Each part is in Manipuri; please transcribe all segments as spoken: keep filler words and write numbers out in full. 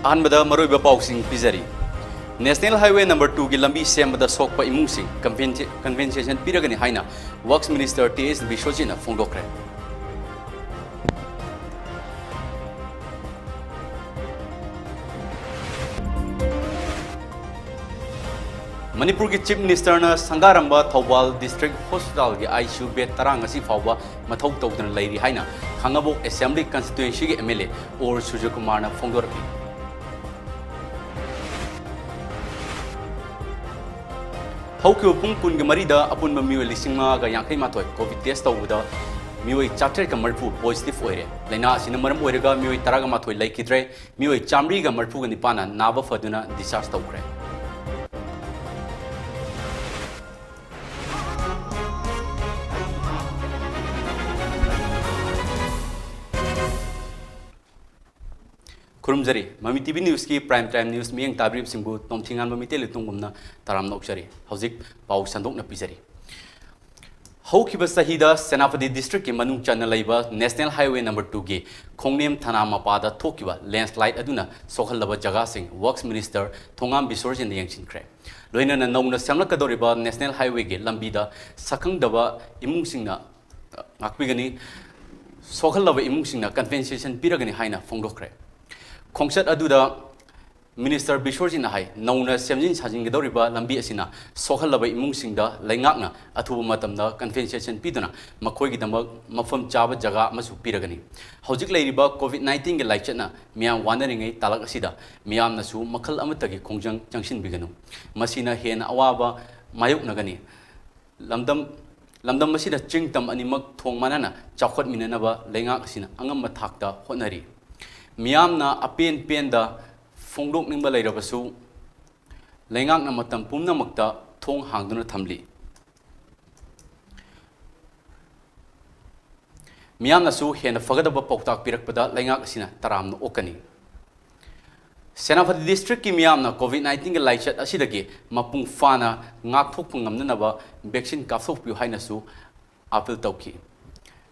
ꯑꯍꯥꯟꯕꯗ ꯃꯔꯨꯑꯣꯏꯕ ꯄꯥꯎꯁꯤꯡ ꯄꯤꯖꯔꯤ꯫ National Highway number two ꯒꯤ ꯂꯝꯕꯤ ꯁꯦꯝꯕꯗ ꯁꯣꯛꯄ ꯏꯃꯨꯡꯁꯤꯡ compensa-, compensation ꯄꯤꯔꯒꯅꯤ ꯍꯥꯏꯅ Works Minister ꯇꯤ ꯑꯦꯁ ꯕꯤꯁ꯭ꯋꯖꯤꯠꯅ ꯐꯣꯡꯗꯣꯛꯈ꯭ꯔꯦ꯫ ꯃꯅꯤꯄꯨꯔꯒꯤ Chief Minister ꯅ ꯁꯪꯒꯥꯔꯝꯕ ꯊꯧꯕꯥꯜ District Hospital ꯒꯤ I C U bed ꯇꯔꯥ ꯉꯁꯤ ꯐꯥꯎꯕ ꯃꯊꯧ ꯇꯧꯗꯅ ꯂꯩꯔꯤ ꯍꯥꯏꯅ ꯈꯥꯡꯉꯕꯣꯛ Assembly Constituency ꯒꯤ M L A ꯑꯣꯔ ꯁꯨꯔꯖꯀꯨꯃꯥꯔꯅ ꯐꯣꯡꯗꯣꯔꯛꯂꯤ꯫ ꯍꯧꯈꯤꯕ ꯄꯨꯡ ꯀꯨꯟꯒ ꯃꯔꯤꯗ ꯑꯄꯨꯟꯕ ꯃꯤꯑꯣꯏ ꯂꯤꯁꯤꯡ ꯃꯉꯥꯒ ꯌꯥꯡꯈꯩ ꯃꯥꯊꯣꯏ COVID test ꯇꯧꯕꯗ ꯃꯤꯑꯣꯏ ꯆꯥꯇ꯭ꯔꯦꯠꯀ ꯃꯔꯤꯐꯨ positive ꯑꯣꯏꯔꯦ꯫ ꯂꯥꯏꯅꯥ ꯑꯁꯤꯅ ꯃꯔꯝ ꯑꯣꯏꯔꯒ ꯃꯤꯑꯣꯏ ꯇꯔꯥꯒ ꯃꯥꯊꯣꯏ ꯂꯩꯈꯤꯗ꯭ꯔꯦ꯫ ꯃꯤꯑꯣꯏ ꯆꯥꯃꯔꯤꯒ ꯃꯔꯤꯐꯨꯒ ꯅꯤꯄꯥꯟꯅ ꯅꯥꯕ ꯐꯗꯨꯅ discharge ꯇꯧꯈ꯭ꯔꯦ꯫ ꯈꯨꯔꯨꯝꯖꯔꯤ꯫ ꯃꯃꯤ T V News ꯀꯤ Prime Time News ꯃꯤꯠꯌꯦꯡ ꯇꯥꯕꯤꯔꯤꯕꯁꯤꯡꯕꯨ ꯇꯣꯝꯊꯤꯉꯥꯟꯕ ꯃꯤꯇꯩ ꯂꯨꯇꯣꯡꯒꯨꯝꯅ ꯇꯔꯥꯝꯅ ꯑꯣꯛꯆꯔꯤ꯫ ꯍꯧꯖꯤꯛ ꯄꯥꯎ ꯁꯟꯗꯣꯛꯅ ꯄꯤꯖꯔꯤ꯫ ꯍꯧꯈꯤꯕ ꯆꯍꯤꯗ ꯁꯦꯅꯥꯄꯇꯤ District ꯀꯤ ꯃꯅꯨꯡ ꯆꯟꯅ ꯂꯩꯕ National Highway number two ꯒꯤ ꯈꯣꯡꯅꯦꯝ ꯊꯅꯥ ꯃꯄꯥꯗ ꯊꯣꯛꯈꯤꯕ landslide ꯑꯗꯨꯅ ꯁꯣꯛꯍꯜꯂꯕ ꯖꯒꯥꯁꯤꯡ Works Minister ꯊꯣꯉꯥꯝ ꯕꯤꯁ꯭ꯋꯔꯖꯤꯠꯅ ꯌꯦꯡꯁꯤꯟꯈ꯭ꯔꯦ꯫ ꯂꯣꯏꯅꯅ ꯅꯧꯅ ꯁꯦꯝꯂꯛꯀꯗꯧꯔꯤꯕ National Highway ꯒꯤ ꯂꯝꯕꯤꯗ ꯁꯛꯈꯪꯗꯕ ꯏꯃꯨꯡꯁꯤꯡꯅ ꯉꯥꯛꯄꯤꯒꯅꯤ, ꯁꯣꯛꯍꯜꯂꯕ ꯏꯃꯨꯡꯁꯤꯡꯅ compensation ꯄꯤꯔꯒꯅꯤ ꯍꯥꯏꯅ ꯐꯣꯡꯗꯣꯛꯈ꯭ꯔꯦ꯫ ꯈꯣꯡꯆꯠ ꯑꯗꯨꯗ Minister ꯕꯤꯁ꯭ꯋꯔꯖꯤꯠꯅ ꯍꯥꯏ, ꯅꯧꯅ ꯁꯦꯝꯖꯤꯟ ꯁꯥꯖꯤꯟꯒꯗꯧꯔꯤꯕ ꯂꯝꯕꯤ ꯑꯁꯤꯅ ꯁꯣꯛꯍꯜꯂꯕ ꯏꯃꯨꯡꯁꯤꯡꯗ ꯂꯩꯉꯥꯛꯅ ꯑꯊꯨꯕ ꯃꯇꯝꯗ compensation ꯄꯤꯗꯨꯅ ꯃꯈꯣꯏꯒꯤꯗꯃꯛ ꯃꯐꯝ ꯆꯥꯕ ꯖꯒꯥ ꯑꯃꯁꯨ ꯄꯤꯔꯒꯅꯤ꯫ ꯍꯧꯖꯤꯛ ꯂꯩꯔꯤꯕ COVID nineteen ꯒꯤ ꯂꯥꯏꯆꯠꯅ ꯃꯤꯌꯥꯝ ꯋꯥꯅꯔꯤꯉꯩ ꯇꯥꯂꯛ ꯑꯁꯤꯗ ꯃꯤꯌꯥꯝꯅꯁꯨ ꯃꯈꯜ ꯑꯃꯠꯇꯒꯤ ꯈꯣꯡꯖꯪ ꯆꯪꯁꯤꯟꯕꯤꯒꯅꯨ꯫ ꯃꯁꯤꯅ ꯍꯦꯟꯅ ꯑꯋꯥꯕ ꯃꯥꯌꯣꯛꯅꯒꯅꯤ꯫ ꯂꯝꯗꯝ, ꯂꯝꯗꯝ ꯑꯁꯤꯗ ꯆꯤꯡ ꯇꯝ ꯑꯅꯤꯃꯛ ꯊꯣꯡ ꯃꯥꯟꯅꯅ ꯆꯥꯎꯈꯠꯃꯤꯟꯅꯅꯕ ꯂꯩꯉꯥꯛ ꯑꯁꯤꯅ ꯑꯉꯝꯕ ꯊꯥꯛꯇ ꯍꯣꯠꯅꯔꯤ꯫ ꯃꯤꯌꯥꯝꯅ ꯑꯄꯦꯟ ꯄꯦꯟꯗ ꯐꯣꯡꯗꯣꯛꯅꯤꯡꯕ ꯂꯩꯔꯕꯁꯨ, ꯂꯩꯉꯥꯛꯅ ꯃꯇꯝ ꯄꯨꯝꯅꯃꯛꯇ ꯊꯣꯡ ꯍꯥꯡꯗꯨꯅ ꯊꯝꯂꯤ꯫ ꯃꯤꯌꯥꯝꯅꯁꯨ ꯍꯦꯟꯅ ꯐꯒꯗꯕ ꯄꯥꯎꯇꯥꯛ ꯄꯤꯔꯛꯄꯗ ꯂꯩꯉꯥꯛ ꯑꯁꯤꯅ ꯇꯔꯥꯝꯅ ꯑꯣꯛꯀꯅꯤ꯫ ꯁꯦꯅꯥꯄꯇꯤ District ꯀꯤ ꯃꯤꯌꯥꯝꯅ COVID nineteen ꯒꯤ ꯂꯥꯏꯆꯠ ꯑꯁꯤꯗꯒꯤ ꯃꯄꯨꯡ ꯐꯥꯅ ꯉꯥꯛꯊꯣꯛꯄ ꯉꯝꯅꯅꯕ vaccine ꯀꯥꯞꯊꯣꯛꯄꯤꯌꯨ ꯍꯥꯏꯅꯁꯨ appeal ꯇꯧꯈꯤ꯫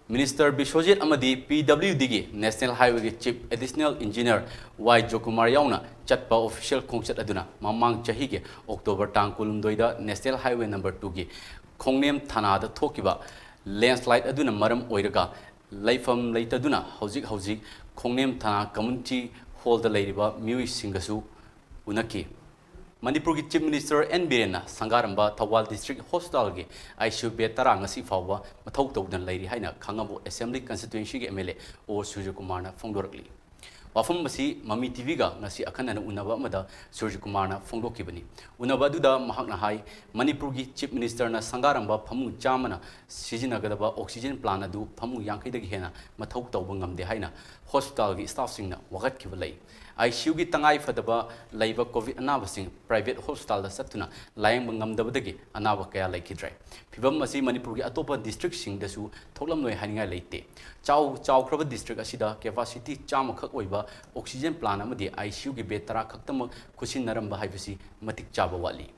Minister ꯕꯤꯁ꯭ꯋꯖꯤꯠ ꯑꯃꯗꯤ P W Dꯒꯤ National Highwayꯒꯤ Chief Additional Engineer Y ꯖꯣꯀꯨꯃꯥꯔ ꯌꯥꯎꯅ ꯆꯠꯄ official ꯈꯣꯡꯆꯠ ꯑꯗꯨꯅ ꯃꯃꯥꯡ ꯆꯍꯤꯒꯤ October ꯇꯥꯡ ꯀꯨꯟꯍꯨꯝꯗꯣꯏꯗ National Highway number twoꯒꯤ ꯈꯣꯡꯅꯦꯝ ꯊꯅꯥꯗ ꯊꯣꯛꯈꯤꯕ landslide ꯑꯗꯨꯅ ꯃꯔꯝ ꯑꯣꯏꯔꯒ ꯂꯩꯐꯝ ꯂꯩꯇꯗꯨꯅ ꯍꯧꯖꯤꯛ ꯍꯧꯖꯤꯛ ꯈꯣꯡꯅꯦꯝ ꯊꯅꯥ Community Hallꯗ ꯂꯩꯔꯤꯕ ꯃꯤꯑꯣꯏꯁꯤꯡꯒꯁꯨ ꯎꯅꯈꯤ꯫ ꯃꯅꯤꯄꯨꯔꯒꯤ Chief Minister N ꯕꯤꯔꯦꯟꯅ ꯁꯪꯒꯥꯔꯝꯕ Thoubal District Hospitalꯒꯤ ICU bed ꯇꯔꯥ ꯉꯁꯤ ꯐꯥꯎꯕ ꯃꯊꯧ ꯇꯧꯗꯨꯅ ꯂꯩꯔꯤ ꯍꯥꯏꯅ ꯈꯥꯡꯉꯕꯣꯛ Assembly Constituencyꯒꯤ MLA O ꯁꯨꯔꯖꯀꯨꯃꯥꯔꯅ ꯐꯣꯡꯗꯣꯔꯛꯂꯤ꯫ ꯋꯥꯐꯝ ꯑꯁꯤ ꯃꯃꯤ TVꯒ ꯉꯁꯤ ꯑꯈꯟꯅꯅ ꯎꯅꯕ ꯑꯃꯗ ꯁꯨꯔꯖꯀꯨꯃꯥꯔꯅ ꯐꯣꯡꯗꯣꯛꯈꯤꯕꯅꯤ꯫ ꯎꯅꯕ ꯑꯗꯨꯗ ꯃꯍꯥꯛꯅ ꯍꯥꯏ, ꯃꯅꯤꯄꯨꯔꯒꯤ Chief Ministerꯅ ꯁꯪꯒꯥꯔꯝꯕ ꯐꯃꯨꯡ ꯆꯥꯝꯃꯅ ꯁꯤꯖꯤꯟꯅꯒꯗꯕ oxygen plant ꯑꯗꯨ ꯐꯃꯨꯡ ꯌꯥꯡꯈꯩꯗꯒꯤ ꯍꯦꯟꯅ ꯃꯊꯧ ꯇꯧꯕ ꯉꯝꯗꯦ ꯍꯥꯏꯅ hospitalꯒꯤ staffꯁꯤꯡꯅ ꯋꯥꯀꯠꯈꯤꯕ ꯂꯩ꯫ ICUꯒꯤ ꯇꯉꯥꯏ ꯐꯗꯕ ꯂꯩꯕ COVID ꯑꯅꯥꯕꯁꯤꯡ private hospitalꯗ ꯆꯠꯇꯨꯅ ꯂꯥꯌꯦꯡꯕ ꯉꯝꯗꯕꯗꯒꯤ ꯑꯅꯥꯕ ꯀꯌꯥ ꯂꯩꯈꯤꯗ꯭ꯔꯦ꯫ ꯐꯤꯚꯝ ꯑꯁꯤ ꯃꯅꯤꯄꯨꯔꯒꯤ ꯑꯇꯣꯞꯄ districtꯁꯤꯡꯗꯁꯨ ꯊꯣꯛꯂꯝꯂꯣꯏ ꯍꯥꯏꯅꯤꯡꯉꯥꯏ ꯂꯩꯇꯦ꯫ ꯆꯥꯎ-, ꯆꯥꯎꯈ꯭ꯔꯕ district ꯑꯁꯤꯗ capacity ꯆꯥꯝꯃ ꯈꯛ ꯑꯣꯏꯕ oxygen plant ꯑꯃꯗꯤ ICUꯒꯤ bed ꯇꯔꯥ ꯈꯛꯇꯃꯛ ꯈꯨꯠꯁꯤꯟꯅꯔꯝꯕ ꯍꯥꯏꯕꯁꯤ ꯃꯇꯤꯛ ꯆꯥꯕ ꯋꯥꯠꯂꯤ꯫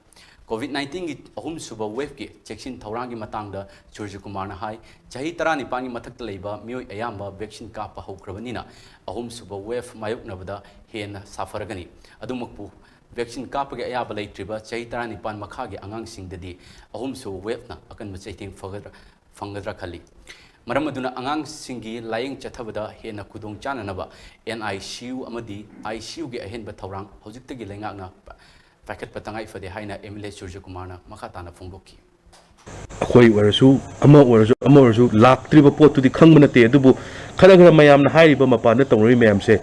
COVID nineteenꯒꯤ ꯑꯍꯨꯝꯁꯨꯕ waveꯀꯤ ꯆꯦꯛꯁꯤꯟ ꯊꯧꯔꯥꯡꯒꯤ ꯃꯇꯥꯡꯗ ꯁꯨꯔꯖꯀꯨꯃꯥꯔꯅ ꯍꯥꯏ, ꯆꯍꯤ ꯇꯔꯥꯅꯤꯄꯥꯟꯒꯤ ꯃꯊꯛꯇ ꯂꯩꯕ ꯃꯤꯑꯣꯏ ꯑꯌꯥꯝꯕ vaccine ꯀꯥꯞꯄ ꯍꯧꯈ꯭ꯔꯕꯅꯤꯅ ꯑꯍꯨꯝꯁꯨꯕ wave ꯃꯥꯌꯣꯛꯅꯕꯗ ꯍꯦꯟꯅ ꯁꯥꯐꯔꯒꯅꯤ꯫ ꯑꯗꯨꯃꯛꯄꯨ vaccine ꯀꯥꯞꯄꯒꯤ ꯑꯌꯥꯕ ꯂꯩꯇ꯭ꯔꯤꯕ ꯆꯍꯤ ꯇꯔꯥꯅꯤꯄꯥꯟ ꯃꯈꯥꯒꯤ ꯑꯉꯥꯡꯁꯤꯡꯗꯗꯤ ꯑꯍꯨꯝꯁꯨꯕ waveꯅ ꯑꯀꯟꯕ ꯆꯩꯊꯦꯡ ꯐꯒꯗ꯭ꯔꯥ, ꯐꯪꯒꯗ꯭ꯔꯥ ꯈꯜꯂꯤ꯫ ꯃꯔꯝ ꯑꯗꯨꯅ ꯑꯉꯥꯡꯁꯤꯡꯒꯤ ꯂꯥꯌꯦꯡ ꯆꯠꯊꯕꯗ ꯍꯦꯟꯅ ꯈꯨꯗꯣꯡ ꯆꯥꯅꯅꯕ NICU ꯑꯃꯗꯤ ICUꯒꯤ ꯑꯍꯦꯟꯕ ꯊꯧꯔꯥꯡ ꯍꯧꯖꯤꯛꯇꯒꯤ ꯂꯩꯉꯥꯛꯅ ꯄꯥꯏꯈꯠꯄ ꯇꯉꯥꯏ ꯐꯗꯦ ꯍꯥꯏꯅ MLA ꯁꯨꯔꯖꯀꯨꯃꯥꯔꯅ ꯃꯈꯥ ꯇꯥꯅ ꯐꯣꯡꯗꯣꯛꯈꯤ꯫ ꯑꯩꯈꯣꯏ ꯑꯣꯏꯔꯁꯨ, ꯑꯃ ꯑꯣꯏꯔꯁꯨ, ꯑꯃ ꯑꯣꯏꯔꯁꯨ, ꯂꯥꯛꯇ꯭ꯔꯤꯕ ꯄꯣꯠꯇꯨꯗꯤ ꯈꯪꯕ ꯅꯠꯇꯦ꯫ ꯑꯗꯨꯕꯨ ꯈꯔ ꯈꯔ ꯃꯌꯥꯝꯅ ꯍꯥꯏꯔꯤꯕ, ꯃꯄꯥꯟꯗ ꯇꯧꯅꯔꯤ ꯃꯌꯥꯝꯁꯦ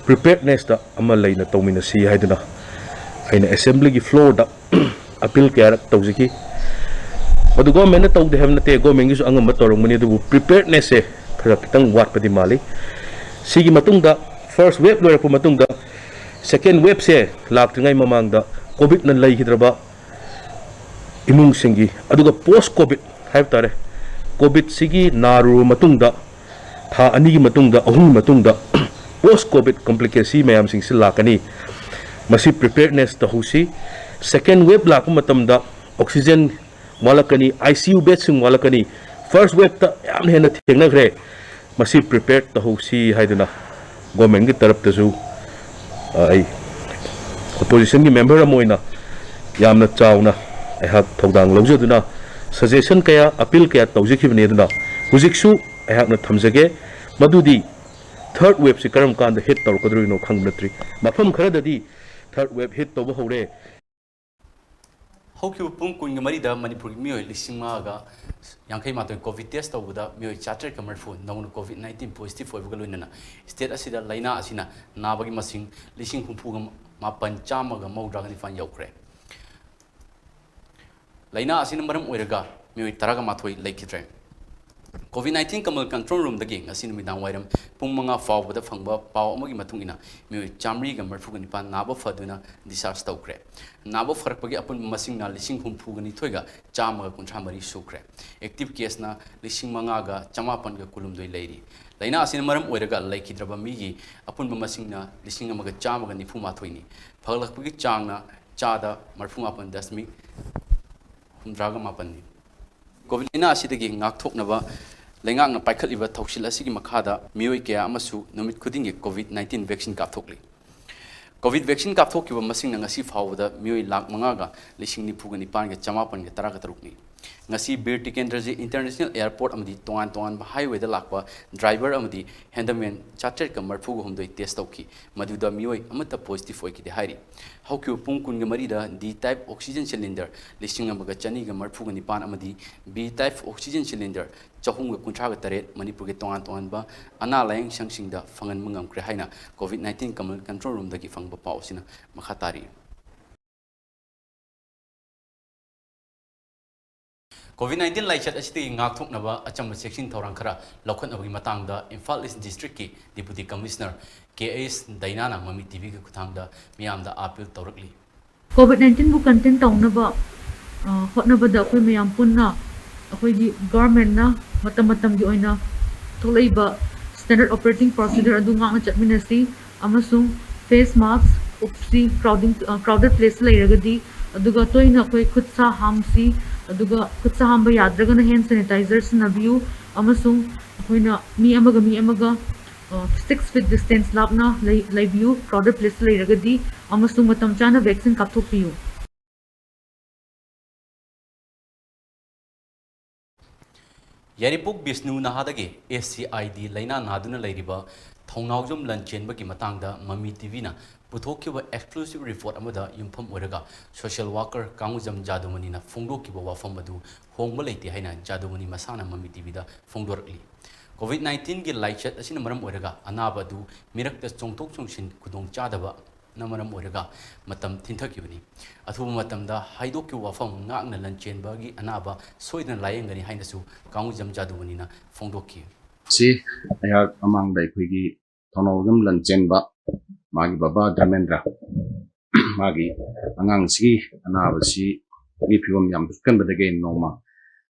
preparednessꯇ ꯑꯃ ꯂꯩꯅ ꯇꯧꯃꯤꯟꯅꯁꯤ ꯍꯥꯏꯗꯨꯅ ꯑꯩꯅ Assemblyꯒꯤ floorꯗ appeal ꯀꯌꯥꯔꯛ ꯇꯧꯖꯈꯤ꯫ ꯑꯗꯨ governmentꯅ ꯇꯧꯗꯦ ꯍꯥꯏꯕ ꯅꯠꯇꯦ, governmentꯒꯤꯁꯨ ꯑꯉꯝꯕ ꯇꯧꯔꯝꯒꯅꯤ, ꯑꯗꯨꯕꯨ preparednessꯁꯦ ꯈꯔ ꯈꯤꯇꯪ ꯋꯥꯠꯄꯗꯤ ꯃꯥꯜꯂꯤ꯫ ꯁꯤꯒꯤ ꯃꯇꯨꯡꯗ, first wave ꯂꯣꯏꯔꯛꯄ ꯃꯇꯨꯡꯗ, second waveꯁꯦ ꯂꯥꯛꯇ꯭ꯔꯤꯉꯩ ꯃꯃꯥꯡꯗ COVIDꯅ ꯂꯩꯈꯤꯗ꯭ꯔꯕ ꯏꯃꯨꯡꯁꯤꯡꯒꯤ, ꯑꯗꯨꯒ post COVID ꯍꯥꯏꯕ ꯇꯥꯔꯦ, COVIDꯁꯤꯒꯤ ꯅꯥꯔꯨꯔꯕ ꯃꯇꯨꯡꯗ, ꯊꯥ ꯑꯅꯤꯒꯤ ꯃꯇꯨꯡꯗ, ꯑꯍꯨꯝꯒꯤ ꯃꯇꯨꯡꯗ post COVID complicacy ꯃꯌꯥꯝꯁꯤꯡꯁꯤ ꯂꯥꯛꯀꯅꯤ꯫ ꯃꯁꯤ preparedness ꯇꯧꯍꯧꯁꯤ꯫ Second wave ꯂꯥꯛꯄ ꯃꯇꯝꯗ oxygen ꯋꯥꯠꯂꯛꯀꯅꯤ, ICU bedꯁꯤꯡ ꯋꯥꯠꯂꯛꯀꯅꯤ, First waveꯇ ꯌꯥꯝꯅ ꯍꯦꯟꯅ ꯊꯦꯡꯅꯈ꯭ꯔꯦ꯫ ꯃꯁꯤ prepare ꯇꯧꯍꯧꯁꯤ ꯍꯥꯏꯗꯨꯅ governmentꯀꯤ ꯇꯔꯞꯇꯁꯨ, ꯑ, ꯑꯩ oppositionꯒꯤ member ꯑꯃ ꯑꯣꯏꯅ ꯌꯥꯝꯅ ꯆꯥꯎꯅ ꯑꯩꯍꯥꯛ ꯊꯧꯗꯥꯡ ꯂꯧꯖꯗꯨꯅ suggestion ꯀꯌꯥ, appeal ꯀꯌꯥ ꯇꯧꯖꯈꯤꯕꯅꯤ꯫ ꯑꯗꯨꯅ ꯍꯧꯖꯤꯛꯁꯨ ꯑꯩꯍꯥꯛꯅ ꯊꯝꯖꯒꯦ, ꯃꯗꯨꯗꯤ third waveꯁꯤ ꯀꯔꯝ ꯀꯥꯟꯗ hit ꯇꯧꯔꯛꯀꯗꯧꯔꯤꯅꯣ ꯈꯪꯕ ꯅꯠꯇ꯭ꯔꯤ꯫ ꯃꯐꯝ ꯈꯔꯗꯗꯤ third wave hit ꯇꯧꯕ ꯍꯧꯔꯦ꯫ ꯍꯧꯈꯤꯕ ꯄꯨꯡ ꯀꯨꯟꯒ ꯃꯔꯤꯗ ꯃꯅꯤꯄꯨꯔꯒꯤ ꯃꯤꯑꯣꯏ ꯂꯤꯁꯤꯡ ꯃꯉꯥꯒ ꯌꯥꯡꯈꯩ ꯃꯥꯊꯣꯏ COVID test ꯇꯧꯕꯗ ꯃꯤꯑꯣꯏ ꯆꯥꯇ꯭ꯔꯦꯠꯀ ꯃꯔꯤꯐꯨ ꯅꯧꯅ COVID nineteen positive ꯑꯣꯏꯕꯒ ꯂꯣꯏꯅꯅ state ꯑꯁꯤꯗ ꯂꯥꯏꯅꯥ ꯑꯁꯤꯅ ꯅꯥꯕꯒꯤ ꯃꯁꯤꯡ ꯂꯤꯁꯤꯡ ꯍꯨꯝꯐꯨꯒ ꯃꯥꯄꯟ ꯆꯥꯝꯃꯒ ꯃꯧꯗ꯭ꯔꯥꯒ ꯅꯤꯄꯥꯟ ꯌꯧꯈ꯭ꯔꯦ꯫ ꯂꯥꯏꯅꯥ ꯑꯁꯤꯅ ꯃꯔꯝ ꯑꯣꯏꯔꯒ ꯃꯤꯑꯣꯏ ꯇꯔꯥꯒ ꯃꯥꯊꯣꯏ ꯂꯩꯈꯤꯗ꯭ꯔꯦ꯫ COVID nineteen ꯀꯃꯜ control roomꯗꯒꯤ ꯉꯁꯤ ꯅꯨꯃꯤꯗꯥꯡ ꯋꯥꯏꯔꯝ ꯄꯨꯡ ꯃꯉꯥ ꯐꯥꯎꯕꯗ ꯐꯪꯕ ꯄꯥꯎ ꯑꯃꯒꯤ ꯃꯇꯨꯡ ꯏꯟꯅ ꯃꯤꯑꯣꯏ ꯆꯥꯃꯔꯤꯒ ꯃꯔꯤꯐꯨꯒ ꯅꯤꯄꯥꯟ ꯅꯥꯕ ꯐꯗꯨꯅ discharge ꯇꯧꯈ꯭ꯔꯦ꯫ ꯅꯥꯕ ꯐꯔꯛꯄꯒꯤ ꯑꯄꯨꯟꯕ ꯃꯁꯤꯡꯅ ꯂꯤꯁꯤꯡ ꯍꯨꯝꯐꯨꯒ ꯅꯤꯊꯣꯏꯒ ꯆꯥꯝꯃꯒ ꯀꯨꯟꯊ꯭ꯔꯥ ꯃꯔꯤ ꯁꯨꯈ꯭ꯔꯦ꯫ Active caseꯅ ꯂꯤꯁꯤꯡ ꯃꯉꯥꯒ ꯆꯃꯥꯄꯟꯒ ꯀꯨꯟꯍꯨꯝꯗꯣꯏ ꯂꯩꯔꯤ꯫ ꯂꯥꯏꯅꯥ ꯑꯁꯤꯅ ꯃꯔꯝ ꯑꯣꯏꯔꯒ ꯂꯩꯈꯤꯗ꯭ꯔꯕ ꯃꯤꯒꯤ ꯑꯄꯨꯟꯕ ꯃꯁꯤꯡꯅ ꯂꯤꯁꯤꯡ ꯑꯃꯒ ꯆꯥꯝꯃꯒ ꯅꯤꯐꯨ ꯃꯥꯊꯣꯏꯅꯤ꯫ ꯐꯒꯠꯂꯛꯄꯒꯤ ꯆꯥꯡꯅ ꯆꯥꯗ ꯃꯔꯤꯐꯨ ꯃꯥꯄꯟ ꯗꯁꯃꯤꯛ ꯍꯨꯝꯗ꯭ꯔꯥꯒ ꯃꯥꯄꯟꯅꯤ꯫ COVID ꯂꯥꯏꯅꯥ ꯑꯁꯤꯗꯒꯤ ꯉꯥꯛꯊꯣꯛꯅꯕ ꯂꯩꯉꯥꯛꯅ ꯄꯥꯏꯈꯠꯂꯤꯕ ꯊꯧꯁꯤꯜ ꯑꯁꯤꯒꯤ ꯃꯈꯥꯗ ꯃꯤꯑꯣꯏ ꯀꯌꯥ ꯑꯃꯁꯨ ꯅꯨꯃꯤꯠ ꯈꯨꯗꯤꯡꯒꯤ COVID nineteen vaccine ꯀꯥꯞꯊꯣꯛꯂꯤ꯫ COVID vaccine ꯀꯥꯞꯊꯣꯛꯈꯤꯕ ꯃꯁꯤꯡꯅ ꯉꯁꯤ ꯐꯥꯎꯕꯗ ꯃꯤꯑꯣꯏ ꯂꯥꯈ ꯃꯉꯥꯒ ꯂꯤꯁꯤꯡ ꯅꯤꯐꯨꯒ ꯅꯤꯄꯥꯟꯒ ꯆꯃꯥꯄꯟꯒ ꯇꯔꯥꯒ ꯇꯔꯨꯛꯅꯤ꯫ ꯉꯁꯤ ꯕꯤꯔ ꯇꯤꯀꯦꯟꯗ꯭ꯔꯖꯤ International Airport ꯑꯃꯗꯤ ꯇꯣꯉꯥꯟ ꯇꯣꯉꯥꯟꯕ highwayꯗ ꯂꯥꯛꯄ driver ꯑꯃꯗꯤ handyman ꯆꯥꯇ꯭ꯔꯦꯠꯀ ꯃꯔꯤꯐꯨꯒ ꯍꯨꯝꯗꯣꯏ test ꯇꯧꯈꯤ꯫ ꯃꯗꯨꯗ ꯃꯤꯑꯣꯏ ꯑꯃꯠꯇ positive ꯑꯣꯏꯈꯤꯗꯦ ꯍꯥꯏꯔꯤ꯫ ꯍꯧꯈꯤꯕ ꯄꯨꯡ ꯀꯨꯟꯒ ꯃꯔꯤꯗ D type oxygen cylinder ꯂꯤꯁꯤꯡ ꯑꯃꯒ ꯆꯅꯤꯒ ꯃꯔꯤꯐꯨꯒ ꯅꯤꯄꯥꯟ ꯑꯃꯗꯤ B type oxygen cylinder ꯆꯍꯨꯝꯒ ꯀꯨꯟꯊ꯭ꯔꯥꯒ ꯇꯔꯦꯠ ꯃꯅꯤꯄꯨꯔꯒꯤ ꯇꯣꯉꯥꯟ ꯇꯣꯉꯥꯟꯕ ꯑꯅꯥ ꯂꯥꯌꯦꯡ ꯁꯪꯁꯤꯡꯗ ꯐꯪꯍꯟꯕ ꯉꯝꯈ꯭ꯔꯦ ꯍꯥꯏꯅ COVID nineteen ꯀꯃꯜ control roomꯗꯒꯤ ꯐꯪꯕ ꯄꯥꯎ ꯑꯁꯤꯅ ꯃꯈꯥ ꯇꯥꯔꯤ꯫ COVID nineteen ꯂꯥꯏꯆꯠ ꯑꯁꯤꯗꯒꯤ ꯉꯥꯛꯊꯣꯛꯅꯕ ꯑꯆꯝꯕ ꯆꯦꯛꯁꯤꯟ ꯊꯧꯔꯥꯡ ꯈꯔ ꯂꯧꯈꯠꯅꯕꯒꯤ ꯃꯇꯥꯡꯗ Imphal East Districtꯀꯤ Deputy Commissioner K S ꯗꯥꯏꯅꯥꯅ ꯃꯃꯤ TVꯒꯤ ꯈꯨꯠꯊꯥꯡꯗ ꯃꯤꯌꯥꯝꯗ appeal ꯇꯧꯔꯛꯂꯤ꯫ COVID nineteenꯕꯨ contain ꯇꯧꯅꯕ, ꯑ, ꯍꯣꯠꯅꯕꯗ ꯑꯩꯈꯣꯏ ꯃꯌꯥꯝ ꯄꯨꯟꯅ ꯑꯩꯈꯣꯏꯒꯤ governmentꯅ ꯃꯇꯝ ꯃꯇꯝꯒꯤ ꯑꯣꯏꯅ ꯊꯣꯛꯂꯛꯏꯕ standard operating procedure ꯑꯗꯨ ꯉꯥꯛꯅ ꯆꯠꯃꯤꯟꯅꯁꯤ꯫ ꯑꯃꯁꯨꯡ face mask ꯎꯞꯁꯤ, crowding, ꯑ, crowded place ꯂꯩꯔꯒꯗꯤ, ꯑꯗꯨꯒ ꯇꯣꯏꯅ ꯑꯩꯈꯣꯏ ꯈꯨꯠ ꯁꯥ ꯍꯥꯝꯁꯤ, ꯑꯗꯨꯒ ꯈꯨꯠ ꯁꯥ ꯍꯥꯝꯕ ꯌꯥꯗ꯭ꯔꯒꯅ hand sanitizer ꯁꯤꯖꯤꯟꯅꯕꯤꯌꯨ, ꯑꯃꯁꯨꯡ ꯑꯩꯈꯣꯏꯅ ꯃꯤ ꯑꯃꯒ ꯃꯤ ꯑꯃꯒ six feet distance ꯂꯥꯞꯅ ꯂꯩ-, ꯂꯩꯕꯤꯌꯨ꯫ Crowded place ꯂꯩꯔꯒꯗꯤ, ꯑꯃꯁꯨꯡ ꯃꯇꯝ ꯆꯥꯅ vaccine ꯀꯥꯞꯊꯣꯛꯄꯤꯌꯨ꯫ ꯌꯥꯏꯔꯤꯄꯣꯛ ꯕꯤꯁꯅꯨ ꯅꯍꯥꯗꯒꯤ SCID ꯂꯥꯏꯅꯥ ꯅꯥꯗꯨꯅ ꯂꯩꯔꯤꯕ ꯊꯧꯅꯥꯎꯖꯝ ꯂꯟꯆꯦꯟꯕꯒꯤ ꯃꯇꯥꯡꯗ ꯃꯃꯤ TVꯅ ꯄꯨꯊꯣꯛꯈꯤꯕ exclusive report ꯑꯃꯗ ꯌꯨꯝꯐꯝ ꯑꯣꯏꯔꯒ social worker ꯀꯥꯡꯉꯨꯖꯝ ꯖꯥꯗꯨꯃꯅꯤꯅ ꯐꯣꯡꯗꯣꯛꯈꯤꯕ ꯋꯥꯐꯝ ꯑꯗꯨ ꯍꯣꯡꯕ ꯂꯩꯇꯦ ꯍꯥꯏꯅ ꯖꯥꯗꯨꯃꯅꯤ ꯃꯁꯥꯅ ꯃꯃꯤ TVꯗ ꯐꯣꯡꯗꯣꯔꯛꯂꯤ꯫ COVID nineteenꯒꯤ ꯂꯥꯏꯆꯠ ꯑꯁꯤꯅ ꯃꯔꯝ ꯑꯣꯏꯔꯒ ꯑꯅꯥꯕ ꯑꯗꯨ ꯃꯤꯔꯛꯇ ꯆꯣꯡꯊꯣꯛ ꯆꯣꯡꯁꯤꯟ ꯈꯨꯗꯣꯡꯆꯥꯗꯕ ꯅ ꯃꯔꯝ ꯑꯣꯏꯔꯒ ꯃꯇꯝ ꯊꯤꯟꯊꯈꯤꯕꯅꯤ꯫ ꯑꯊꯨꯕ ꯃꯇꯝꯗ ꯍꯥꯏꯗꯣꯛꯈꯤꯕ ꯋꯥꯐꯝ ꯉꯥꯛꯅ ꯂꯟꯆꯦꯟꯕꯒꯤ ꯑꯅꯥꯕ ꯁꯣꯏꯗꯅ ꯂꯥꯌꯦꯡꯒꯅꯤ ꯍꯥꯏꯅꯁꯨ ꯀꯥꯡꯉꯨꯖꯝ ꯖꯥꯗꯨꯃꯅꯤꯅ ꯐꯣꯡꯗꯣꯛꯈꯤ꯫ ꯁꯤ ꯑꯩꯍꯥꯛ ꯃꯃꯥꯡꯗ ꯑꯩꯈꯣꯏꯒꯤ ꯊꯧꯅꯥꯎꯖꯝ ꯂꯟꯆꯦꯟꯕ, ꯃꯥꯒꯤ ꯕꯕꯥ ꯙꯔꯃꯦꯟꯗ꯭ꯔ, ꯃꯥꯒꯤ ꯑꯉꯥꯡꯁꯤꯒꯤ ꯑꯅꯥꯕꯁꯤ ꯃꯤ ꯐꯤꯕꯝ ꯌꯥꯝ ꯐꯠꯀꯟꯕꯗꯒꯤ ꯅꯣꯡꯃ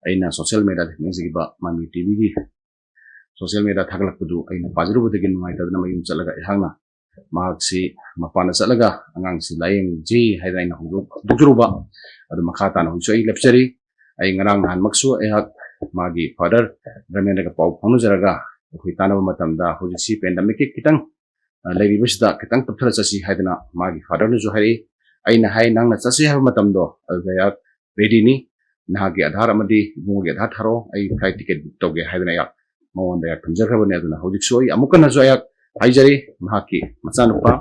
ꯑꯩꯅ social media ꯊꯦꯡꯅꯖꯈꯤꯕ ꯃꯃꯤ TVꯒꯤ social media ꯊꯥꯒꯠꯂꯛꯄꯗꯨ ꯑꯩꯅ ꯄꯥꯖꯔꯨꯕꯗꯒꯤ ꯅꯨꯡꯉꯥꯏꯇꯗꯅ ꯃꯌꯨꯝ ꯆꯠꯂꯒ ꯑꯩꯍꯥꯛꯅ ꯃꯍꯥꯛꯁꯤ ꯃꯄꯥꯟꯗ ꯆꯠꯂꯒ ꯑꯉꯥꯡꯁꯤ ꯂꯥꯌꯦꯡꯁꯤ ꯍꯥꯏꯗꯅ ꯑꯩꯅ ꯍꯧꯗꯣꯛ-, ꯍꯧꯗꯣꯛꯆꯔꯨꯕ꯫ ꯑꯗꯨ ꯃꯈꯥ ꯇꯥꯅ ꯍꯧꯖꯤꯛꯁꯨ ꯑꯩ ꯂꯦꯞꯆꯔꯤ꯫ ꯑꯩ ꯉꯔꯥꯡ ꯅꯍꯥꯟꯃꯛꯁꯨ ꯑꯩꯍꯥꯛ ꯃꯥꯒꯤ father ꯙꯔꯃꯦꯟꯗ꯭ꯔꯒ ꯄꯥꯎ ꯐꯥꯎꯅꯖꯔꯒ ꯑꯩꯈꯣꯏ ꯇꯥꯟꯅꯕ ꯃꯇꯝꯗ ꯍꯧꯖꯤꯛꯁꯤ pandemicꯀꯤ ꯈꯤꯇꯪ, ꯑ, ꯂꯩꯔꯤꯕꯁꯤꯗ ꯈꯤꯇꯪ ꯇꯞꯊꯔ ꯆꯠꯁꯤ ꯍꯥꯏꯗꯅ ꯃꯥꯒꯤ fatherꯅꯁꯨ ꯍꯥꯏꯔꯛꯏ꯫ ꯑꯩꯅ ꯍꯥꯏ, "ꯅꯪꯅ ꯆꯠꯁꯤ ꯍꯥꯏꯕ ꯃꯇꯝꯗꯣ ꯑꯗꯨꯗ ꯑꯩꯍꯥꯛ readyꯅꯤ, ꯅꯍꯥꯛꯀꯤ ꯑꯙꯥꯔ ꯑꯃꯗꯤ ꯏꯕꯨꯡꯉꯣꯒꯤ ꯑꯙꯥꯔ ꯊꯥꯔꯛꯑꯣ, ꯑꯩ flight ticket book ꯇꯧꯒꯦ" ꯍꯥꯏꯗꯅ ꯑꯩꯍꯥꯛ ꯃꯉꯣꯟꯗ ꯑꯩꯍꯥꯛ ꯊꯝꯖꯈ꯭ꯔꯕꯅꯤ꯫ ꯑꯗꯨꯅ ꯍꯧꯖꯤꯛꯁꯨ ꯑꯩ ꯑꯃꯨꯛ ꯍꯟꯅꯁꯨ ꯑꯩꯍꯥꯛ ꯍꯥꯏꯖꯔꯤ, ꯃꯍꯥꯛꯀꯤ ꯃꯆꯥꯅꯨꯄꯥ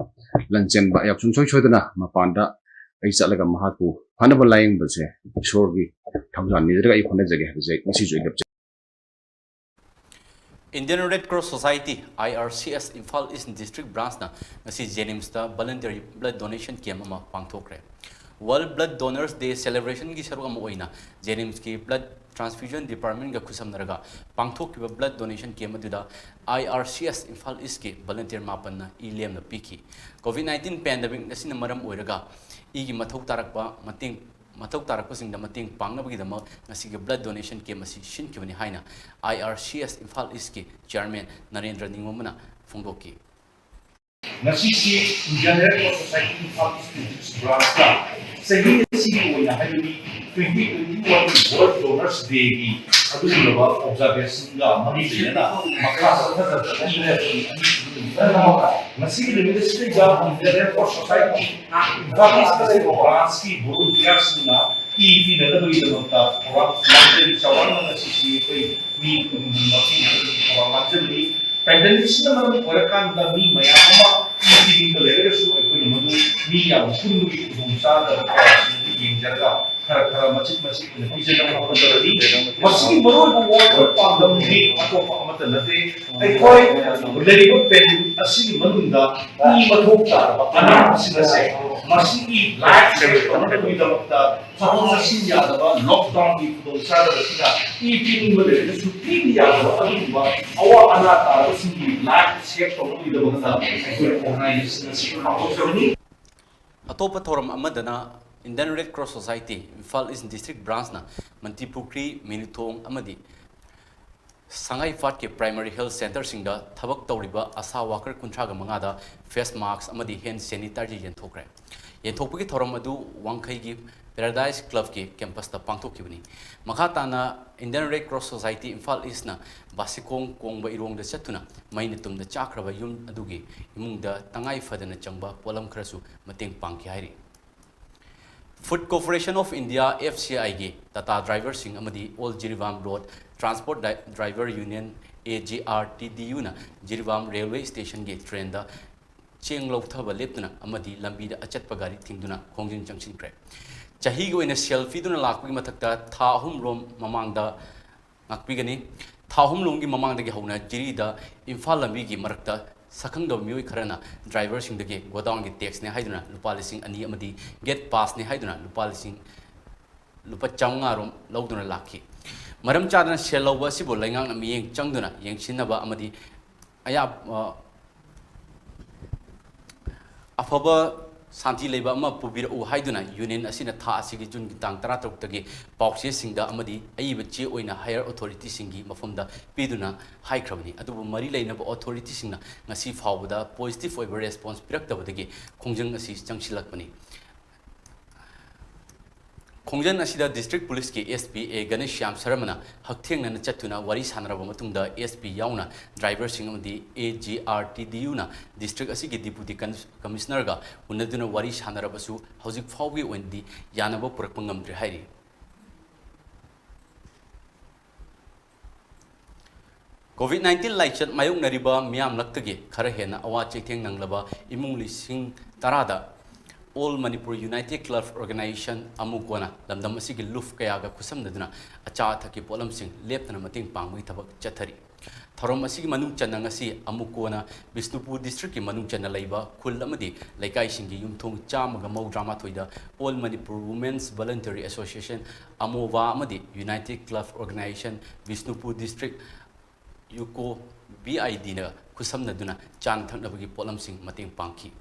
ꯂꯟꯆꯦꯟꯕ ꯑꯩꯍꯥꯛ ꯁꯨꯡꯁꯣꯏ ꯁꯣꯏꯗꯅ ꯃꯄꯥꯟꯗ ꯑꯩ ꯆꯠꯂꯒ ꯃꯍꯥꯛꯄꯨ ꯐꯅꯕ ꯂꯥꯌꯦꯡꯕꯁꯦ ꯏꯁꯣꯔꯒꯤ ꯊꯧꯖꯥꯜ ꯅꯤꯖꯔꯒ ꯑꯩ ꯍꯣꯠꯅꯖꯒꯦ ꯍꯥꯏꯕꯁꯦ ꯑꯩ ꯉꯁꯤꯁꯨ ꯑꯩ ꯂꯦꯞꯆꯩ꯫ Indian Red Cross Society, IRCS, Imphal East District Branchꯅ ꯉꯁꯤ JNIMSꯇ voluntary blood donation camp ꯑꯃ ꯄꯥꯡꯊꯣꯛꯈ꯭ꯔꯦ꯫ World Blood Donors Day celebrationꯒꯤ ꯁꯔꯨꯛ ꯑꯃ ꯑꯣꯏꯅ JNIMSꯀꯤ blood transfusion departmentꯒ ꯈꯨꯠꯁꯝꯅꯔꯒ ꯄꯥꯡꯊꯣꯛꯈꯤꯕ blood donation camp ꯑꯗꯨꯗ IRCS Imphal Eastꯀꯤ volunteer ꯃꯥꯄꯟꯅ ꯏ ꯂꯦꯝꯅ ꯄꯤꯈꯤ꯫ COVID nineteen pandemic ꯑꯁꯤꯅ ꯃꯔꯝ ꯑꯣꯏꯔꯒ ꯏꯒꯤ ꯃꯊꯧ ꯇꯥꯔꯛꯄ ꯃꯇꯦꯡ, ꯃꯊꯧ ꯇꯥꯔꯛꯄꯁꯤꯡꯗ ꯃꯇꯦꯡ ꯄꯥꯡꯅꯕꯒꯤꯗꯃꯛ ꯉꯁꯤꯒꯤ blood donation camp ꯑꯁꯤ ꯁꯤꯟꯈꯤꯕꯅꯤ ꯍꯥꯏꯅ IRCS Imphal Eastꯀꯤ chairman ꯅꯔꯦꯟꯗ꯭ꯔ ꯅꯤꯡꯉꯣꯝꯕꯅ ꯐꯣꯡꯗꯣꯛꯈꯤ꯫ ꯉꯁꯤꯁꯤ Indian Red Cross Society Imphal East District Branchꯇ ꯆꯍꯤ ꯑꯁꯤꯒꯤ ꯑꯣꯏꯅ ꯍꯥꯏꯕꯗꯤ Twenty twenty-one World Donors Day ꯒꯤ ꯑꯗꯨꯒꯨꯝꯂꯕ observation ꯒ ꯃꯔꯤ ꯂꯩꯅꯅ ꯃꯈꯥ ꯆꯠꯊꯖꯔꯛꯄ email ꯑꯅꯤ ꯁꯤꯒꯤ ꯅꯨꯃꯤꯠ ꯑꯃ ꯉꯁꯤꯒꯤ ꯅꯨꯃꯤꯠ ꯑꯁꯤꯗꯩꯗ Indian Red Cross Society Imphal East District Branch ꯀꯤ volunteer ꯁꯤꯡꯅ ꯏ ꯄꯤꯅꯅꯕꯒꯤꯗꯃꯛꯇ ꯊꯧꯔꯥꯡ ꯂꯥꯡꯖꯔꯤ꯫ ꯆꯥꯎꯔꯥꯛꯅ ꯉꯁꯤꯁꯤ ꯑꯩꯈꯣꯏ ꯃꯤ ꯀꯨꯟ ꯃꯔꯤ ꯊꯧꯔꯥꯡ ꯂꯥꯡꯖꯕꯅꯤ꯫ Pandemic ꯁꯤꯅ ꯃꯔꯝ ꯑꯣꯏꯔꯀꯥꯟꯗ ꯃꯤ ꯃꯌꯥꯝ ꯑꯃ ꯏ ꯄꯤꯅꯤꯡꯕ ꯂꯩꯔꯒꯁꯨ ꯑꯩꯈꯣꯏꯅ ꯃꯗꯨ ꯃꯤ ꯌꯥꯝꯅ ꯄꯨꯟꯕꯒꯤ ꯈꯨꯗꯣꯡꯆꯥꯗꯕ ꯀꯌꯥꯁꯤꯡ ꯑꯗꯨ ꯌꯦꯡꯖꯔꯒ ꯈꯔ ꯈꯔ ꯃꯆꯤꯠ ꯃꯆꯤꯠ ꯑꯣꯏꯅ ꯄꯤꯖꯅꯕ ꯍꯣꯠꯅꯖꯕꯅꯤ꯫ ꯃꯁꯤꯒꯤ ꯃꯔꯨꯑꯣꯏꯕ ꯋꯥꯐꯝ ꯄꯥꯟꯗꯝꯗꯤ ꯑꯇꯣꯞꯄ ꯑꯃꯠꯇ ꯅꯠꯇꯦ꯫ ꯑꯩꯈꯣꯏ ꯂꯩꯔꯤꯕ pandemic ꯑꯁꯤꯒꯤ ꯃꯅꯨꯡꯗ ꯃꯤ ꯃꯊꯧ ꯇꯥꯔꯕ ꯑꯅꯥꯕꯁꯤꯡ ꯑꯁꯦ ꯃꯁꯤꯒꯤ life save ꯇꯧꯅꯕꯒꯤꯗꯃꯛꯇ ꯆꯠꯊꯣꯛ ꯆꯠꯁꯤꯟ ꯌꯥꯗꯕ lockdown ꯒꯤ ꯈꯨꯗꯣꯡꯆꯥꯗꯕꯁꯤꯅ ꯏ ꯄꯤꯅꯤꯡꯕ ꯂꯩꯔꯒꯁꯨ ꯄꯤꯕ ꯌꯥꯗꯕ ꯑꯗꯨꯒꯨꯝꯕ ꯑꯋꯥ ꯑꯅꯥ ꯇꯥꯔꯕꯁꯤꯡꯒꯤ life save ꯇꯧꯅꯕꯒꯤꯗꯃꯛꯇ ꯑꯩꯈꯣꯏ organization ꯑꯁꯤ ꯍꯧꯗꯣꯛꯆꯕꯅꯤ꯫ ꯑꯇꯣꯞꯄ ꯊꯧꯔꯝ ꯑꯃꯗꯅ Indian Red Cross Society Imphal East District Branch ꯅ ꯃꯟꯇ꯭ꯔꯤꯄꯨꯈ꯭ꯔꯤ, ꯃꯤꯅꯨꯊꯣꯡ ꯑꯃꯗꯤ ꯁꯉꯥꯏ ꯄꯥꯠꯀꯤ primary health centre ꯁꯤꯡꯗ ꯊꯕꯛ ꯇꯧꯔꯤꯕ ꯑꯁꯥ worker ꯀꯨꯟꯊ꯭ꯔꯥꯒ ꯃꯉꯥꯗ face mask ꯑꯃꯗꯤ hand sanitizer ꯌꯦꯟꯊꯣꯛꯈ꯭ꯔꯦ꯫ ꯌꯦꯟꯊꯣꯛꯄꯒꯤ ꯊꯧꯔꯝ ꯑꯗꯨ ꯋꯥꯡꯈꯩꯒꯤ Paradise Club ꯀꯤ campus ꯇ ꯄꯥꯡꯊꯣꯛꯈꯤꯕꯅꯤ꯫ ꯃꯈꯥ ꯇꯥꯅ Indian Red Cross Society Imphal East ꯅ ꯕꯥꯁꯤꯈꯣꯡ ꯀꯣꯡꯕ ꯏꯔꯣꯡꯗ ꯆꯠꯇꯨꯅ ꯃꯩꯅ ꯇꯨꯝꯗ ꯆꯥꯛꯈ꯭ꯔꯕ ꯌꯨꯝ ꯑꯗꯨꯒꯤ ꯏꯃꯨꯡꯗ ꯇꯉꯥꯏ ꯐꯗꯅ ꯆꯪꯕ ꯄꯣꯠꯂꯝ ꯈꯔꯁꯨ ꯃꯇꯦꯡ ꯄꯥꯡꯈꯤ ꯍꯥꯏꯔꯤ꯫ Food Corporation of India, F C I ꯒꯤ Tata driver ꯁꯤꯡ ꯑꯃꯗꯤ All Jiribam Road Transport Di-, Driver Union, A J R T D U ꯅ ꯖꯤꯔꯤꯕꯥꯝ railway station ꯒꯤ train ꯗ ꯆꯦꯡ ꯂꯧꯊꯕ ꯂꯦꯞꯇꯨꯅ ꯑꯃꯗꯤ ꯂꯝꯕꯤꯗ ꯑꯆꯠꯄ ꯒꯥꯔꯤ ꯊꯤꯡꯗꯨꯅ ꯈꯣꯡꯖꯪ ꯆꯪꯁꯤꯟꯈ꯭ꯔꯦ꯫ ꯆꯍꯤꯒꯤ ꯑꯣꯏꯅ ꯁꯦꯜ ꯄꯤꯗꯨꯅ ꯂꯥꯛꯄꯒꯤ ꯃꯊꯛꯇ ꯊꯥ ꯑꯍꯨꯝ ꯔꯣꯝ ꯃꯃꯥꯡꯗ ꯉꯥꯛꯄꯤꯒꯅꯤ꯫ ꯊꯥ ꯑꯍꯨꯝ ꯂꯣꯝꯒꯤ ꯃꯃꯥꯡꯗꯒꯤ ꯍꯧꯅ ꯖꯤꯔꯤꯗ ꯏꯝꯐꯥꯜ ꯂꯝꯕꯤꯒꯤ ꯃꯔꯛꯇ ꯁꯛꯈꯪꯗꯕ ꯃꯤꯑꯣꯏ ꯈꯔꯅ driver ꯁꯤꯡꯗꯒꯤ godown ꯒꯤ tax ꯅꯦ ꯍꯥꯏꯗꯨꯅ ꯂꯨꯄꯥ ꯂꯤꯁꯤꯡ ꯑꯅꯤ ꯑꯃꯗꯤ gate pass ꯅꯦ ꯍꯥꯏꯗꯨꯅ ꯂꯨꯄꯥ ꯂꯤꯁꯤꯡ, ꯂꯨꯄꯥ ꯆꯥꯝꯃꯉꯥ ꯔꯣꯝ ꯂꯧꯗꯨꯅ ꯂꯥꯛꯈꯤ꯫ ꯃꯔꯝ ꯆꯥꯗꯅ ꯁꯦꯜ ꯂꯧꯕ ꯑꯁꯤꯕꯨ ꯂꯩꯉꯥꯛꯅ ꯃꯤꯠꯌꯦꯡ ꯆꯪꯗꯨꯅ ꯌꯦꯡꯁꯤꯟꯅꯕ ꯑꯃꯗꯤ ꯑꯌꯥ-, ꯑ, ꯑꯐꯕ ꯁꯥꯟꯇꯤ ꯂꯩꯕ ꯑꯃ ꯄꯨꯕꯤꯔꯛꯎ ꯍꯥꯏꯗꯨꯅ union ꯑꯁꯤꯅ ꯊꯥ ꯑꯁꯤꯒꯤ ꯖꯨꯟꯒꯤ ꯇꯥꯡ ꯇꯔꯥꯇꯔꯨꯛꯇꯒꯤ ꯄꯥꯎꯆꯦꯁꯤꯡꯗ ꯑꯃꯗꯤ ꯑꯏꯕ ꯆꯦ ꯑꯣꯏꯅ higher authority ꯁꯤꯡꯒꯤ ꯃꯐꯝꯗ ꯄꯤꯗꯨꯅ ꯍꯥꯏꯈ꯭ꯔꯕꯅꯤ꯫ ꯑꯗꯨꯕꯨ ꯃꯔꯤ ꯂꯩꯅꯕ authority ꯁꯤꯡꯅ ꯉꯁꯤ ꯐꯥꯎꯕꯗ positive ꯑꯣꯏꯕ response ꯄꯤꯔꯛꯇꯕꯗꯒꯤ ꯈꯣꯡꯖꯪ ꯑꯁꯤ ꯆꯪꯁꯤꯜꯂꯛꯄꯅꯤ꯫ ꯈꯣꯡꯖꯪ ꯑꯁꯤꯗ ꯗꯤꯁꯇ꯭ꯔꯤꯛ ꯄꯨꯂꯤꯁꯀꯤ ꯑꯦꯁ ꯄꯤ ꯑꯦ ꯒꯅꯦꯁ꯭ꯌꯥꯝ ꯁꯔꯃꯅ ꯍꯛꯊꯦꯡꯅꯅ ꯆꯠꯇꯨꯅ ꯋꯥꯔꯤ ꯁꯥꯟꯅꯔꯕ ꯃꯇꯨꯡꯗ, ꯑꯦꯁ ꯄꯤ ꯌꯥꯎꯅ ꯗ꯭ꯔꯥꯏꯚꯔꯁꯤꯡ ꯑꯃꯗꯤ A G R T D ꯌꯨꯅ ꯗꯤꯁꯇ꯭ꯔꯤꯛ ꯑꯁꯤꯒꯤ ꯗꯤꯄꯨꯇꯤ ꯀꯟ-, ꯀꯃꯤꯁꯅꯔꯒ ꯎꯅꯗꯨꯅ ꯋꯥꯔꯤ ꯁꯥꯟꯅꯔꯕꯁꯨ, ꯍꯧꯖꯤꯛ ꯐꯥꯎꯕꯒꯤ ꯑꯣꯏꯅꯗꯤ ꯌꯥꯅꯕ ꯄꯨꯔꯛꯄ ꯉꯝꯗ꯭ꯔꯤ ꯍꯥꯏꯔꯤ꯫ ꯀꯣꯚꯤꯗ ꯅꯥꯏꯟꯇꯤꯟ ꯂꯥꯏꯆꯠ ꯃꯥꯌꯣꯛꯅꯔꯤꯕ ꯃꯤꯌꯥꯝꯂꯛꯇꯒꯤ ꯈꯔ ꯍꯦꯟꯅ ꯑꯋꯥ ꯆꯩꯊꯦꯡ ꯅꯪꯂꯕ ꯏꯃꯨꯡ ꯂꯤꯁꯤꯡ ꯇꯔꯥꯗ All Manipur United Club Organisation, ꯑꯃꯨꯀꯣꯅ ꯂꯝꯗꯝ ꯑꯁꯤꯒꯤ ꯂꯨꯞ ꯀꯌꯥꯒ ꯈꯨꯠꯁꯝꯅꯗꯨꯅ ꯑꯆꯥ ꯑꯊꯛꯀꯤ ꯄꯣꯠꯂꯝꯁꯤꯡ ꯂꯦꯞꯇꯅ ꯃꯇꯦꯡ ꯄꯥꯡꯕꯒꯤ ꯊꯕꯛ ꯆꯠꯊꯔꯤ꯫ ꯊꯧꯔꯝ ꯑꯁꯤꯒꯤ ꯃꯅꯨꯡ ꯆꯟꯅ ꯉꯁꯤ ꯑꯃꯨꯀꯣꯅ ꯕꯤꯁꯅꯨꯄꯨꯔ ꯗꯤꯁꯇ꯭ꯔꯤꯛꯀꯤ ꯃꯅꯨꯡ ꯆꯟꯅ ꯂꯩꯕ ꯈꯨꯜ ꯑꯃꯗꯤ ꯂꯩꯀꯥꯏꯁꯤꯡꯒꯤ ꯌꯨꯝꯊꯣꯡ ꯆꯥꯝꯃꯒ ꯃꯧꯗ꯭ꯔꯥ ꯃꯥꯊꯣꯏꯗ All Manipur Women's Voluntary Association, ꯑꯃꯣꯕꯥ, ꯑꯃꯗꯤ United Club Organisation, Bishnupur district, UCO, B I ꯗꯤꯅ ꯈꯨꯠꯁꯝꯅꯗꯨꯅ ꯆꯥꯅ ꯊꯛꯅꯕꯒꯤ ꯄꯣꯠꯂꯝꯁꯤꯡ ꯃꯇꯦꯡ ꯄꯥꯡꯈꯤ꯫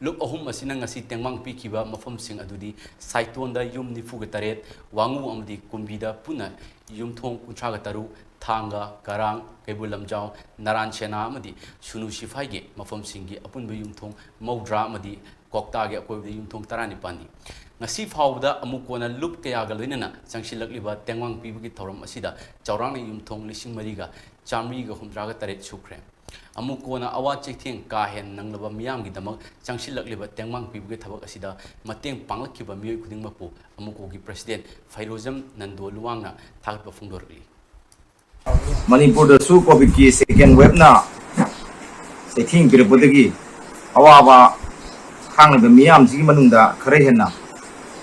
ꯂꯨꯞ ꯑꯍꯨꯝ ꯑꯁꯤꯅ ꯉꯁꯤ ꯇꯦꯡꯕꯥꯡ ꯄꯤꯈꯤꯕ ꯃꯐꯝꯁꯤꯡ ꯑꯗꯨꯗꯤ ꯁꯥꯏꯇꯣꯟꯗ ꯌꯨꯝ ꯅꯤꯐꯨꯒ ꯇꯔꯦꯠ, ꯋꯥꯉꯨ ꯑꯃꯗꯤ ꯀꯨꯝꯕꯤꯗ ꯄꯨꯟꯅ ꯌꯨꯝꯊꯣꯡ ꯀꯨꯟꯊ꯭ꯔꯥꯒ ꯇꯔꯨꯛ, ꯊꯥꯡꯒ, ꯀꯔꯥꯡ, ꯀꯩꯕꯨꯜ ꯂꯝꯖꯥꯎ, ꯅꯔꯥꯟ ꯁꯦꯅꯥ ꯑꯃꯗꯤ ꯁꯨꯅꯨ ꯁꯤꯐꯥꯏꯒꯤ ꯃꯐꯝꯁꯤꯡꯒꯤ ꯑꯄꯨꯟꯕ ꯌꯨꯝꯊꯣꯡ ꯃꯧꯗ꯭ꯔꯥ ꯑꯃꯗꯤ ꯀ꯭ꯋꯥꯛꯇꯥꯒꯤ ꯑꯀꯣꯏꯕꯗ ꯌꯨꯝꯊꯣꯡ ꯇꯔꯥꯅꯤꯄꯥꯟꯅꯤ꯫ ꯉꯁꯤ ꯐꯥꯎꯕꯗ ꯑꯃꯨꯛ ꯀꯣꯟꯅ ꯂꯨꯞ ꯀꯌꯥꯒ ꯂꯣꯏꯅꯅ ꯆꯪꯁꯤꯜꯂꯛꯂꯤꯕ ꯇꯦꯡꯕꯥꯡ ꯄꯤꯕꯒꯤ ꯊꯧꯔꯝ ꯑꯁꯤꯗ ꯆꯥꯎꯔꯥꯛꯅ ꯌꯨꯝꯊꯣꯡ ꯂꯤꯁꯤꯡ ꯃꯔꯤꯒ ꯆꯥꯃꯔꯤꯒ ꯍꯨꯝꯗ꯭ꯔꯥꯒ ꯇꯔꯦꯠ ꯁꯨꯈ꯭ꯔꯦ꯫ ꯑꯃꯨꯛ ꯀꯣꯟꯅ ꯑꯋꯥ ꯆꯩꯊꯦꯡ ꯀꯥ ꯍꯦꯟꯅ ꯅꯪꯂꯕ ꯃꯤꯌꯥꯝꯒꯤꯗꯃꯛ ꯆꯪꯁꯤꯜꯂꯛꯂꯤꯕ ꯇꯦꯡꯕꯥꯡ ꯄꯤꯕꯒꯤ ꯊꯕꯛ ꯑꯁꯤꯗ ꯃꯇꯦꯡ ꯄꯥꯡꯂꯛꯈꯤꯕ ꯃꯤꯑꯣꯏ ꯈꯨꯗꯤꯡꯃꯛꯄꯨ ꯑꯃꯨꯛꯀꯣꯒꯤ ꯄ꯭ꯔꯁꯤꯗꯦꯟ ꯐꯩꯔꯣꯖꯝ ꯅꯟꯗꯣ ꯂꯨꯋꯥꯡꯅ ꯊꯥꯒꯠꯄ ꯐꯣꯡꯗꯣꯔꯛꯂꯤ꯫ ꯃꯅꯤꯄꯨꯔꯗꯁꯨ ꯀꯣꯚꯤꯗꯀꯤ ꯁꯦꯀꯦꯟ ꯋꯦꯕꯅ ꯆꯩꯊꯦꯡ ꯄꯤꯔꯛꯄꯗꯒꯤ ꯑꯋꯥꯕ ꯈꯥꯡꯂꯤꯕ ꯃꯤꯌꯥꯝꯁꯤꯒꯤ ꯃꯅꯨꯡꯗ ꯈꯔ ꯍꯦꯟꯅ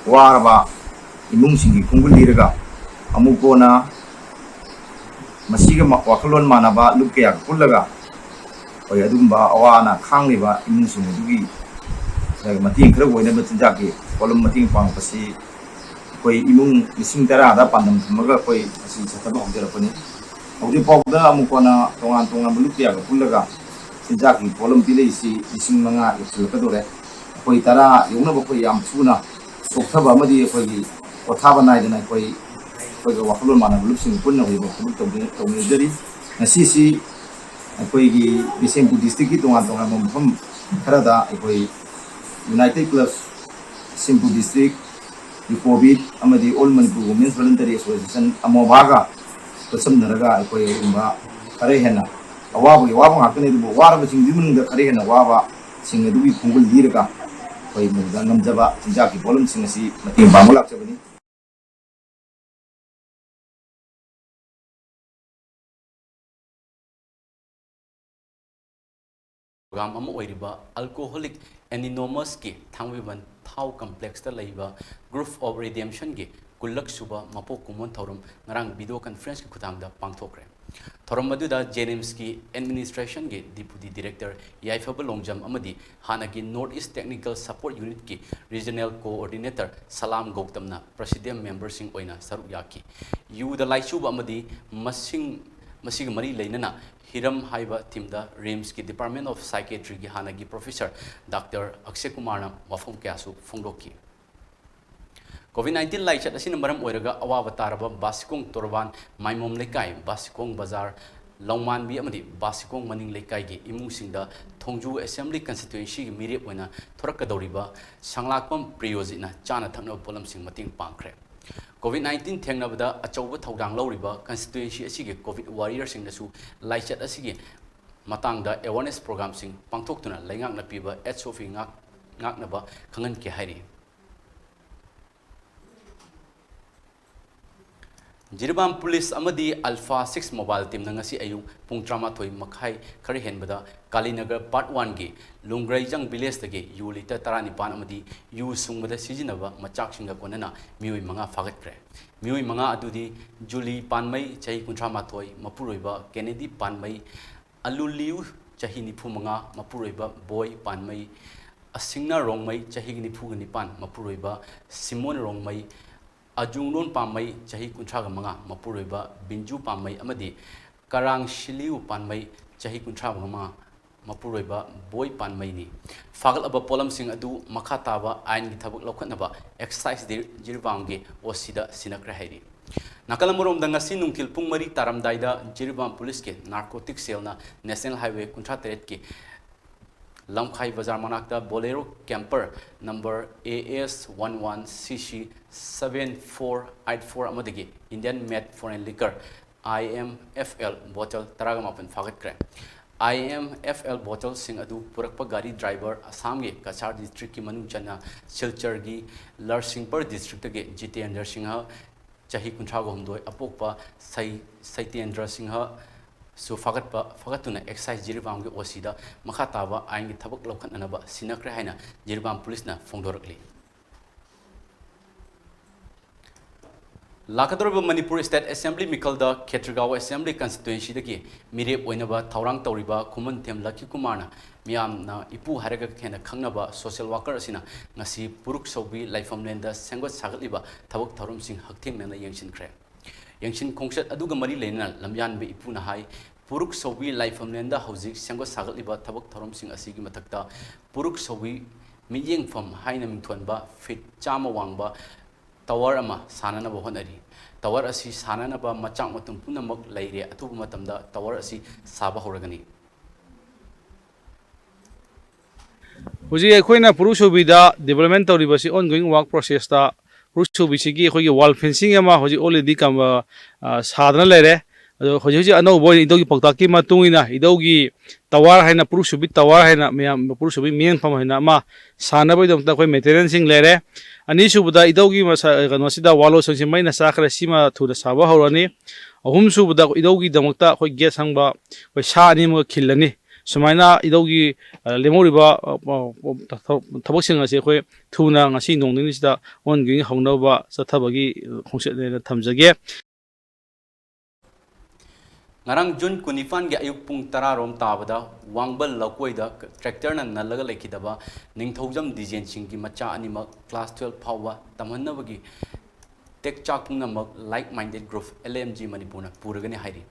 ꯋꯥꯔꯕ ꯏꯃꯨꯡꯁꯤꯡꯒꯤ ꯈꯣꯡꯒꯨꯜ ꯂꯤꯔꯒ ꯑꯃꯨꯛ ꯀꯣꯟꯅ ꯃꯁꯤꯒ ꯃ-, ꯋꯥꯈꯜꯂꯣꯟ ꯃꯥꯟꯅꯕ ꯂꯨꯞ ꯀꯌꯥꯒ ꯄꯨꯜꯂꯒ ꯑꯩꯈꯣꯏ ꯑꯗꯨꯒꯨꯝꯕ ꯑꯋꯥ ꯑꯅꯥ ꯈꯥꯡꯂꯤꯕ ꯏꯃꯨꯡꯁꯤꯡ ꯑꯗꯨꯒꯤ ꯃꯇꯦꯡ ꯈꯔ ꯑꯣꯏꯅꯕ ꯆꯤꯟꯖꯥꯛꯀꯤ ꯄꯣꯠꯂꯝ ꯃꯇꯦꯡ ꯄꯥꯡꯕꯁꯤ ꯑꯩꯈꯣꯏ ꯏꯃꯨꯡ ꯂꯤꯁꯤꯡ ꯇꯔꯥꯗ ꯄꯥꯟꯗꯝ ꯊꯝꯃꯒ ꯑꯩꯈꯣꯏ ꯃꯁꯤ ꯆꯠꯊꯕ ꯍꯧꯖꯔꯛꯄꯅꯤ꯫ ꯍꯧꯖꯤꯛ ꯐꯥꯎꯕꯗ ꯑꯃꯨꯛ ꯀꯣꯟꯅ ꯇꯣꯉꯥꯟ ꯇꯣꯉꯥꯟꯕ ꯂꯨꯞ ꯀꯌꯥꯒ ꯄꯨꯜꯂꯒ ꯆꯤꯟꯖꯥꯛꯀꯤ ꯄꯣꯠꯂꯝ ꯄꯤꯔꯛꯏꯁꯤ ꯂꯤꯁꯤꯡ ꯃꯉꯥ ꯌꯧꯁꯤꯜꯂꯛꯀꯗꯧꯔꯦ꯫ ꯑꯩꯈꯣꯏ ꯇꯔꯥ ꯌꯧꯅꯕ ꯑꯩꯈꯣꯏ ꯌꯥꯝ ꯊꯨꯅ ꯆꯣꯛꯊꯕ ꯑꯃꯗꯤ ꯑꯩꯈꯣꯏꯒꯤ ꯄꯣꯊꯥꯕ ꯅꯥꯏꯗꯅ ꯑꯩꯈꯣꯏ, ꯑꯩꯈꯣꯏꯒ ꯋꯥꯈꯜꯂꯣꯟ ꯃꯥꯟꯅꯕ ꯂꯨꯞꯁꯤꯡ ꯄꯨꯟꯅ ꯍꯧꯖꯤꯛ ꯊꯕꯛ ꯇꯧꯖ-, ꯇꯧꯃꯤꯟꯅꯖꯔꯤ꯫ ꯉꯁꯤꯁꯤ ꯑꯩꯈꯣꯏꯒꯤ ꯕꯤꯁꯦꯝꯄꯨꯔ ꯗꯤꯁꯇ꯭ꯔꯤꯛꯀꯤ ꯇꯣꯉꯥꯟ ꯇꯣꯉꯥꯟꯕ ꯃꯐꯝ ꯈꯔꯗ ꯑꯩꯈꯣꯏ United Club ꯕꯤꯁꯦꯝꯄꯨꯔ ꯗꯤꯁꯇ꯭ꯔꯤꯛ, ꯌꯨꯀꯣꯕꯤꯠ ꯑꯃꯗꯤ all Manipur women's voluntary association, ꯑꯃꯣꯕꯥꯒ ꯈꯨꯠꯁꯝꯅꯔꯒ ꯑꯩꯈꯣꯏ ꯑꯗꯨꯒꯨꯝꯕ ꯈꯔ ꯍꯦꯟꯅ, ꯑꯋꯥꯕꯒꯤ ꯑꯋꯥꯕ ꯉꯥꯛꯇꯅꯤ, ꯑꯗꯨꯕꯨ ꯋꯥꯔꯕꯁꯤꯡꯗꯨꯒꯤ ꯃꯅꯨꯡꯗ ꯈꯔ ꯍꯦꯟꯅ ꯋꯥꯕꯁꯤꯡ ꯑꯗꯨꯒꯤ ꯈꯣꯡꯒꯨꯜ ꯂꯤꯔꯒ ꯑꯩꯈꯣꯏ ꯃꯗꯨꯗ ꯉꯝꯖꯕ ꯆꯤꯟꯖꯥꯛꯀꯤ ꯄꯣꯠꯂꯝꯁꯤꯡ ꯑꯁꯤ ꯃꯇꯦꯡ ꯄꯥꯡꯕ ꯂꯥꯛꯆꯕꯅꯤ꯫ ꯄ꯭ꯔꯣꯒ꯭ꯔꯥꯝ ꯑꯃ ꯑꯣꯏꯔꯤꯕ ꯑꯜꯀꯣꯍꯣꯂꯤꯛ ꯑꯦꯅꯣꯅꯤꯃꯁꯀꯤ ꯊꯥꯡꯃꯩꯕꯟ ꯊꯥꯎ ꯀꯝꯄ꯭ꯂꯦꯛꯁꯇ ꯂꯩꯕ ꯒ꯭ꯔꯨꯞ ꯑꯣꯐ ꯔꯤꯗꯦꯝꯁꯟꯒꯤ ꯀꯨꯟꯂꯛ ꯁꯨꯕ ꯃꯄꯣꯛ ꯀꯨꯝꯑꯣꯟ ꯊꯧꯔꯝ ꯉꯔꯥꯡ ꯚꯤꯗꯤꯑꯣ ꯀꯟꯐ꯭ꯔꯦꯟꯁꯀꯤ ꯈꯨꯠꯊꯥꯡꯗ ꯄꯥꯡꯊꯣꯛꯈ꯭ꯔꯦ꯫ ꯊꯧꯔꯝ ꯑꯗꯨꯗ ꯖꯦꯅꯤꯝꯁꯀꯤ ꯑꯦꯗꯃꯤꯅꯤꯁꯇ꯭ꯔꯦꯁꯟꯒꯤ ꯗꯤꯄꯨꯇꯤ ꯗꯤꯔꯦꯛꯇꯔ ꯌꯥꯏꯐꯕ ꯂꯣꯡꯖꯝ ꯑꯃꯗꯤ ꯍꯥꯟꯅꯒꯤ ꯅꯣꯔꯠ ꯏꯁ ꯇꯦꯛꯅꯤꯀꯦꯜ ꯁꯄꯣꯔꯠ ꯌꯨꯅꯤꯠꯀꯤ ꯔꯤꯖꯅꯦꯜ ꯀꯣꯑꯣꯔꯗꯤꯅꯦꯇꯔ ꯁꯂꯥꯝ ꯒꯧꯇꯝꯅ ꯄ꯭ꯔꯦꯁꯤꯗꯦꯟ ꯃꯦꯝꯕꯔꯁꯤꯡ ꯑꯣꯏꯅ ꯁꯔꯨꯛ ꯌꯥꯈꯤ꯫ ꯌꯨꯗ ꯂꯥꯏꯆꯨꯕ ꯑꯃꯗꯤ ꯃꯁꯤꯡ, ꯃꯁꯤꯒ ꯃꯔꯤ ꯂꯩꯅꯅ ꯍꯤꯔꯝ ꯍꯥꯏꯕ ꯊꯤꯝꯗ ꯔꯤꯝꯁꯀꯤ ꯗꯤꯄꯥꯔꯠꯃꯦꯟ ꯑꯣꯐ ꯁꯥꯏꯀꯦꯇ꯭ꯔꯤꯒꯤ ꯍꯥꯟꯅꯒꯤ ꯄ꯭ꯔꯣꯐꯦꯁꯔ ꯗꯥꯛꯇꯔ ꯑꯛꯁꯦ ꯀꯨꯃꯥꯔꯅ ꯋꯥꯐꯝ ꯀꯌꯥꯁꯨ ꯐꯣꯡꯗꯣꯛꯈꯤ꯫ ꯀꯣꯚꯤꯗ ꯅꯥꯏꯟꯇꯤꯟ ꯂꯥꯏꯆꯠ ꯑꯁꯤꯅ ꯃꯔꯝ ꯑꯣꯏꯔꯒ ꯑꯋꯥꯕ ꯇꯥꯔꯕ ꯕꯥꯁꯤꯈꯣꯡ ꯇꯣꯔꯕꯥꯟ, ꯃꯥꯏꯃꯣꯝ ꯂꯩꯀꯥꯏ, ꯕꯥꯁꯤꯈꯣꯡ ꯕꯖꯥꯔ, ꯂꯧꯃꯥꯟꯕꯤ ꯑꯃꯗꯤ ꯕꯥꯁꯤꯈꯣꯡ ꯃꯅꯤꯡ ꯂꯩꯀꯥꯏꯒꯤ ꯏꯃꯨꯡꯁꯤꯡꯗ ꯊꯣꯡꯖꯨ ꯑꯦꯁꯦꯝꯕ꯭ꯂꯤ ꯀꯟꯁꯇꯤꯇ꯭ꯋꯦꯟꯁꯤꯒꯤ ꯃꯤꯔꯦꯞ ꯑꯣꯏꯅ ꯊꯣꯔꯛꯀꯗꯧꯔꯤꯕ ꯁꯪꯂꯥꯛꯄꯝ ꯄ꯭ꯔꯤꯌꯣꯖꯤꯠꯅ ꯆꯥꯅ ꯊꯛꯅꯕ ꯄꯣꯠꯂꯝꯁꯤꯡ ꯃꯇꯦꯡ ꯄꯥꯡꯈ꯭ꯔꯦ꯫ ꯀꯣꯚꯤꯗ ꯅꯥꯏꯟꯇꯤꯟ ꯊꯦꯡꯅꯕꯗ ꯑꯆꯧꯕ ꯊꯧꯗꯥꯡ ꯂꯧꯔꯤꯕ ꯀꯟꯁꯇꯤꯇ꯭ꯋꯦꯟꯁꯤ ꯑꯁꯤꯒꯤ ꯀꯣꯚꯤꯗ ꯋꯥꯔꯤꯌꯔꯁꯤꯡꯅꯁꯨ ꯂꯥꯏꯆꯠ ꯑꯁꯤꯒꯤ ꯃꯇꯥꯡꯗ ꯑꯦꯋꯥꯔꯅꯦꯁ ꯄ꯭ꯔꯣꯒ꯭ꯔꯥꯝꯁꯤꯡ ꯄꯥꯡꯊꯣꯛꯇꯨꯅ ꯂꯩꯉꯥꯛꯅ ꯄꯤꯕ ꯑꯦꯁ ꯑꯣ ꯄꯤ ꯉꯥꯛ-, ꯉꯥꯛꯅꯕ ꯈꯪꯍꯟꯈꯤ ꯍꯥꯏꯔꯤ꯫ ꯖꯤꯔꯤꯕꯥꯝ ꯄꯨꯂꯤꯁ ꯑꯃꯗꯤ ꯑꯜꯐꯥ ꯁꯤꯛꯁ ꯃꯣꯕꯥꯏꯜ ꯇꯤꯝꯅ ꯉꯁꯤ ꯑꯌꯨꯛ ꯄꯨꯡ ꯇꯔꯥꯃꯥꯊꯣꯏ ꯃꯈꯥꯏ ꯈꯔ ꯍꯦꯟꯕꯗ ꯀꯥꯂꯤꯅꯒꯔ ꯄꯥꯔꯠ ꯋꯥꯟꯒꯤ ꯂꯨꯡꯒ꯭ꯔꯩꯖꯪ ꯚꯤꯂꯦꯖꯇꯒꯤ ꯌꯨ ꯂꯤꯇꯔ ꯇꯔꯥꯅꯤꯄꯥꯟ ꯑꯃꯗꯤ ꯌꯨ ꯁꯨꯡꯕꯗ ꯁꯤꯖꯤꯟꯅꯕ ꯃꯆꯥꯛꯁꯤꯡꯒ ꯀꯣꯟꯅꯅ ꯃꯤꯑꯣꯏ ꯃꯉꯥ ꯐꯥꯒꯠꯈ꯭ꯔꯦ꯫ ꯃꯤꯑꯣꯏ ꯃꯉꯥ ꯑꯗꯨꯗꯤ ꯖꯨꯂꯤ ꯄꯥꯟꯃꯩ, ꯆꯍꯤ ꯀꯨꯟꯊ꯭ꯔꯥ ꯃꯥꯊꯣꯏ, ꯃꯄꯨꯔꯣꯏꯕ ꯀꯦꯅꯦꯗꯤ ꯄꯥꯟꯃꯩ, ꯑꯂꯨꯂꯤꯎ, ꯆꯍꯤ ꯅꯤꯐꯨ ꯃꯉꯥ, ꯃꯄꯨꯔꯣꯏꯕ ꯕꯣꯏ ꯄꯥꯟꯃꯩ, ꯑꯁꯤꯡꯅ ꯔꯣꯡꯃꯩ, ꯆꯍꯤ ꯅꯤꯐꯨꯒ ꯅꯤꯄꯥꯟ, ꯃꯄꯨꯔꯣꯏꯕ ꯁꯤꯃꯣꯟ ꯔꯣꯡꯃꯩ, ꯑꯖꯨꯡꯂꯣꯟ ꯄꯥꯝꯃꯩ, ꯆꯍꯤ ꯀꯨꯟꯊ꯭ꯔꯥꯒ ꯃꯉꯥ, ꯃꯄꯨꯔꯣꯏꯕ ꯕꯤꯟꯖꯨ ꯄꯥꯝꯃꯩ ꯑꯃꯗꯤ ꯀꯔꯥꯡ ꯁꯤꯂꯤꯎ ꯄꯥꯟꯃꯩ, ꯆꯍꯤ ꯀꯨꯟꯊ꯭ꯔꯥꯒ ꯃꯉꯥ, ꯃꯄꯨꯔꯣꯏꯕ ꯕꯣꯏ ꯄꯥꯟꯃꯩꯅꯤ꯫ ꯐꯥꯒꯠꯂꯕ ꯄꯣꯠꯂꯝꯁꯤꯡ ꯑꯗꯨ ꯃꯈꯥ ꯇꯥꯕ ꯑꯥꯏꯟꯒꯤ ꯊꯕꯛ ꯂꯧꯈꯠꯅꯕ ꯑꯦꯛꯁꯥꯏꯁ ꯗꯤ-, ꯖꯤꯔꯤꯕꯥꯝꯒꯤ ꯑꯣ ꯁꯤꯗ ꯁꯤꯟꯅꯈ꯭ꯔꯦ ꯍꯥꯏꯔꯤ꯫ ꯅꯥꯀꯜ ꯑꯃꯔꯣꯝꯗ, ꯉꯁꯤ ꯅꯨꯡꯊꯤꯜ ꯄꯨꯡ ꯃꯔꯤ ꯇꯥꯔꯝꯗꯥꯏꯗ ꯖꯤꯔꯤꯕꯥꯝ ꯄꯨꯂꯤꯁꯀꯤ ꯅꯥꯔꯀꯣꯇꯤꯛ ꯁꯦꯜꯅ ꯅꯦꯁꯅꯦꯜ ꯍꯥꯏꯋꯦ ꯀꯨꯟꯊ꯭ꯔꯥ ꯇꯔꯦꯠꯀꯤ ꯂꯝꯈꯥꯏ ꯕꯖꯥꯔ ꯃꯅꯥꯛꯇ Bolero Camper number A S one one C C seven four eight four ꯑꯃꯗꯒꯤ Indian Made Foreign Liquor I M F L bottle ꯇꯔꯥꯒ ꯃꯥꯄꯟ ꯐꯥꯒꯠꯈ꯭ꯔꯦ꯫ I M F L bottleꯁꯤꯡ ꯑꯗꯨ ꯄꯨꯔꯛꯄ ꯒꯥꯔꯤ driver ꯑꯁꯥꯝꯒꯤ ꯀꯆꯥꯔ districtꯀꯤ ꯃꯅꯨꯡ ꯆꯟꯅ ꯁꯤꯜꯆꯔꯒꯤ ꯂꯔꯁꯤꯡꯄꯔ districtꯇꯒꯤ ꯖꯤꯇꯦꯟꯗ꯭ꯔ ꯁꯤꯡꯍ, ꯆꯍꯤ ꯀꯨꯟꯊ꯭ꯔꯥꯒ ꯍꯨꯝꯗꯣꯏ, ꯑꯄꯣꯛꯄ ꯁꯩ-, ꯁꯩꯇꯦꯟꯗ꯭ꯔ ꯁꯤꯡꯍꯁꯨ ꯐꯥꯒꯠꯄ, ꯐꯥꯒꯠꯇꯨꯅ excise ꯖꯤꯔꯤꯕꯥꯝꯒꯤ OCꯗ ꯃꯈꯥ ꯇꯥꯕ ꯑꯥꯏꯟꯒꯤ ꯊꯕꯛ ꯂꯧꯈꯠꯅꯅꯕ ꯁꯤꯟꯅꯈ꯭ꯔꯦ ꯍꯥꯏꯅ ꯖꯤꯔꯤꯕꯥꯝ ꯄꯨꯂꯤꯁꯅ ꯐꯣꯡꯗꯣꯔꯛꯂꯤ꯫ ꯂꯥꯛꯀꯗꯧꯔꯤꯕ ꯃꯅꯤꯄꯨꯔ State Assembly ꯃꯤꯈꯜꯗ ꯈꯦꯇ꯭ꯔꯤꯒꯥꯎ Assembly Constituencyꯗꯒꯤ ꯃꯤꯔꯦꯞ ꯑꯣꯏꯅꯕ ꯊꯧꯔꯥꯡ ꯇꯧꯔꯤꯕ ꯈꯨꯃꯟꯊꯦꯝ ꯂꯛꯈꯤ ꯀꯨꯃꯥꯔꯅ ꯃꯤꯌꯥꯝꯅ ꯏꯄꯨ ꯍꯥꯏꯔꯒ ꯍꯦꯟꯅ ꯈꯪꯅꯕ social worker ꯑꯁꯤꯅ ꯉꯁꯤ ꯄꯨꯔꯨꯛ ꯁꯧꯕꯤ ꯂꯥꯏꯐꯝꯂꯦꯟꯗ ꯁꯦꯝꯒꯠ ꯁꯥꯒꯠꯂꯤꯕ ꯊꯕꯛ ꯊꯧꯔꯝꯁꯤꯡ ꯍꯛꯊꯦꯡꯅꯅ ꯌꯦꯡꯁꯤꯟꯈ꯭ꯔꯦ꯫ ꯌꯦꯡꯁꯤꯟ ꯈꯣꯡꯆꯠ ꯑꯗꯨꯒ ꯃꯔꯤ ꯂꯩꯅꯅ ꯂꯝꯌꯥꯟꯕ ꯏꯄꯨꯅ ꯍꯥꯏ, ꯄꯨꯔꯨꯛ ꯁꯧꯕꯤ ꯂꯥꯏꯐꯝꯂꯦꯟꯗ ꯍꯧꯖꯤꯛ ꯁꯦꯝꯒꯠ ꯁꯥꯒꯠꯂꯤꯕ ꯊꯕꯛ ꯊꯧꯔꯝꯁꯤꯡ ꯑꯁꯤꯒꯤ ꯃꯊꯛꯇ ꯄꯨꯔꯨꯛ ꯁꯧꯕꯤ ꯃꯤꯠꯌꯦꯡꯐꯝ ꯍꯥꯏꯅ ꯃꯤꯡꯊꯣꯟꯕ feet ꯆꯥꯝꯃ ꯋꯥꯡꯕ tower ꯑꯃ ꯁꯥꯅꯅꯕ ꯍꯣꯠꯅꯔꯤ꯫ Tower ꯑꯁꯤ ꯁꯥꯅꯅꯕ ꯃꯆꯥꯛ ꯃꯊꯨꯝ ꯄꯨꯝꯅꯃꯛ ꯂꯩꯔꯦ, ꯑꯊꯨꯕ ꯃꯇꯝꯗ tower ꯑꯁꯤ ꯁꯥꯕ ꯍꯧꯔꯒꯅꯤ꯫ ꯍꯧꯖꯤꯛ ꯑꯩꯈꯣꯏꯅ ꯄꯨꯔꯨꯛ ꯁꯧꯕꯤꯗ development ꯇꯧꯔꯤꯕꯁꯤ ongoing work processꯇ ꯄꯨꯔꯨꯛ ꯁꯧꯕꯤꯁꯤꯒꯤ ꯑꯩꯈꯣꯏꯒꯤ wall fencing ꯑꯃ ꯍꯧꯖꯤꯛ already ꯀꯝ-, ꯑ, ꯁꯥꯗꯅ ꯂꯩꯔꯦ꯫ ꯑꯗꯣ ꯍꯧꯖꯤꯛ ꯍꯧꯖꯤꯛ ꯑꯅꯧꯕ ꯑꯣꯏꯅ ꯏꯙꯧꯒꯤ ꯄꯥꯎꯇꯥꯛꯀꯤ ꯃꯇꯨꯡ ꯏꯟꯅ ꯏꯙꯧꯒꯤ tower ꯍꯥꯏꯅ, ꯄꯨꯔꯨꯛ ꯁꯧꯕꯤ tower ꯍꯥꯏꯅ, ꯃꯌꯥꯝ ꯄꯨꯔꯨꯛ ꯁꯧꯕꯤ ꯃꯤꯠꯌꯦꯡꯐꯝ ꯍꯥꯏꯅ ꯑꯃ ꯁꯥꯅꯕꯒꯤꯗꯃꯛꯇ ꯑꯩꯈꯣꯏ materialꯁꯤꯡ ꯂꯩꯔꯦ꯫ ꯑꯅꯤꯁꯨꯕꯗ ꯏꯙꯧꯒꯤ ꯃꯁꯥ-, ꯀꯩꯅꯣꯁꯤꯗ ꯋꯥꯂꯣꯁꯪꯁꯤ ꯃꯩꯅ ꯆꯥꯈ꯭ꯔꯦ, ꯁꯤꯃ ꯊꯨꯅ ꯁꯥꯕ ꯍꯧꯔꯅꯤ꯫ ꯑꯍꯨꯝꯁꯨꯕꯗ ꯏꯙꯧꯒꯤꯗꯃꯛꯇ ꯑꯩꯈꯣꯏ gate ꯁꯪꯕ, ꯑꯩꯈꯣꯏ ꯁꯥ ꯑꯅꯤ ꯑꯃꯒ ꯈꯤꯜꯂꯅꯤ꯫ ꯁꯨꯃꯥꯏꯅ ꯏꯙꯧꯒꯤ, ꯑ, ꯂꯦꯝꯍꯧꯔꯤꯕ, ꯑ, ꯑ, ꯊꯕꯛꯁꯤꯡ ꯑꯁꯤ ꯑꯩꯈꯣꯏ ꯊꯨꯅ ꯉꯁꯤ ꯅꯣꯡ ꯅꯤꯅꯤꯁꯤꯗ ongoing ꯍꯧꯅꯕ ꯆꯠꯊꯕꯒꯤ ꯈꯣꯡꯆꯠꯅꯦꯅ ꯊꯝꯖꯒꯦ꯫ ꯉꯔꯥꯡ June ꯀꯨꯟꯅꯤꯄꯥꯟꯒꯤ ꯑꯌꯨꯛ ꯄꯨꯡ ꯇꯔꯥ ꯔꯣꯝ ꯇꯥꯕꯗ ꯋꯥꯡꯕꯜ ꯂꯧꯀꯣꯏꯗ tractorꯅ ꯅꯜꯂꯒ ꯂꯩꯈꯤꯗꯕ ꯅꯤꯡꯊꯧꯖꯝ ꯗꯤꯖꯦꯟ ꯁꯤꯡꯒꯤ ꯃꯆꯥ ꯑꯅꯤꯃꯛ class twelve ꯐꯥꯎꯕ ꯇꯝꯍꯟꯅꯕꯒꯤ ꯇꯦꯛꯆꯥꯛ ꯄꯨꯝꯅꯃꯛ Like Minded Group, L M G ꯃꯅꯤꯄꯨꯔꯅ ꯄꯨꯔꯒꯅꯤ ꯍꯥꯏꯔꯤ꯫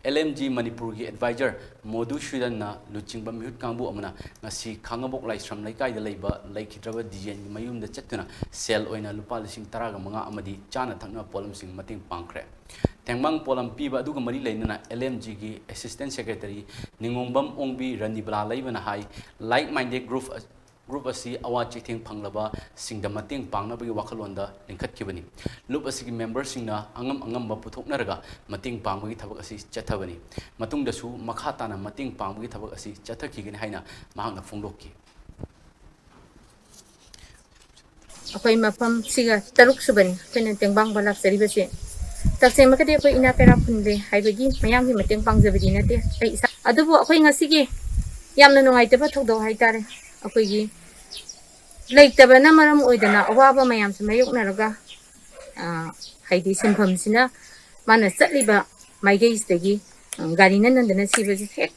L M G ꯃꯅꯤꯄꯨꯔꯒꯤ advisor ꯃꯣꯗꯨ ꯁꯨꯗꯟꯅ ꯂꯨꯆꯤꯡꯕ ꯃꯤꯍꯨꯠ ꯀꯥꯡꯕꯨ ꯑꯃꯅ ꯉꯁꯤ ꯈꯥꯉꯕꯣꯛ ꯂꯥꯏꯁ꯭ꯔꯝ ꯂꯩꯀꯥꯏꯗ ꯂꯩꯕ ꯂꯩꯈꯤꯗ꯭ꯔꯕ ꯗꯤꯖꯦꯟꯒꯤ ꯃꯌꯨꯝꯗ ꯆꯠꯇꯨꯅ ꯁꯦꯜ ꯑꯣꯏꯅ ꯂꯨꯄꯥ ꯂꯤꯁꯤꯡ ꯇꯔꯥꯒ ꯃꯉꯥ ꯑꯃꯗꯤ ꯆꯥꯅ ꯊꯛꯅꯕ ꯄꯣꯠꯂꯝꯁꯤꯡ ꯃꯇꯦꯡ ꯄꯥꯡꯈ꯭ꯔꯦ꯫ ꯇꯦꯡꯕꯥꯡ ꯄꯣꯠꯂꯝ ꯄꯤꯕ ꯑꯗꯨꯒ ꯃꯔꯤ ꯂꯩꯅꯅ L M G ꯒꯤ Assistant Secretary ꯅꯤꯉꯣꯝꯕꯝ ꯑꯣꯡꯕꯤ ꯔꯅꯤꯕꯂꯥ ꯂꯩꯕꯅ ꯍꯥꯏ, like minded group, group ꯑꯁꯤ ꯑꯋꯥ ꯆꯩꯊꯦꯡ ꯐꯪꯂꯕꯁꯤꯡꯗ ꯃꯇꯦꯡ ꯄꯥꯡꯅꯕꯒꯤ ꯋꯥꯈꯜꯂꯣꯟꯗ ꯂꯤꯡꯈꯠꯈꯤꯕꯅꯤ꯫ ꯂꯨꯞ ꯑꯁꯤꯒꯤ memberꯁꯤꯡꯅ ꯑꯉꯝ ꯑꯉꯝꯕ ꯄꯨꯊꯣꯛꯅꯔꯒ ꯃꯇꯦꯡ ꯄꯥꯡꯕꯒꯤ ꯊꯕꯛ ꯑꯁꯤ ꯆꯠꯊꯕꯅꯤ꯫ ꯃꯇꯨꯡꯗꯁꯨ ꯃꯈꯥ ꯇꯥꯅ ꯃꯇꯦꯡ ꯄꯥꯡꯕꯒꯤ ꯊꯕꯛ ꯑꯁꯤ ꯆꯠꯊꯈꯤꯒꯅꯤ ꯍꯥꯏꯅ ꯃꯍꯥꯛꯅ ꯐꯣꯡꯗꯣꯛꯈꯤ꯫ ꯑꯩꯈꯣꯏ ꯃꯐꯝꯁꯤꯒ ꯇꯔꯨꯛ ꯁꯨꯕꯅꯤ ꯑꯩꯈꯣꯏꯅ ꯇꯦꯡꯕꯥꯡꯕ ꯂꯥꯛꯆꯔꯤꯕꯁꯦ꯫ ꯇꯁꯦꯡꯃꯒꯗꯤ ꯑꯩꯈꯣꯏ ꯏꯅꯥ ꯀꯩꯔꯥ ꯈꯨꯟꯗꯦ ꯍꯥꯏꯕꯒꯤ ꯃꯌꯥꯝꯒꯤ ꯃꯇꯦꯡ ꯄꯥꯡꯖꯕꯗꯤ ꯅꯠꯇꯦ ꯑꯩ ꯏꯁꯥ꯫ ꯑꯗꯨꯕꯨ ꯑꯩꯈꯣꯏ ꯉꯁꯤꯒꯤ ꯌꯥꯝꯅ ꯅꯨꯡꯉꯥꯏꯇꯕ ꯊꯧꯗꯣꯛ ꯍꯥꯏꯇꯥꯔꯦ, ꯑꯩꯈꯣꯏꯒꯤ ꯂꯩꯇꯕꯅ ꯃꯔꯝ ꯑꯣꯏꯗꯅ ꯑꯋꯥꯕ ꯃꯌꯥꯝꯁꯦ ꯃꯥꯌꯣꯛꯅꯔꯒ, ꯑ, ꯍꯥꯏꯗꯤ ꯁꯤꯟꯐꯝꯁꯤꯅ ꯃꯥꯅ ꯆꯠꯂꯤꯕ ꯃꯥꯏꯀꯩꯁꯤꯗꯒꯤ, ꯑ, ꯒꯥꯔꯤꯅ ꯅꯟꯗꯅ ꯁꯤꯕꯁꯦ ꯍꯦꯛ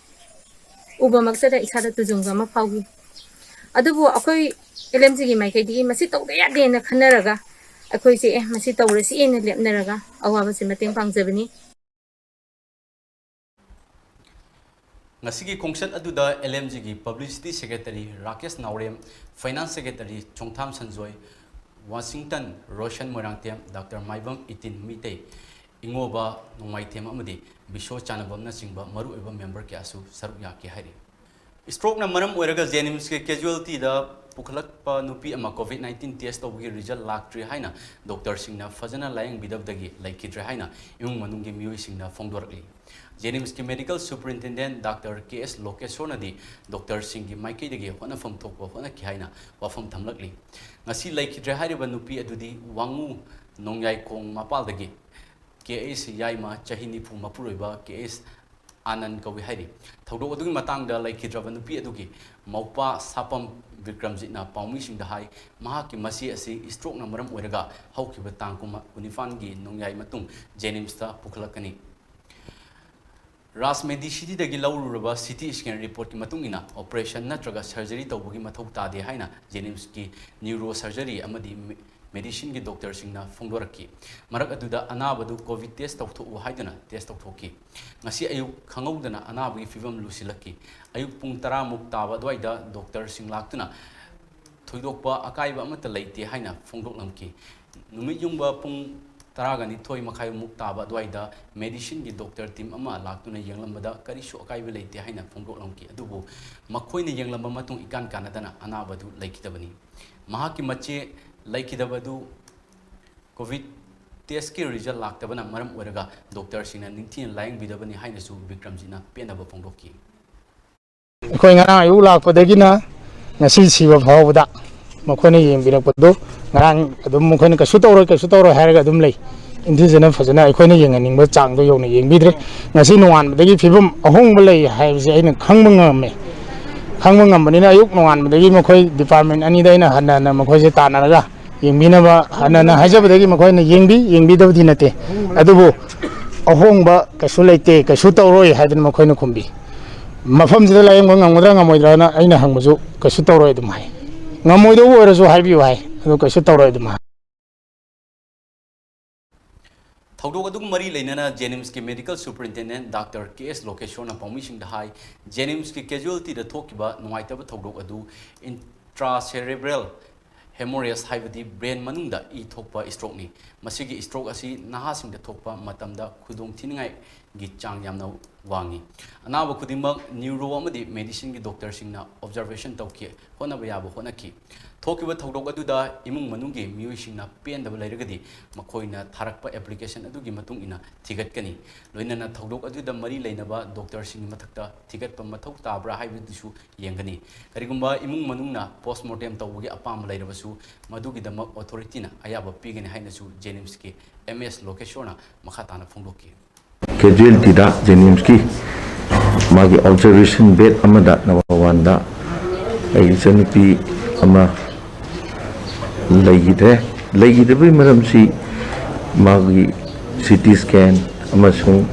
ꯎꯕꯃꯛꯇꯗ ꯏꯁꯥꯗ ꯇꯨꯖꯨꯡꯕ ꯑꯃ ꯐꯥꯎꯈꯤ꯫ ꯑꯗꯨꯕꯨ ꯑꯩꯈꯣꯏ L M G ꯒꯤ ꯃꯥꯏꯀꯩꯗꯒꯤ ꯃꯁꯤ ꯇꯧꯗ ꯌꯥꯗꯦꯅ ꯈꯟꯅꯔꯒ ꯑꯩꯈꯣꯏꯁꯦ, "ꯑꯦ, ꯃꯁꯤ ꯇꯧꯔꯁꯤꯅ" ꯂꯦꯞꯅꯔꯒ ꯑꯋꯥꯕꯁꯦ ꯃꯇꯦꯡ ꯄꯥꯡꯖꯕꯅꯤ꯫ ꯉꯁꯤꯒꯤ ꯈꯣꯡꯆꯠ ꯑꯗꯨꯗ L M G ꯒꯤ Publicity Secretary Rakesh Naorem, Finance Secretary Chongtham Sanjoy, Washington Roshan Moirangthem, doctor Maibam Itin Meetei, Ingoba Nongmaithem ꯑꯃꯗꯤ ꯕꯤꯁꯣ ꯆꯥꯅꯕꯝꯅꯆꯤꯡꯕ ꯃꯔꯨꯑꯣꯏꯕ member ꯀꯌꯥꯁꯨ ꯁꯔꯨꯛ ꯌꯥꯈꯤ ꯍꯥꯏꯔꯤ꯫ Strokeꯅ ꯃꯔꯝ ꯑꯣꯏꯔꯒ JNIMSꯀꯤ casualtyꯗ ꯄꯨꯈꯠꯂꯛꯄ ꯅꯨꯄꯤ ꯑꯃ COVID nineteen test ꯇꯧꯕꯒꯤ result ꯂꯥꯛꯇ꯭ꯔꯤ ꯍꯥꯏꯅ doctorꯁꯤꯡꯅ ꯐꯖꯅ ꯂꯥꯌꯦꯡꯕꯤꯗꯕꯗꯒꯤ ꯂꯩꯈꯤꯗ꯭ꯔꯦ ꯍꯥꯏꯅ ꯏꯃꯨꯡ ꯃꯅꯨꯡꯒꯤ ꯃꯤꯑꯣꯏꯁꯤꯡꯅ ꯐꯣꯡꯗꯣꯔꯛꯂꯤ꯫ JNIMSꯀꯤ Medical Superintendent ꯗꯥꯛꯇꯔ ꯀꯦ ꯑꯦꯁ ꯂꯣꯀꯦꯁꯣꯔꯅꯗꯤ doctorꯁꯤꯡꯒꯤ ꯃꯥꯏꯀꯩꯗꯒꯤ ꯍꯣꯠꯅꯐꯝ ꯊꯣꯛꯄ ꯍꯣꯠꯅꯈꯤ ꯍꯥꯏꯅ ꯋꯥꯐꯝ ꯊꯝꯂꯛꯂꯤ꯫ ꯉꯁꯤ ꯂꯩꯈꯤꯗ꯭ꯔꯦ ꯍꯥꯏꯔꯤꯕ ꯅꯨꯄꯤ ꯑꯗꯨꯗꯤ ꯋꯥꯉꯨ ꯅꯣꯡꯌꯥꯏꯈꯣꯡ ꯃꯄꯥꯜꯗꯒꯤ ꯀꯦ ꯑꯦꯁ ꯌꯥꯏꯃ, ꯆꯍꯤ ꯅꯤꯐꯨ ꯃꯄꯨꯔꯣꯏꯕ ꯀꯦ ꯑꯦꯁ ꯑꯥꯅꯟ ꯀꯧꯏ ꯍꯥꯏꯔꯤ꯫ ꯊꯧꯗꯣꯛ ꯑꯗꯨꯒꯤ ꯃꯇꯥꯡꯗ ꯂꯩꯈꯤꯗ꯭ꯔꯕ ꯅꯨꯄꯤ ꯑꯗꯨꯒꯤ ꯃꯧꯄ꯭ꯋꯥ ꯁꯥꯄꯝ ꯕꯤꯀ꯭ꯔꯝꯖꯤꯠꯅ ꯄꯥꯎꯃꯤꯁꯤꯡꯗ ꯍꯥꯏ, ꯃꯍꯥꯛꯀꯤ ꯃꯆꯦ ꯑꯁꯤ strokeꯅ ꯃꯔꯝ ꯑꯣꯏꯔꯒ ꯍꯧꯈꯤꯕ ꯇꯥꯡ ꯀꯨꯟ-, ꯀꯨꯟꯅꯤꯄꯥꯟꯒꯤ ꯅꯣꯡꯌꯥꯏ ꯃꯇꯨꯡ JNIMSꯇ ꯄꯨꯈꯠꯂꯛꯀꯅꯤ꯫ ꯔꯥꯖ ꯃꯦꯗꯤꯁꯤꯇꯤꯗꯒꯤ ꯂꯧꯔꯨꯔꯕ CT scan reportꯀꯤ ꯃꯇꯨꯡ ꯏꯟꯅ operation ꯅꯠꯇ꯭ꯔꯒ surgery ꯇꯧꯕꯒꯤ ꯃꯊꯧ ꯇꯥꯗꯦ ꯍꯥꯏꯅ JNIMSꯀꯤ neurosurgery ꯑꯃꯗꯤ me-, medicineꯒꯤ doctorꯁꯤꯡꯅ ꯐꯣꯡꯗꯣꯔꯛꯈꯤ꯫ ꯃꯔꯛ ꯑꯗꯨꯗ ꯑꯅꯥꯕꯗꯨ COVID test ꯇꯧꯊꯣꯛꯎ ꯍꯥꯏꯗꯨꯅ test ꯇꯧꯊꯣꯛꯈꯤ꯫ ꯉꯁꯤ ꯑꯌꯨꯛ ꯈꯪꯍꯧꯗꯅ ꯑꯅꯥꯕꯒꯤ ꯐꯤꯕꯝ ꯂꯨꯁꯤꯜꯂꯛꯈꯤ꯫ ꯑꯌꯨꯛ ꯄꯨꯡ ꯇꯔꯥꯃꯨꯛ ꯇꯥꯕ ꯑꯗꯨꯋꯥꯏꯗ doctorꯁꯤꯡ ꯂꯥꯛꯇꯨꯅ ꯊꯣꯏꯗꯣꯛꯄ ꯑꯀꯥꯏꯕ ꯑꯃꯠꯇ ꯂꯩꯇꯦ ꯍꯥꯏꯅ ꯐꯣꯡꯗꯣꯛꯂꯝꯈꯤ꯫ ꯅꯨꯃꯤꯠ ꯌꯨꯡꯕ ꯄꯨꯡ ꯇꯔꯥꯒ ꯅꯤꯊꯣꯏ ꯃꯈꯥꯏꯃꯨꯛ ꯇꯥꯕ ꯑꯗꯨꯋꯥꯏꯗ ꯃꯦꯗꯤꯁꯤꯟꯒꯤ ꯗꯣꯛꯇꯔ ꯇꯤꯝ ꯑꯃ ꯂꯥꯛꯇꯨꯅ ꯌꯦꯡꯂꯝꯕꯗ ꯀꯔꯤꯁꯨ ꯑꯀꯥꯏꯕ ꯂꯩꯇꯦ ꯍꯥꯏꯅ ꯐꯣꯡꯗꯣꯛꯂꯝꯈꯤ꯫ ꯑꯗꯨꯕꯨ ꯃꯈꯣꯏꯅ ꯌꯦꯡꯂꯝꯕ ꯃꯇꯨꯡ ꯏꯀꯥꯟ ꯀꯥꯟꯅꯗꯅ ꯑꯅꯥꯕꯗꯨ ꯂꯩꯈꯤꯗꯕꯅꯤ꯫ ꯃꯍꯥꯛꯀꯤ ꯃꯆꯦ ꯂꯩꯈꯤꯗꯕꯗꯨ ꯀꯣꯚꯤꯗ ꯇꯦꯁꯀꯤ ꯔꯤꯖꯜ ꯂꯥꯛꯇꯕꯅ ꯃꯔꯝ ꯑꯣꯏꯔꯒ ꯗꯣꯛꯇꯔꯁꯤꯡꯅ ꯅꯤꯡꯊꯤꯅ ꯂꯥꯌꯦꯡꯕꯤꯗꯕꯅꯤ ꯍꯥꯏꯅꯁꯨ ꯕꯤꯀ꯭ꯔꯝꯖꯤꯠꯅ ꯄꯦꯟꯗꯕ ꯐꯣꯡꯗꯣꯛꯈꯤ꯫ ꯑꯩꯈꯣꯏ ꯉꯔꯥꯡ ꯑꯌꯨꯛ ꯂꯥꯛꯄꯗꯒꯤꯅ ꯉꯁꯤ ꯁꯤꯕ ꯐꯥꯎꯕꯗ ꯃꯈꯣꯏꯅ ꯌꯦꯡꯕꯤꯔꯛꯄꯗꯨ, ꯉꯔꯥꯡ ꯑꯗꯨꯝ ꯃꯈꯣꯏꯅ "ꯀꯩꯁꯨ ꯇꯧꯔꯣꯏ, ꯀꯩꯁꯨ ꯇꯧꯔꯣꯏ" ꯍꯥꯏꯔꯒ ꯑꯗꯨꯝ ꯂꯩ꯫ ꯏꯟꯊꯤꯖꯅ ꯐꯖꯅ ꯑꯩꯈꯣꯏꯅ ꯌꯦꯡꯍꯟꯅꯤꯡꯕ ꯆꯥꯡꯗꯣ ꯌꯧꯅ ꯌꯦꯡꯕꯤꯗ꯭ꯔꯦ꯫ ꯉꯁꯤ ꯅꯣꯡꯉꯥꯟꯕꯗꯒꯤ ꯐꯤꯕꯝ ꯑꯍꯣꯡꯕ ꯂꯩ ꯍꯥꯏꯕꯁꯦ ꯑꯩꯅ ꯈꯪꯕ ꯉꯝꯃꯦ꯫ ꯈꯪꯕ ꯉꯝꯕꯅꯤꯅ ꯑꯌꯨꯛ ꯅꯣꯡꯉꯥꯟꯕꯗꯒꯤ ꯃꯈꯣꯏ ꯗꯤꯄꯥꯔꯠꯃꯦꯟ ꯑꯅꯤꯗ ꯑꯩꯅ ꯍꯟꯅ ꯍꯟꯅ ꯃꯈꯣꯏꯁꯦ ꯇꯥꯟꯅꯔꯒ ꯌꯦꯡꯕꯤꯅꯕ ꯍꯟꯅ ꯍꯟꯅ ꯍꯥꯏꯖꯕꯗꯒꯤ ꯃꯈꯣꯏꯅ ꯌꯦꯡꯕꯤ, ꯌꯦꯡꯕꯤꯗꯕꯗꯤ ꯅꯠꯇꯦ꯫ ꯑꯗꯨꯕꯨ ꯑꯍꯣꯡꯕ ꯀꯩꯁꯨ ꯂꯩꯇꯦ, ꯀꯩꯁꯨ ꯇꯧꯔꯣꯏ ꯍꯥꯏꯗꯅ ꯃꯈꯣꯏꯅ ꯈꯨꯝꯕꯤ꯫ ꯃꯐꯝꯁꯤꯗ ꯂꯥꯌꯦꯡꯕ ꯉꯝꯒꯗ꯭ꯔꯥ ꯉꯝꯃꯣꯏꯗ꯭ꯔꯥꯅ ꯑꯩꯅ ꯍꯪꯕꯁꯨ "ꯀꯩꯁꯨ ꯇꯧꯔꯣꯏ" ꯑꯗꯨꯝ ꯍꯥꯏ꯫ "ꯉꯝꯃꯣꯏꯗꯧꯕ ꯑꯣꯏꯔꯁꯨ ꯍꯥꯏꯕꯤꯌꯨ" ꯍꯥꯏ, ꯑꯗꯨ "ꯀꯩꯁꯨ ꯇꯧꯔꯣꯏ" ꯑꯗꯨꯝ ꯍꯥꯏ꯫ ꯊꯧꯗꯣꯛ ꯑꯗꯨꯒ ꯃꯔꯤ ꯂꯩꯅꯅ ꯖꯦꯅꯤꯝꯁꯀꯤ ꯃꯦꯗꯤꯀꯦꯜ ꯁꯨꯄꯔꯤꯟꯇꯦꯟꯗꯦꯟ ꯗꯥꯛꯇꯔ ꯀꯦ ꯑꯦꯁ ꯂꯣꯀꯦꯁꯣꯔꯅ ꯄꯥꯎꯃꯤꯁꯤꯡꯗ ꯍꯥꯏ, ꯖꯦꯅꯤꯝꯁꯀꯤ ꯀꯦꯖꯨꯋꯦꯜꯇꯤꯗ ꯊꯣꯛꯈꯤꯕ ꯅꯨꯡꯉꯥꯏꯇꯕ ꯊꯧꯗꯣꯛ ꯑꯗꯨ ꯏꯟꯇ꯭ꯔꯥꯁꯦꯔꯦꯕ꯭ꯔꯦꯜ ꯍꯦꯃꯣꯔꯦꯖ, ꯍꯥꯏꯕꯗꯤ ꯕ꯭ꯔꯦꯟ ꯃꯅꯨꯡꯗ ꯏ ꯊꯣꯛꯄ ꯁ꯭ꯇ꯭ꯔꯣꯛꯅꯤ꯫ ꯃꯁꯤꯒꯤ ꯁ꯭ꯇ꯭ꯔꯣꯛ ꯑꯁꯤ ꯅꯍꯥꯁꯤꯡꯗ ꯊꯣꯛꯄ ꯃꯇꯝꯗ ꯈꯨꯗꯣꯡꯊꯤꯅꯤꯡꯉꯥꯏꯒꯤ ꯆꯥꯡ ꯌꯥꯝꯅ ꯋꯥꯡꯉꯤ꯫ ꯑꯅꯥꯕ ꯈꯨꯗꯤꯡꯃꯛ ꯅ꯭ꯌꯨꯔꯣ ꯑꯃꯗꯤ ꯃꯦꯗꯤꯁꯤꯟꯒꯤ ꯗꯣꯛꯇꯔꯁꯤꯡꯅ ꯑꯣꯕꯖꯥꯔꯕꯦꯁꯟ ꯇꯧꯈꯤ, ꯍꯣꯠꯅꯕ ꯌꯥꯕ ꯍꯣꯠꯅꯈꯤ꯫ ꯊꯣꯛꯈꯤꯕ ꯊꯧꯗꯣꯛ ꯑꯗꯨꯗ ꯏꯃꯨꯡ ꯃꯅꯨꯡꯒꯤ ꯃꯤꯑꯣꯏꯁꯤꯡꯅ ꯄꯦꯟꯗꯕ ꯂꯩꯔꯒꯗꯤ ꯃꯈꯣꯏꯅ ꯊꯥꯔꯛꯄ ꯑꯦꯄ꯭ꯂꯤꯀꯦꯁꯟ ꯑꯗꯨꯒꯤ ꯃꯇꯨꯡ ꯏꯟꯅ ꯊꯤꯒꯠꯀꯅꯤ꯫ ꯂꯣꯏꯅꯅ ꯊꯧꯗꯣꯛ ꯑꯗꯨꯗ ꯃꯔꯤ ꯂꯩꯅꯕ ꯗꯣꯛꯇꯔꯁꯤꯡꯒꯤ ꯃꯊꯛꯇ ꯊꯤꯒꯠꯄ ꯃꯊꯧ ꯇꯥꯕ꯭ꯔꯥ ꯍꯥꯏꯕꯗꯨꯁꯨ ꯌꯦꯡꯒꯅꯤ꯫ ꯀꯔꯤꯒꯨꯝꯕ ꯏꯃꯨꯡ ꯃꯅꯨꯡꯅ ꯄꯣꯁꯃꯣꯔꯇꯦꯝ ꯇꯧꯕꯒꯤ ꯑꯄꯥꯝꯕ ꯂꯩꯔꯕꯁꯨ, ꯃꯗꯨꯒꯤꯗꯃꯛ ꯑꯣꯊꯣꯔꯤꯇꯤꯅ ꯑꯌꯥꯕ ꯄꯤꯒꯅꯤ ꯍꯥꯏꯅꯁꯨ ꯖꯦꯅꯤꯝꯁꯀꯤ ꯑꯦꯝ ꯑꯦꯁ ꯂꯣꯀꯦꯁꯣꯔꯅ ꯃꯈꯥ ꯇꯥꯅ ꯐꯣꯡꯗꯣꯛꯈꯤ꯫ ꯀꯦꯖꯨꯋꯦꯜꯇꯤꯗ ꯖꯦꯅꯤꯝꯁꯀꯤ ꯃꯥꯒꯤ ꯑꯣꯕꯖꯥꯔꯕꯦꯁꯟ ꯕꯦꯗ ꯑꯃꯗ, ꯅꯝꯕꯔ ꯋꯥꯟꯗ, ꯑꯩꯒꯤ ꯏꯆꯟꯅꯨꯄꯤ ꯑꯃ ꯂꯩꯈꯤꯗ꯭ꯔꯦ꯫ ꯂꯩꯈꯤꯗꯕꯒꯤ ꯃꯔꯝꯁꯤ ꯃꯥꯒꯤ ꯁꯤ ꯇꯤ ꯁ꯭ꯀꯦꯟ ꯑꯃꯁꯨꯡ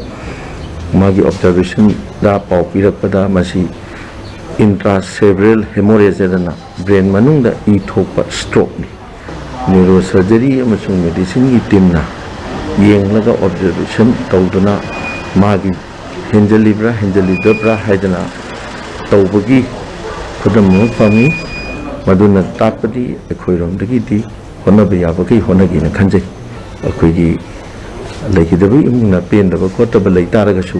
ꯃꯥꯒꯤ ꯑꯣꯕꯖꯥꯔꯕꯦꯁꯟꯗ ꯄꯥꯎ ꯄꯤꯔꯛꯄꯗ ꯃꯁꯤ ꯏꯟꯇ꯭ꯔꯥꯁꯦꯔꯦꯕ꯭ꯔꯦꯜ ꯍꯦꯃꯣꯔꯦꯖ ꯍꯥꯏꯗꯅ ꯕ꯭ꯔꯦꯟ ꯃꯅꯨꯡꯗ ꯏ ꯊꯣꯛꯄ ꯁ꯭ꯇ꯭ꯔꯣꯛꯅꯤ꯫ ꯅ꯭ꯌꯨꯔꯣ ꯁꯔꯖꯔꯤ ꯑꯃꯁꯨꯡ ꯃꯦꯗꯤꯁꯤꯟꯒꯤ ꯇꯤꯝꯅ ꯌꯦꯡꯂꯒ ꯑꯣꯕꯖꯥꯔꯕꯦꯁꯟ ꯇꯧꯗꯨꯅ ꯃꯥꯒꯤ ꯍꯦꯟꯖꯜꯂꯤꯕ꯭ꯔꯥ ꯍꯦꯟꯖꯜꯂꯤꯗꯕ꯭ꯔꯥ ꯍꯥꯏꯗꯅ ꯇꯧꯕꯒꯤ ꯈꯨꯗꯝ ꯑꯃ ꯐꯪꯉꯤ꯫ ꯃꯗꯨꯅ ꯇꯥꯛꯄꯗꯤ ꯑꯩꯈꯣꯏꯔꯣꯝꯗꯒꯤꯗꯤ ꯍꯣꯠꯅꯕ ꯌꯥꯕꯈꯩ ꯍꯣꯠꯅꯒꯦꯅ ꯈꯟꯖꯩ꯫ ꯑꯩꯈꯣꯏꯒꯤ ꯂꯩꯈꯤꯗꯕ ꯏꯃꯨꯡꯅ ꯄꯦꯟꯗꯕ ꯈꯣꯠꯇꯕ ꯂꯩ ꯇꯥꯔꯒꯁꯨ,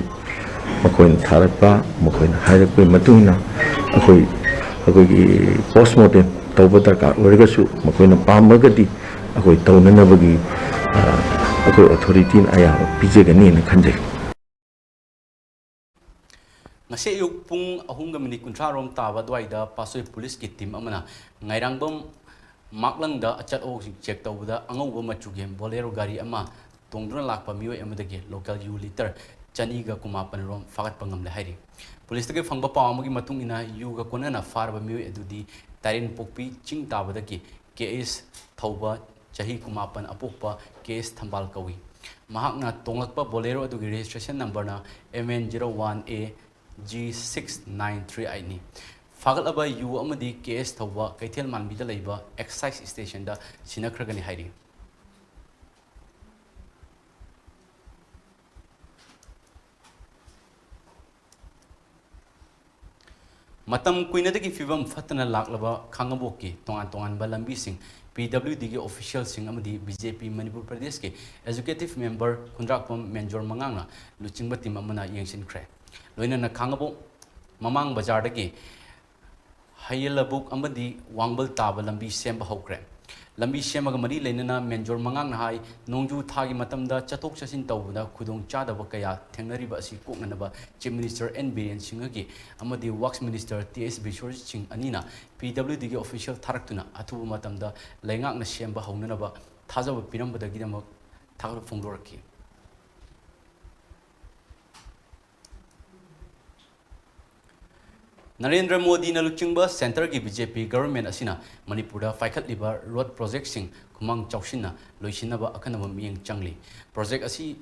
ꯃꯈꯣꯏꯅ ꯊꯥꯔꯛꯄ, ꯃꯈꯣꯏꯅ ꯍꯥꯏꯔꯛꯄꯒꯤ ꯃꯇꯨꯡ ꯏꯟꯅ ꯑꯩꯈꯣꯏ, ꯑꯩꯈꯣꯏꯒꯤ ꯄꯣꯁꯃꯣꯔꯇꯦꯝ ꯇꯧꯕ ꯗꯔꯀꯥꯔ ꯑꯣꯏꯔꯒꯁꯨ, ꯃꯈꯣꯏꯅ ꯄꯥꯝꯃꯒꯗꯤ ꯑꯩꯈꯣꯏ ꯇꯧꯅꯅꯕꯒꯤ, ꯑ, ꯑꯩꯈꯣꯏ ꯑꯣꯊꯣꯔꯤꯇꯤꯅ ꯑꯌꯥꯕ ꯄꯤꯖꯒꯅꯤꯅ ꯈꯟꯖꯩ꯫ ꯉꯁꯤ ꯑꯌꯨꯛ ꯄꯨꯡ ꯑꯍꯨꯝꯒ ꯃꯤꯅꯤꯠ ꯀꯨꯟꯊ꯭ꯔꯥ ꯔꯣꯝ ꯇꯥꯕ ꯑꯗꯨꯋꯥꯏꯗ ꯄꯥꯠꯁꯣꯏ ꯄꯨꯂꯤꯁꯀꯤ ꯇꯤꯝ ꯑꯃꯅ ꯉꯥꯏꯔꯥꯡꯕꯝ ꯃꯥꯛꯂꯪꯗ ꯑꯆꯠ ꯑꯋꯣꯛꯁꯤꯡ ꯆꯦꯛ ꯇꯧꯕꯗ ꯑꯉꯧꯕ ꯃꯆꯨꯒꯤ ꯕꯣꯂꯦꯔꯣ ꯒꯥꯔꯤ ꯑꯃ ꯇꯣꯡꯗꯨꯅ ꯂꯥꯛꯄ ꯃꯤꯑꯣꯏ ꯑꯃꯗꯒꯤ ꯂꯣꯀꯦꯜ ꯌꯨ ꯂꯤꯇꯔ ꯆꯅꯤꯒ ꯀꯨꯟꯃꯥꯄꯟ ꯔꯣꯝ ꯐꯥꯒꯠꯄ ꯉꯝꯂꯦ ꯍꯥꯏꯔꯤ꯫ ꯄꯨꯂꯤꯁꯇꯒꯤ ꯐꯪꯕ ꯄꯥꯎ ꯑꯃꯒꯤ ꯃꯇꯨꯡ ꯏꯟꯅ, ꯌꯨꯒ ꯀꯣꯟꯅꯅ ꯐꯥꯔꯕ ꯃꯤꯑꯣꯏ ꯑꯗꯨꯗꯤ ꯇꯥꯏꯔꯦꯟꯄꯣꯛꯄꯤ ꯆꯤꯡ ꯇꯥꯕꯗꯒꯤ ꯀꯦ ꯑꯦꯁ ꯊꯧꯕ, ꯆꯍꯤ ꯀꯨꯟꯃꯥꯄꯟ ꯑꯄꯣꯛꯄ ꯀꯦ ꯑꯦꯁ ꯊꯝꯕꯥꯜ ꯀꯧꯏ꯫ ꯃꯍꯥꯛꯅ ꯇꯣꯡꯂꯛꯄ ꯕꯣꯂꯦꯔꯣ ꯑꯗꯨꯒꯤ ꯔꯦꯖꯤꯁꯇ꯭ꯔꯦꯁꯟ ꯅꯝꯕꯔꯅ M N zero one A G six nine three ꯑꯩꯠꯅꯤ꯫ ꯐꯥꯒꯠꯂꯕ ꯌꯨ ꯑꯃꯗꯤ ꯀꯦ ꯑꯦꯁ ꯊꯧꯕ ꯀꯩꯊꯦꯜ ꯃꯥꯟꯕꯤꯗ ꯂꯩꯕ ꯑꯦꯛꯁꯥꯏꯖ ꯁ꯭ꯇꯦꯁꯟꯗ ꯁꯤꯟꯅꯈ꯭ꯔꯒꯅꯤ ꯍꯥꯏꯔꯤ꯫ ꯃꯇꯝ ꯀꯨꯏꯅꯗꯒꯤ ꯐꯤꯕꯝ ꯐꯠꯇꯅ ꯂꯥꯛꯂꯕ ꯈꯥꯡꯉꯕꯣꯛꯀꯤ ꯇꯣꯉꯥꯟ ꯇꯣꯉꯥꯟꯕ ꯂꯝꯕꯤꯁꯤꯡ ꯄꯤ ꯗꯕ꯭ꯂꯤꯎ ꯗꯤꯒꯤ ꯑꯣꯐꯤꯁꯤꯌꯦꯜꯁꯤꯡ ꯑꯃꯗꯤ ꯕꯤ ꯖꯦ ꯄꯤ ꯃꯅꯤꯄꯨꯔ ꯄ꯭ꯔꯗꯦꯁꯀꯤ ꯑꯦꯖꯨꯀꯦꯇꯤꯚ ꯃꯦꯝꯕꯔ ꯈꯨꯟꯗ꯭ꯔꯥꯛꯄꯝ ꯃꯦꯟꯖꯣꯔ ꯃꯉꯥꯡꯅ ꯂꯨꯆꯤꯡꯕ ꯇꯤꯝ ꯑꯃꯅ ꯌꯦꯡꯁꯤꯟꯈ꯭ꯔꯦ꯫ ꯂꯣꯏꯅꯅ ꯈꯥꯡꯉꯕꯣꯛ ꯃꯃꯥꯡ ꯕꯖꯥꯔꯗꯒꯤ ꯍꯌꯦꯜꯂꯕꯨꯛ ꯑꯃꯗꯤ ꯋꯥꯡꯕꯜ ꯇꯥꯕ ꯂꯝꯕꯤ ꯁꯦꯝꯕ ꯍꯧꯈ꯭ꯔꯦ꯫ ꯂꯝꯕꯤ ꯁꯦꯝꯕꯒ ꯃꯔꯤ ꯂꯩꯅꯅ ꯃꯦꯟꯖꯣꯔ ꯃꯉꯥꯡꯅ ꯍꯥꯏ, ꯅꯣꯡꯖꯨ ꯊꯥꯒꯤ ꯃꯇꯝꯗ ꯆꯠꯊꯣꯛ ꯆꯠꯁꯤꯟ ꯇꯧꯕꯗ ꯈꯨꯗꯣꯡ ꯆꯥꯗꯕ ꯀꯌꯥ ꯊꯦꯡꯅꯔꯤꯕ ꯑꯁꯤ ꯀꯣꯛꯅꯅꯕ ꯆꯤꯐ ꯃꯤꯅꯤꯁꯇꯔ ꯑꯦꯟ ꯕꯤꯔꯦꯟ ꯁꯤꯡꯍꯒꯤ ꯑꯃꯗꯤ ꯋꯥꯔꯛꯁ ꯃꯤꯅꯤꯁꯇꯔ ꯇꯤ ꯑꯦꯁ ꯕꯤꯁ꯭ꯋꯖꯤꯠ ꯁꯤꯡ ꯑꯅꯤꯅ ꯄꯤ ꯗꯕ꯭ꯂꯤꯎ ꯗꯤꯒꯤ ꯑꯣꯐꯤꯁꯤꯌꯦꯜ ꯊꯥꯔꯛꯇꯨꯅ ꯑꯊꯨꯕ ꯃꯇꯝꯗ ꯂꯩꯉꯥꯛꯅ ꯁꯦꯝꯕ ꯍꯧꯅꯅꯕ ꯊꯥꯖꯕ ꯄꯤꯔꯝꯕꯗꯒꯤꯗꯃꯛ ꯊꯥꯒꯠꯄ ꯐꯣꯡꯗꯣꯔꯛꯈꯤ꯫ ꯅꯔꯦꯟꯗ꯭ꯔ ꯃꯣꯗꯤꯅ ꯂꯨꯆꯤꯡꯕ ꯁꯦꯟꯇꯔꯒꯤ ꯕꯤ ꯖꯦ ꯄꯤ ꯒꯚꯔꯟꯃꯦꯟꯠ ꯑꯁꯤꯅ ꯃꯅꯤꯄꯨꯔꯗ ꯄꯥꯏꯈꯠꯂꯤꯕ ꯔꯣꯗ ꯄ꯭ꯔꯣꯖꯦꯛꯁꯤꯡ ꯈꯨꯃꯥꯡ ꯆꯥꯎꯁꯤꯟꯅ ꯂꯣꯏꯁꯤꯟꯅꯕ ꯑꯈꯟꯅꯕ ꯃꯤꯠꯌꯦꯡ ꯆꯪꯂꯤ꯫ ꯄ꯭ꯔꯣꯖꯦꯛ ꯑꯁꯤ,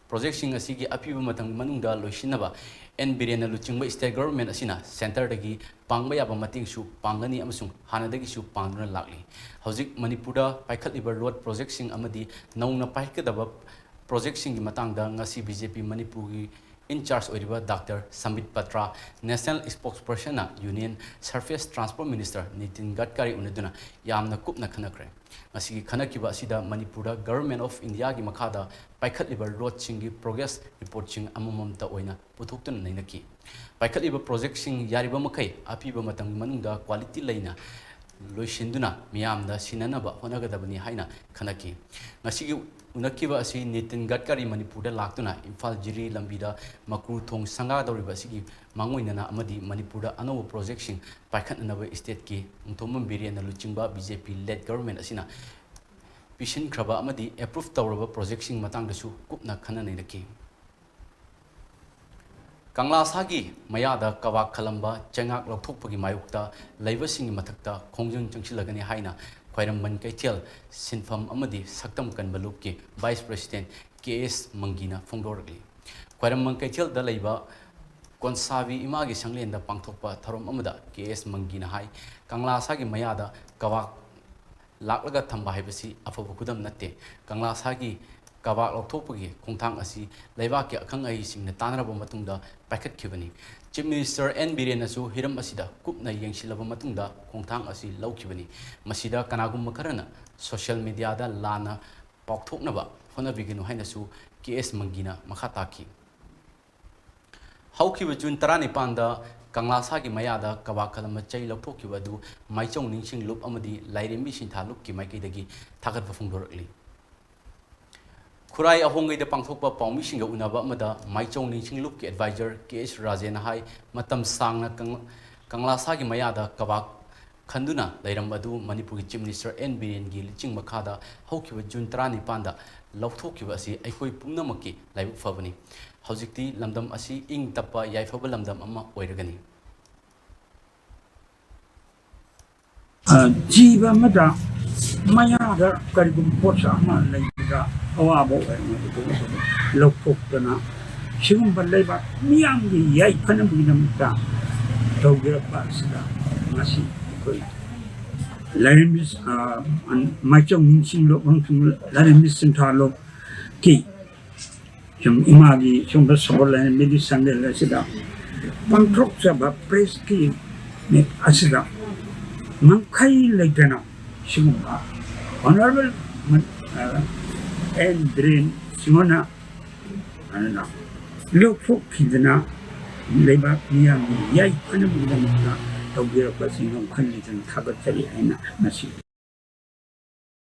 ꯄ꯭ꯔꯣꯖꯦꯛꯁꯤꯡ ꯑꯁꯤꯒꯤ ꯑꯄꯤꯕ ꯃꯇꯝꯒꯤ ꯃꯅꯨꯡꯗ ꯂꯣꯏꯁꯤꯟꯅꯕ ꯑꯦꯟ ꯕꯤꯔꯦꯟꯅ ꯂꯨꯆꯤꯡꯕ ꯁ꯭ꯇꯦꯠ ꯒꯚꯔꯟꯃꯦꯟꯠ ꯑꯁꯤꯅ ꯁꯦꯟꯇꯔꯗꯒꯤ ꯄꯥꯡꯕ ꯌꯥꯕ ꯃꯇꯦꯡꯁꯨ ꯄꯥꯡꯒꯅꯤ ꯑꯃꯁꯨꯡ ꯍꯥꯟꯅꯗꯒꯤꯁꯨ ꯄꯥꯡꯗꯨꯅ ꯂꯥꯛꯂꯤ꯫ ꯍꯧꯖꯤꯛ ꯃꯅꯤꯄꯨꯔꯗ ꯄꯥꯏꯈꯠꯂꯤꯕ ꯔꯣꯗ ꯄ꯭ꯔꯣꯖꯦꯛꯁꯤꯡ ꯑꯃꯗꯤ ꯅꯧꯅ ꯄꯥꯏꯈꯠꯀꯗꯕ ꯄ꯭ꯔꯣꯖꯦꯛꯁꯤꯡꯒꯤ ꯃꯇꯥꯡꯗ ꯉꯁꯤ ꯕꯤ ꯖꯦ ꯄꯤ ꯃꯅꯤꯄꯨꯔꯒꯤ in charge ꯑꯣꯏꯔꯤꯕ ꯗꯥꯛꯇꯔ ꯁꯝꯕꯤꯠ ꯄꯇ꯭ꯔꯥ, National Spokespersonꯅ Union Surface Transport Minister Nitin Gadkari ꯎꯅꯗꯨꯅ ꯌꯥꯝꯅ ꯀꯨꯞꯅ ꯈꯟꯅꯈ꯭ꯔꯦ꯫ ꯉꯁꯤꯒꯤ ꯈꯟꯅꯈꯤꯕ ꯑꯁꯤꯗ ꯃꯅꯤꯄꯨꯔꯗ Government of Indiaꯒꯤ ꯃꯈꯥꯗ ꯄꯥꯏꯈꯠꯂꯤꯕ ꯔꯣꯗꯁꯤꯡꯒꯤ progress reportꯁꯤꯡ ꯑꯃꯃꯝꯇ ꯑꯣꯏꯅ ꯄꯨꯊꯣꯛꯇꯨꯅ ꯅꯩꯅꯈꯤ꯫ ꯄꯥꯏꯈꯠꯂꯤꯕ projectꯁꯤꯡ ꯌꯥꯔꯤꯕ ꯃꯈꯩ ꯑꯄꯤꯕ ꯃꯇꯝꯒꯤ ꯃꯅꯨꯡꯗ quality ꯂꯩꯅ ꯂꯣꯏꯁꯤꯟꯗꯨꯅ ꯃꯤꯌꯥꯝꯗ ꯁꯤꯟꯅꯅꯕ ꯍꯣꯠꯅꯒꯗꯕꯅꯤ ꯍꯥꯏꯅ ꯈꯟꯅꯈꯤ꯫ ꯉꯁꯤꯒꯤ ꯎꯅꯈꯤꯕ ꯑꯁꯤ ꯅꯤꯇꯤꯟ ꯒꯗꯀꯥꯔꯤ ꯃꯅꯤꯄꯨꯔꯗ ꯂꯥꯛꯇꯨꯅ ꯏꯝꯐꯥꯜ ꯖꯤꯔꯤ ꯂꯝꯕꯤꯗ ꯃꯀ꯭ꯔꯨ ꯊꯣꯡ ꯁꯪꯒꯥꯗꯧꯔꯤꯕ ꯑꯁꯤꯒꯤ ꯃꯥꯡꯑꯣꯏꯅꯅ ꯑꯃꯗꯤ ꯃꯅꯤꯄꯨꯔꯗ ꯑꯅꯧꯕ projectꯁꯤꯡ ꯄꯥꯏꯈꯠꯅꯅꯕ stateꯀꯤ ꯅꯣꯡꯊꯣꯝꯕꯝ ꯕꯤꯔꯦꯟꯅ ꯂꯨꯆꯤꯡꯕ BJP led government ꯑꯁꯤꯅ ꯄꯤꯁꯤꯟꯈ꯭ꯔꯕ ꯑꯃꯗꯤ approve ꯇꯧꯔꯕ projectꯁꯤꯡ ꯃꯇꯥꯡꯗꯁꯨ ꯀꯨꯞꯅ ꯈꯟꯅ ꯅꯩꯅꯈꯤ꯫ ꯀꯪꯂꯥ ꯁꯥꯒꯤ ꯃꯌꯥꯗ ꯀꯕꯥꯛ ꯈꯜꯂꯝꯕ ꯆꯩꯉꯥꯛ ꯂꯧꯊꯣꯛꯄꯒꯤ ꯃꯥꯌꯣꯛꯇ ꯂꯩꯕꯁꯤꯡꯒꯤ ꯃꯊꯛꯇ ꯈꯣꯡꯖꯪ ꯆꯪꯁꯤꯜꯂꯒꯅꯤ ꯍꯥꯏꯅ ꯈ꯭ꯋꯥꯏꯔꯝꯕꯟ ꯀꯩꯊꯦꯜ ꯁꯤꯟꯐꯝ ꯑꯃꯗꯤ ꯁꯛꯇꯝ ꯀꯟꯕ ꯂꯨꯞꯀꯤ Vice President ꯀꯦ ꯑꯦꯁ ꯃꯪꯒꯤꯅ ꯐꯣꯡꯗꯣꯔꯛꯂꯤ꯫ ꯈ꯭ꯋꯥꯏꯔꯝꯕꯟ ꯀꯩꯊꯦꯜꯗ ꯂꯩꯕ ꯀꯣꯟꯁꯥꯕꯤ ꯏꯃꯥꯒꯤ ꯁꯪꯂꯦꯟꯗ ꯄꯥꯡꯊꯣꯛꯄ ꯊꯧꯔꯝ ꯑꯃꯗ ꯀꯦ ꯑꯦꯁ ꯃꯪꯒꯤꯅ ꯍꯥꯏ, ꯀꯪꯂꯥ ꯁꯥꯒꯤ ꯃꯌꯥꯗ ꯀꯕꯥꯛ ꯂꯥꯛꯂꯒ ꯊꯝꯕ ꯍꯥꯏꯕꯁꯤ ꯑꯐꯕ ꯈꯨꯗꯝ ꯅꯠꯇꯦ꯫ ꯀꯪꯂꯥ ꯁꯥꯒꯤ ꯀꯕꯥꯛ ꯂꯧꯊꯣꯛꯄꯒꯤ ꯈꯣꯡꯊꯥꯡ ꯑꯁꯤ ꯂꯩꯕꯥꯛꯀꯤ ꯑꯈꯪ ꯑꯍꯩꯁꯤꯡꯅ ꯇꯥꯟꯅꯔꯕ ꯃꯇꯨꯡꯗ ꯄꯥꯏꯈꯠꯈꯤꯕꯅꯤ꯫ Chief Minister ꯑꯦꯟ ꯕꯤꯔꯦꯟꯅꯁꯨ ꯍꯤꯔꯝ ꯑꯁꯤꯗ ꯀꯨꯞꯅ ꯌꯦꯡꯁꯤꯜꯂꯕ ꯃꯇꯨꯡꯗ ꯈꯣꯡꯊꯥꯡ ꯑꯁꯤ ꯂꯧꯈꯤꯕꯅꯤ꯫ ꯃꯁꯤꯗ ꯀꯅꯥꯒꯨꯝꯕ ꯈꯔꯅ social mediaꯗ ꯂꯥꯟꯅ ꯄꯥꯎꯊꯣꯛꯅꯕ ꯍꯣꯠꯅꯕꯤꯒꯅꯨ ꯍꯥꯏꯅꯁꯨ ꯀꯦ ꯑꯦꯁ ꯃꯪꯒꯤꯅ ꯃꯈꯥ ꯇꯥꯈꯤ꯫ ꯍꯧꯈꯤꯕ ꯖꯨꯟ ꯇꯔꯥꯅꯤꯄꯥꯟꯗ ꯀꯪꯂꯥ ꯁꯥꯒꯤ ꯃꯌꯥꯗ ꯀꯕꯥꯛ ꯈꯜꯂꯝꯕ ꯆꯩ ꯂꯧꯊꯣꯛꯈꯤꯕ ꯑꯗꯨ ꯃꯥꯏꯆꯧ ꯅꯤꯡꯁꯤꯡ ꯂꯨꯞ ꯑꯃꯗꯤ ꯂꯥꯏꯔꯦꯝꯕꯤ ꯁꯤꯟꯊꯥ ꯂꯨꯞꯀꯤ ꯃꯥꯏꯀꯩꯗꯒꯤ ꯊꯥꯒꯠꯄ ꯐꯣꯡꯗꯣꯔꯛꯂꯤ꯫ ꯈꯨꯔꯥꯏ ꯑꯍꯣꯡꯒꯩꯗ ꯄꯥꯡꯊꯣꯛꯄ ꯄꯥꯎꯃꯤꯁꯤꯡꯒ ꯎꯅꯕ ꯑꯃꯗ ꯃꯥꯏꯆꯧ ꯅꯤꯡꯁꯤꯡ ꯂꯨꯞꯀꯤ advisor ꯀꯦ ꯑꯦꯁ ꯔꯥꯖꯦꯟꯅ ꯍꯥꯏ, ꯃꯇꯝ ꯁꯥꯡꯅ ꯀꯪ-, ꯀꯪꯂꯥ ꯁꯥꯒꯤ ꯃꯌꯥꯗ ꯀꯕꯥꯛ ꯈꯟꯗꯨꯅ ꯂꯩꯔꯝꯕ ꯑꯗꯨ ꯃꯅꯤꯄꯨꯔꯒꯤ Chief Minister ꯑꯦꯟ ꯕꯤꯔꯦꯟꯒꯤ ꯂꯨꯆꯤꯡ ꯃꯈꯥꯗ ꯍꯧꯈꯤꯕ ꯖꯨꯟ ꯇꯔꯥꯅꯤꯄꯥꯟꯗ ꯂꯧꯊꯣꯛꯈꯤꯕ ꯑꯁꯤ ꯑꯩꯈꯣꯏ ꯄꯨꯝꯅꯃꯛꯀꯤ ꯂꯥꯏꯕꯛ ꯐꯕꯅꯤ꯫ ꯍꯧꯖꯤꯛꯇꯤ ꯂꯝꯗꯝ ꯑꯁꯤ ꯏꯪ ꯇꯞꯄ ꯌꯥꯏꯐꯕ ꯂꯝꯗꯝ ꯑꯃ ꯑꯣꯏꯔꯒꯅꯤ꯫ ꯑ, ꯖꯤꯕ ꯑꯃꯗ ꯃꯌꯥꯗ ꯀꯔꯤꯒꯨꯝꯕ ꯄꯣꯠꯁꯛ ꯑꯃ ꯂꯩꯕꯗ ꯑꯋꯥꯕ ꯑꯣꯏꯔꯝꯃꯕꯗꯨ ꯂꯧꯊꯣꯛꯇꯅ ꯁꯤꯒꯨꯝꯕ ꯂꯩꯕꯥꯛ ꯃꯤꯌꯥꯝꯒꯤ ꯌꯥꯏꯐꯅꯕꯒꯤꯗꯃꯛꯇ ꯇꯧꯖꯔꯛꯄ ꯑꯁꯤꯗ ꯉꯁꯤ ꯑꯩꯈꯣꯏ ꯂꯥꯏꯔꯦꯝꯕꯤ, ꯑ, ꯃꯥꯏꯆꯧ ꯅꯤꯡꯁꯤꯡꯂꯣꯛ ꯑꯃꯁꯨꯡ ꯂꯥꯏꯔꯦꯝꯕꯤ ꯁꯤꯟꯊꯥꯂꯣꯛꯀꯤ ꯁꯨꯝ ꯏꯃꯥꯒꯤ ꯁꯨꯝꯕ ꯁꯒꯣꯜ ꯍꯥꯏꯅ ꯃꯤꯗꯤ ꯁꯟꯗꯦꯜ ꯑꯁꯤꯗ ꯄꯥꯡꯊꯣꯛꯆꯕ ꯄ꯭ꯔꯦꯁꯀꯤ ꯃꯤꯠ ꯑꯁꯤꯗ ꯉꯝꯈꯩ ꯂꯩꯇꯅ ꯁꯤꯒꯨꯝꯕ ꯑꯣꯅꯔꯦꯕꯜ ꯑꯦꯟ ꯕꯤꯔꯦꯟ ꯁꯤꯡꯍꯅ ꯑꯗꯨꯅ ꯂꯧꯊꯣꯛꯈꯤꯗꯅ ꯂꯩꯕꯥꯛ ꯃꯤꯌꯥꯝꯒꯤ ꯌꯥꯏꯐꯅꯕꯒꯤꯗꯃꯛꯇ ꯇꯧꯕꯤꯔꯛꯄꯁꯤ ꯉꯝꯈꯩ ꯂꯩꯇꯅ ꯊꯥꯒꯠꯆꯔꯤ ꯍꯥꯏꯅ ꯉꯁꯤ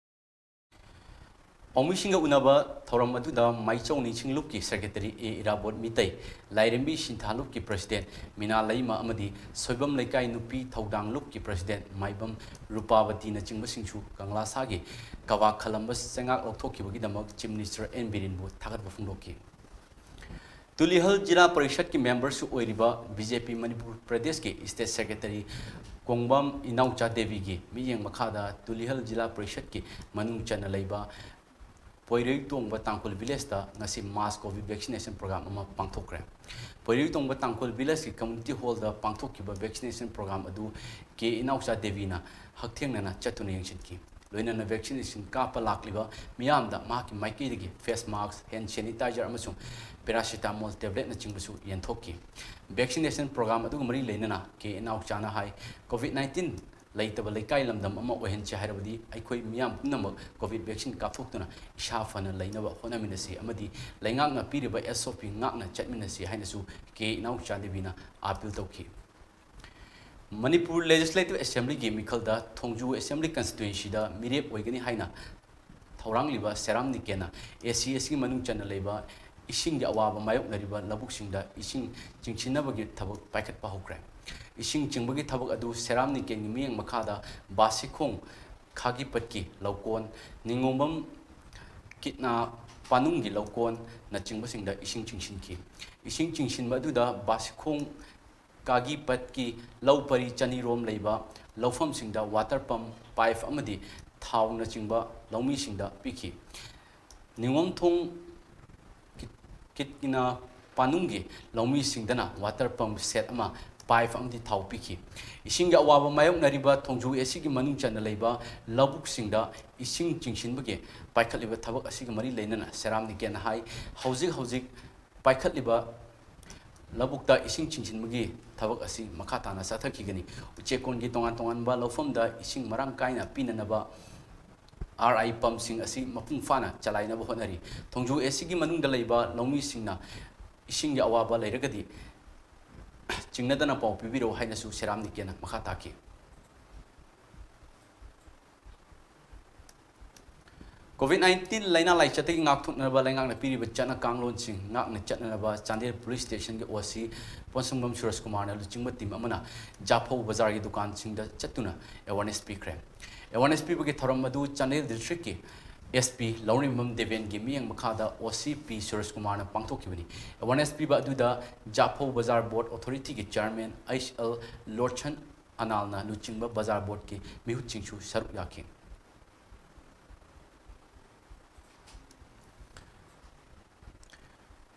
ꯄꯥꯎꯃꯤꯁꯤꯡꯒ ꯎꯅꯕ ꯊꯧꯔꯝ ꯑꯗꯨꯗ ꯃꯥꯏꯆꯧ ꯅꯤꯡꯁꯤꯡ ꯂꯨꯞꯀꯤ ꯁꯦꯀ꯭ꯔꯦꯇꯔꯤ ꯑꯦ ꯏꯔꯥꯕꯣꯠ ꯃꯤꯇꯩ, ꯂꯥꯏꯔꯦꯝꯕꯤ ꯁꯤꯟꯊꯥ ꯂꯨꯞꯀꯤ ꯄ꯭ꯔꯁꯤꯗꯦꯟ ꯃꯤꯅꯥ ꯂꯩꯃ ꯑꯃꯗꯤ ꯁꯣꯏꯕꯝ ꯂꯩꯀꯥꯏ ꯅꯨꯄꯤ ꯊꯧꯗꯥꯡ ꯂꯨꯞꯀꯤ ꯄ꯭ꯔꯁꯤꯗꯦꯟ ꯃꯥꯏꯕꯝ ꯔꯨꯄꯥꯕꯇꯤꯅꯆꯤꯡꯕꯁꯤꯡꯁꯨ ꯀꯪꯂꯥ ꯁꯥꯒꯤ ꯀꯕꯥꯛ ꯈꯜꯂꯝꯕ ꯆꯩꯉꯥꯛ ꯂꯧꯊꯣꯛꯈꯤꯕꯒꯤꯗꯃꯛ ꯆꯤꯐ ꯃꯤꯅꯤꯁꯇꯔ ꯑꯦꯟ ꯕꯤꯔꯦꯟꯕꯨ ꯊꯥꯒꯠꯄ ꯐꯣꯡꯗꯣꯛꯈꯤ꯫ ꯇꯨꯂꯤꯍꯜ ꯖꯤꯂꯥ ꯄꯔꯤꯁꯠꯀꯤ ꯃꯦꯝꯕꯔꯁꯨ ꯑꯣꯏꯔꯤꯕ ꯕꯤ ꯖꯦ ꯄꯤ ꯃꯅꯤꯄꯨꯔ ꯄ꯭ꯔꯗꯦꯁꯀꯤ ꯁ꯭ꯇꯦꯠ ꯁꯦꯀ꯭ꯔꯦꯇꯔꯤ ꯀꯣꯡꯕꯥꯝ ꯏꯅꯥꯎꯆꯥ ꯗꯦꯕꯤꯒꯤ ꯃꯤꯠꯌꯦꯡ ꯃꯈꯥꯗ ꯇꯨꯂꯤꯍꯜ ꯖꯤꯂꯥ ꯄꯔꯤꯁꯠꯀꯤ ꯃꯅꯨꯡ ꯆꯟꯅ ꯂꯩꯕ ꯄꯣꯏꯔꯩꯇꯣꯡꯕ ꯇꯥꯡꯈꯨꯜ ꯚꯤꯂꯦꯖꯇ ꯉꯁꯤ ꯃꯥꯁ ꯀꯣꯚꯤꯗ ꯚꯦꯛꯁꯤꯅꯦꯁꯟ ꯄ꯭ꯔꯣꯒ꯭ꯔꯥꯝ ꯑꯃ ꯄꯥꯡꯊꯣꯛꯈ꯭ꯔꯦ꯫ ꯄꯣꯏꯔꯩꯇꯣꯡꯕ ꯇꯥꯡꯈꯨꯜ ꯚꯤꯂꯦꯖꯀꯤ ꯀꯝꯃ꯭ꯌꯨꯅꯤꯇꯤ ꯍꯣꯜꯗ ꯄꯥꯡꯊꯣꯛꯈꯤꯕ ꯚꯦꯛꯁꯤꯅꯦꯁꯟ ꯄ꯭ꯔꯣꯒ꯭ꯔꯥꯝ ꯑꯗꯨ ꯀꯦ ꯏꯅꯥꯎꯆꯥ ꯗꯦꯕꯤꯅ ꯍꯛꯊꯦꯡꯅꯅ ꯆꯠꯇꯨꯅ ꯌꯦꯡꯁꯤꯟꯈꯤ꯫ ꯂꯣꯏꯅꯅ ꯚꯦꯛꯁꯤꯅꯦꯁꯟ ꯀꯥꯞꯄ ꯂꯥꯛꯂꯤꯕ ꯃꯤꯌꯥꯝꯗ ꯃꯍꯥꯛꯀꯤ ꯃꯥꯏꯀꯩꯗꯒꯤ ꯐꯦꯁ ꯃꯥꯁꯛ, ꯍꯦꯟ ꯁꯦꯅꯤꯇꯥꯏꯖꯔ ꯑꯃꯁꯨꯡ ꯄꯦꯔꯥꯁꯤꯇꯥꯃꯣꯜ ꯇꯦꯕ꯭ꯂꯦꯠꯅꯆꯤꯡꯕꯁꯨ ꯌꯦꯟꯊꯣꯛꯈꯤ꯫ ꯚꯦꯛꯁꯤꯅꯦꯁꯟ ꯄ꯭ꯔꯣꯒ꯭ꯔꯥꯝ ꯑꯗꯨꯒ ꯃꯔꯤ ꯂꯩꯅꯅ ꯀꯦ ꯏꯅꯥꯎꯆꯥꯅ ꯍꯥꯏ, ꯀꯣꯚꯤꯗ ꯅꯥꯏꯟꯇꯤꯟ ꯂꯩꯇꯕ ꯂꯩꯀꯥꯏ ꯂꯝꯗꯝ ꯑꯃ ꯑꯣꯏꯍꯟꯁꯤ ꯍꯥꯏꯔꯕꯗꯤ ꯑꯩꯈꯣꯏ ꯃꯤꯌꯥꯝ ꯄꯨꯝꯅꯃꯛ ꯀꯣꯚꯤꯗ ꯚꯦꯛꯁꯤꯟ ꯀꯥꯞꯊꯣꯛꯇꯨꯅ ꯏꯁꯥ ꯐꯅ ꯂꯩꯅꯕ ꯍꯣꯠꯅꯃꯤꯟꯅꯁꯤ ꯑꯃꯗꯤ ꯂꯩꯉꯥꯛꯅ ꯄꯤꯔꯤꯕ ꯑꯦꯁ ꯑꯣ ꯄꯤ ꯉꯥꯛꯅ ꯆꯠꯃꯤꯟꯅꯁꯤ ꯍꯥꯏꯅꯁꯨ ꯀꯦ ꯏꯅꯥꯎꯆꯥ ꯗꯦꯕꯤꯅ ꯑꯥꯄꯤꯜ ꯇꯧꯈꯤ꯫ ꯃꯅꯤꯄꯨꯔ ꯂꯦꯖꯤꯁꯂꯦꯇꯤꯚ ꯑꯦꯁꯦꯝꯕ꯭ꯂꯤꯒꯤ ꯃꯤꯈꯜꯗ ꯊꯣꯡꯖꯨ ꯑꯦꯁꯦꯝꯕ꯭ꯂꯤ ꯀꯟꯁꯇꯤꯇ꯭ꯋꯦꯟꯁꯤꯗ ꯃꯤꯔꯦꯞ ꯑꯣꯏꯒꯅꯤ ꯍꯥꯏꯅ ꯊꯧꯔꯥꯡꯂꯤꯕ ꯁꯦꯔꯥꯝ ꯅꯤꯀꯦꯟꯅ ꯑꯦ ꯁꯤ ꯑꯦꯁꯀꯤ ꯃꯅꯨꯡ ꯆꯟꯅ ꯂꯩꯕ ꯏꯁꯤꯡꯒꯤ ꯑꯋꯥꯕ ꯃꯥꯌꯣꯛꯅꯔꯤꯕ ꯂꯧꯕꯨꯛꯁꯤꯡꯗ ꯏꯁꯤꯡ ꯆꯤꯡꯁꯤꯟꯅꯕꯒꯤ ꯊꯕꯛ ꯄꯥꯏꯈꯠꯄ ꯍꯧꯈ꯭ꯔꯦ꯫ ꯏꯁꯤꯡ ꯆꯤꯡꯕꯒꯤ ꯊꯕꯛ ꯑꯗꯨ ꯁꯦꯔꯥꯝ ꯅꯤꯀꯦꯟꯒꯤ ꯃꯤꯠꯌꯦꯡ ꯃꯈꯥꯗ ꯕꯥꯁꯤꯈꯣꯡ ꯈꯥꯒꯤꯄꯠꯀꯤ ꯂꯧꯀꯣꯟ, ꯅꯤꯉꯣꯝꯕꯝ ꯀꯤꯠꯅꯥ ꯄꯥꯅꯨꯡꯒꯤ ꯂꯧꯀꯣꯟꯅꯆꯤꯡꯕꯁꯤꯡꯗ ꯏꯁꯤꯡ ꯆꯤꯡꯁꯤꯟꯈꯤ꯫ ꯏꯁꯤꯡ ꯆꯤꯡꯁꯤꯟꯕ ꯑꯗꯨꯗ ꯕꯥꯁꯤꯈꯣꯡ ꯀꯥꯒꯤꯄꯠꯀꯤ ꯂꯧ ꯄꯔꯤ ꯆꯅꯤꯔꯣꯝ ꯂꯩꯕ ꯂꯧꯐꯝꯁꯤꯡꯗ ꯋꯥꯇꯔ ꯄꯝ, ꯄꯥꯏꯞ ꯑꯃꯗꯤ ꯊꯥꯎꯅꯆꯤꯡꯕ ꯂꯧꯃꯤꯁꯤꯡꯗ ꯄꯤꯈꯤ꯫ ꯅꯤꯉꯣꯝꯊꯣꯡ ꯀꯤꯠ-, ꯀꯤꯠꯀꯤꯅ ꯄꯥꯅꯨꯡꯒꯤ ꯂꯧꯃꯤꯁꯤꯡꯗꯅ ꯋꯥꯇꯔ ꯄꯝ ꯁꯦꯠ ꯑꯃ ꯄꯥꯏꯞ ꯑꯃꯗꯤ ꯊꯥꯎ ꯄꯤꯈꯤ꯫ ꯏꯁꯤꯡꯒꯤ ꯑꯋꯥꯕ ꯃꯥꯌꯣꯛꯅꯔꯤꯕ ꯊꯣꯡꯖꯨ ꯑꯦꯁ ꯁꯤꯒꯤ ꯃꯅꯨꯡ ꯆꯟꯅ ꯂꯩꯕ ꯂꯧꯕꯨꯛꯁꯤꯡꯗ ꯏꯁꯤꯡ ꯆꯤꯡꯁꯤꯟꯕꯒꯤ ꯄꯥꯏꯈꯠꯂꯤꯕ ꯊꯕꯛ ꯑꯁꯤꯒ ꯃꯔꯤ ꯂꯩꯅꯅ ꯁꯦꯔꯥꯝ ꯅꯤꯀꯦꯟꯅ ꯍꯥꯏ, ꯍꯧꯖꯤꯛ ꯍꯧꯖꯤꯛ ꯄꯥꯏꯈꯠꯂꯤꯕ ꯂꯧꯕꯨꯛꯇ ꯏꯁꯤꯡ ꯆꯤꯡꯁꯤꯟꯕꯒꯤ ꯊꯕꯛ ꯑꯁꯤ ꯃꯈꯥ ꯇꯥꯅ ꯆꯠꯊꯈꯤꯒꯅꯤ꯫ ꯎꯆꯦꯛꯀꯣꯟꯒꯤ ꯇꯣꯉꯥꯟ ꯇꯣꯉꯥꯟꯕ ꯂꯧꯐꯝꯗ ꯏꯁꯤꯡ ꯃꯔꯥꯡ ꯀꯥꯏꯅ ꯄꯤꯅꯅꯕ ꯑꯥꯔ ꯑꯥꯏ ꯄꯝꯁꯤꯡ ꯑꯁꯤ ꯃꯄꯨꯡ ꯐꯥꯅ ꯆꯂꯥꯏꯅꯕ ꯍꯣꯠꯅꯔꯤ꯫ ꯊꯣꯡꯖꯨ ꯑꯦꯁ ꯁꯤꯒꯤ ꯃꯅꯨꯡꯗ ꯂꯩꯕ ꯂꯧꯃꯤꯁꯤꯡꯅ ꯏꯁꯤꯡꯒꯤ ꯑꯋꯥꯕ ꯂꯩꯔꯒꯗꯤ ꯆꯤꯡꯅꯗꯅ ꯄꯥꯎ ꯄꯤꯕꯤꯔꯛꯎ ꯍꯥꯏꯅꯁꯨ ꯁꯦꯔꯥꯝ ꯅꯤꯀꯦꯟꯅ ꯃꯈꯥ ꯇꯥꯈꯤ꯫ ꯀꯣꯚꯤꯗ ꯅꯥꯏꯟꯇꯤꯟ ꯂꯥꯏꯅꯥ ꯂꯥꯏꯆꯠꯇꯒꯤ ꯉꯥꯛꯊꯣꯛꯅꯕ ꯂꯩꯉꯥꯛꯅ ꯄꯤꯔꯤꯕ ꯆꯠꯅ ꯀꯥꯡꯂꯣꯟꯁꯤꯡ ꯉꯥꯛꯅ ꯆꯠꯅꯅꯕ ꯆꯥꯟꯗꯦꯜ ꯄꯨꯂꯤꯁ ꯁ꯭ꯇꯦꯁꯟꯒꯤ ꯑꯣ ꯁꯤ ꯄꯣꯟꯁꯪꯕꯝ ꯁꯨꯔꯖ ꯀꯨꯃꯥꯔꯅ ꯂꯨꯆꯤꯡꯕ ꯇꯤꯝ ꯑꯃꯅ ꯖꯥꯐꯧ ꯕꯖꯥꯔꯒꯤ ꯗꯨꯀꯥꯟꯁꯤꯡꯗ ꯆꯠꯇꯨꯅ ꯑꯦꯋꯥꯔꯅꯦꯁ ꯄꯤꯈ꯭ꯔꯦ꯫ ꯑꯦꯋꯥꯔꯅꯦꯁ ꯄꯤꯕꯒꯤ ꯊꯧꯔꯝ ꯑꯗꯨ ꯆꯥꯟꯗꯦꯜ ꯗꯤꯁꯇ꯭ꯔꯤꯛꯀꯤ ꯑꯦꯁ ꯄꯤ ꯂꯧꯔꯦꯝꯕꯝ ꯗꯦꯕꯦꯟꯒꯤ ꯃꯤꯠꯌꯦꯡ ꯃꯈꯥꯗ ꯑꯣ ꯁꯤ ꯄꯤ ꯁꯨꯔꯖ ꯀꯨꯃꯥꯔꯅ ꯄꯥꯡꯊꯣꯛꯈꯤꯕꯅꯤ꯫ ꯑꯦꯋꯥꯔꯅꯦꯁ ꯄꯤꯕ ꯑꯗꯨꯗ ꯖꯥꯐꯧ ꯕꯖꯥꯔ ꯕꯣꯔꯗ ꯑꯣꯊꯣꯔꯤꯇꯤꯒꯤ ꯆꯤꯌꯔꯃꯦꯟ ꯑꯩꯆ ꯑꯦꯜ ꯂꯣꯔꯁꯟ ꯑꯅꯥꯜꯅ ꯂꯨꯆꯤꯡꯕ ꯕꯖꯥꯔ ꯕꯣꯔꯗꯀꯤ ꯃꯤꯍꯨꯠꯁꯤꯡꯁꯨ ꯁꯔꯨꯛ ꯌꯥꯈꯤ꯫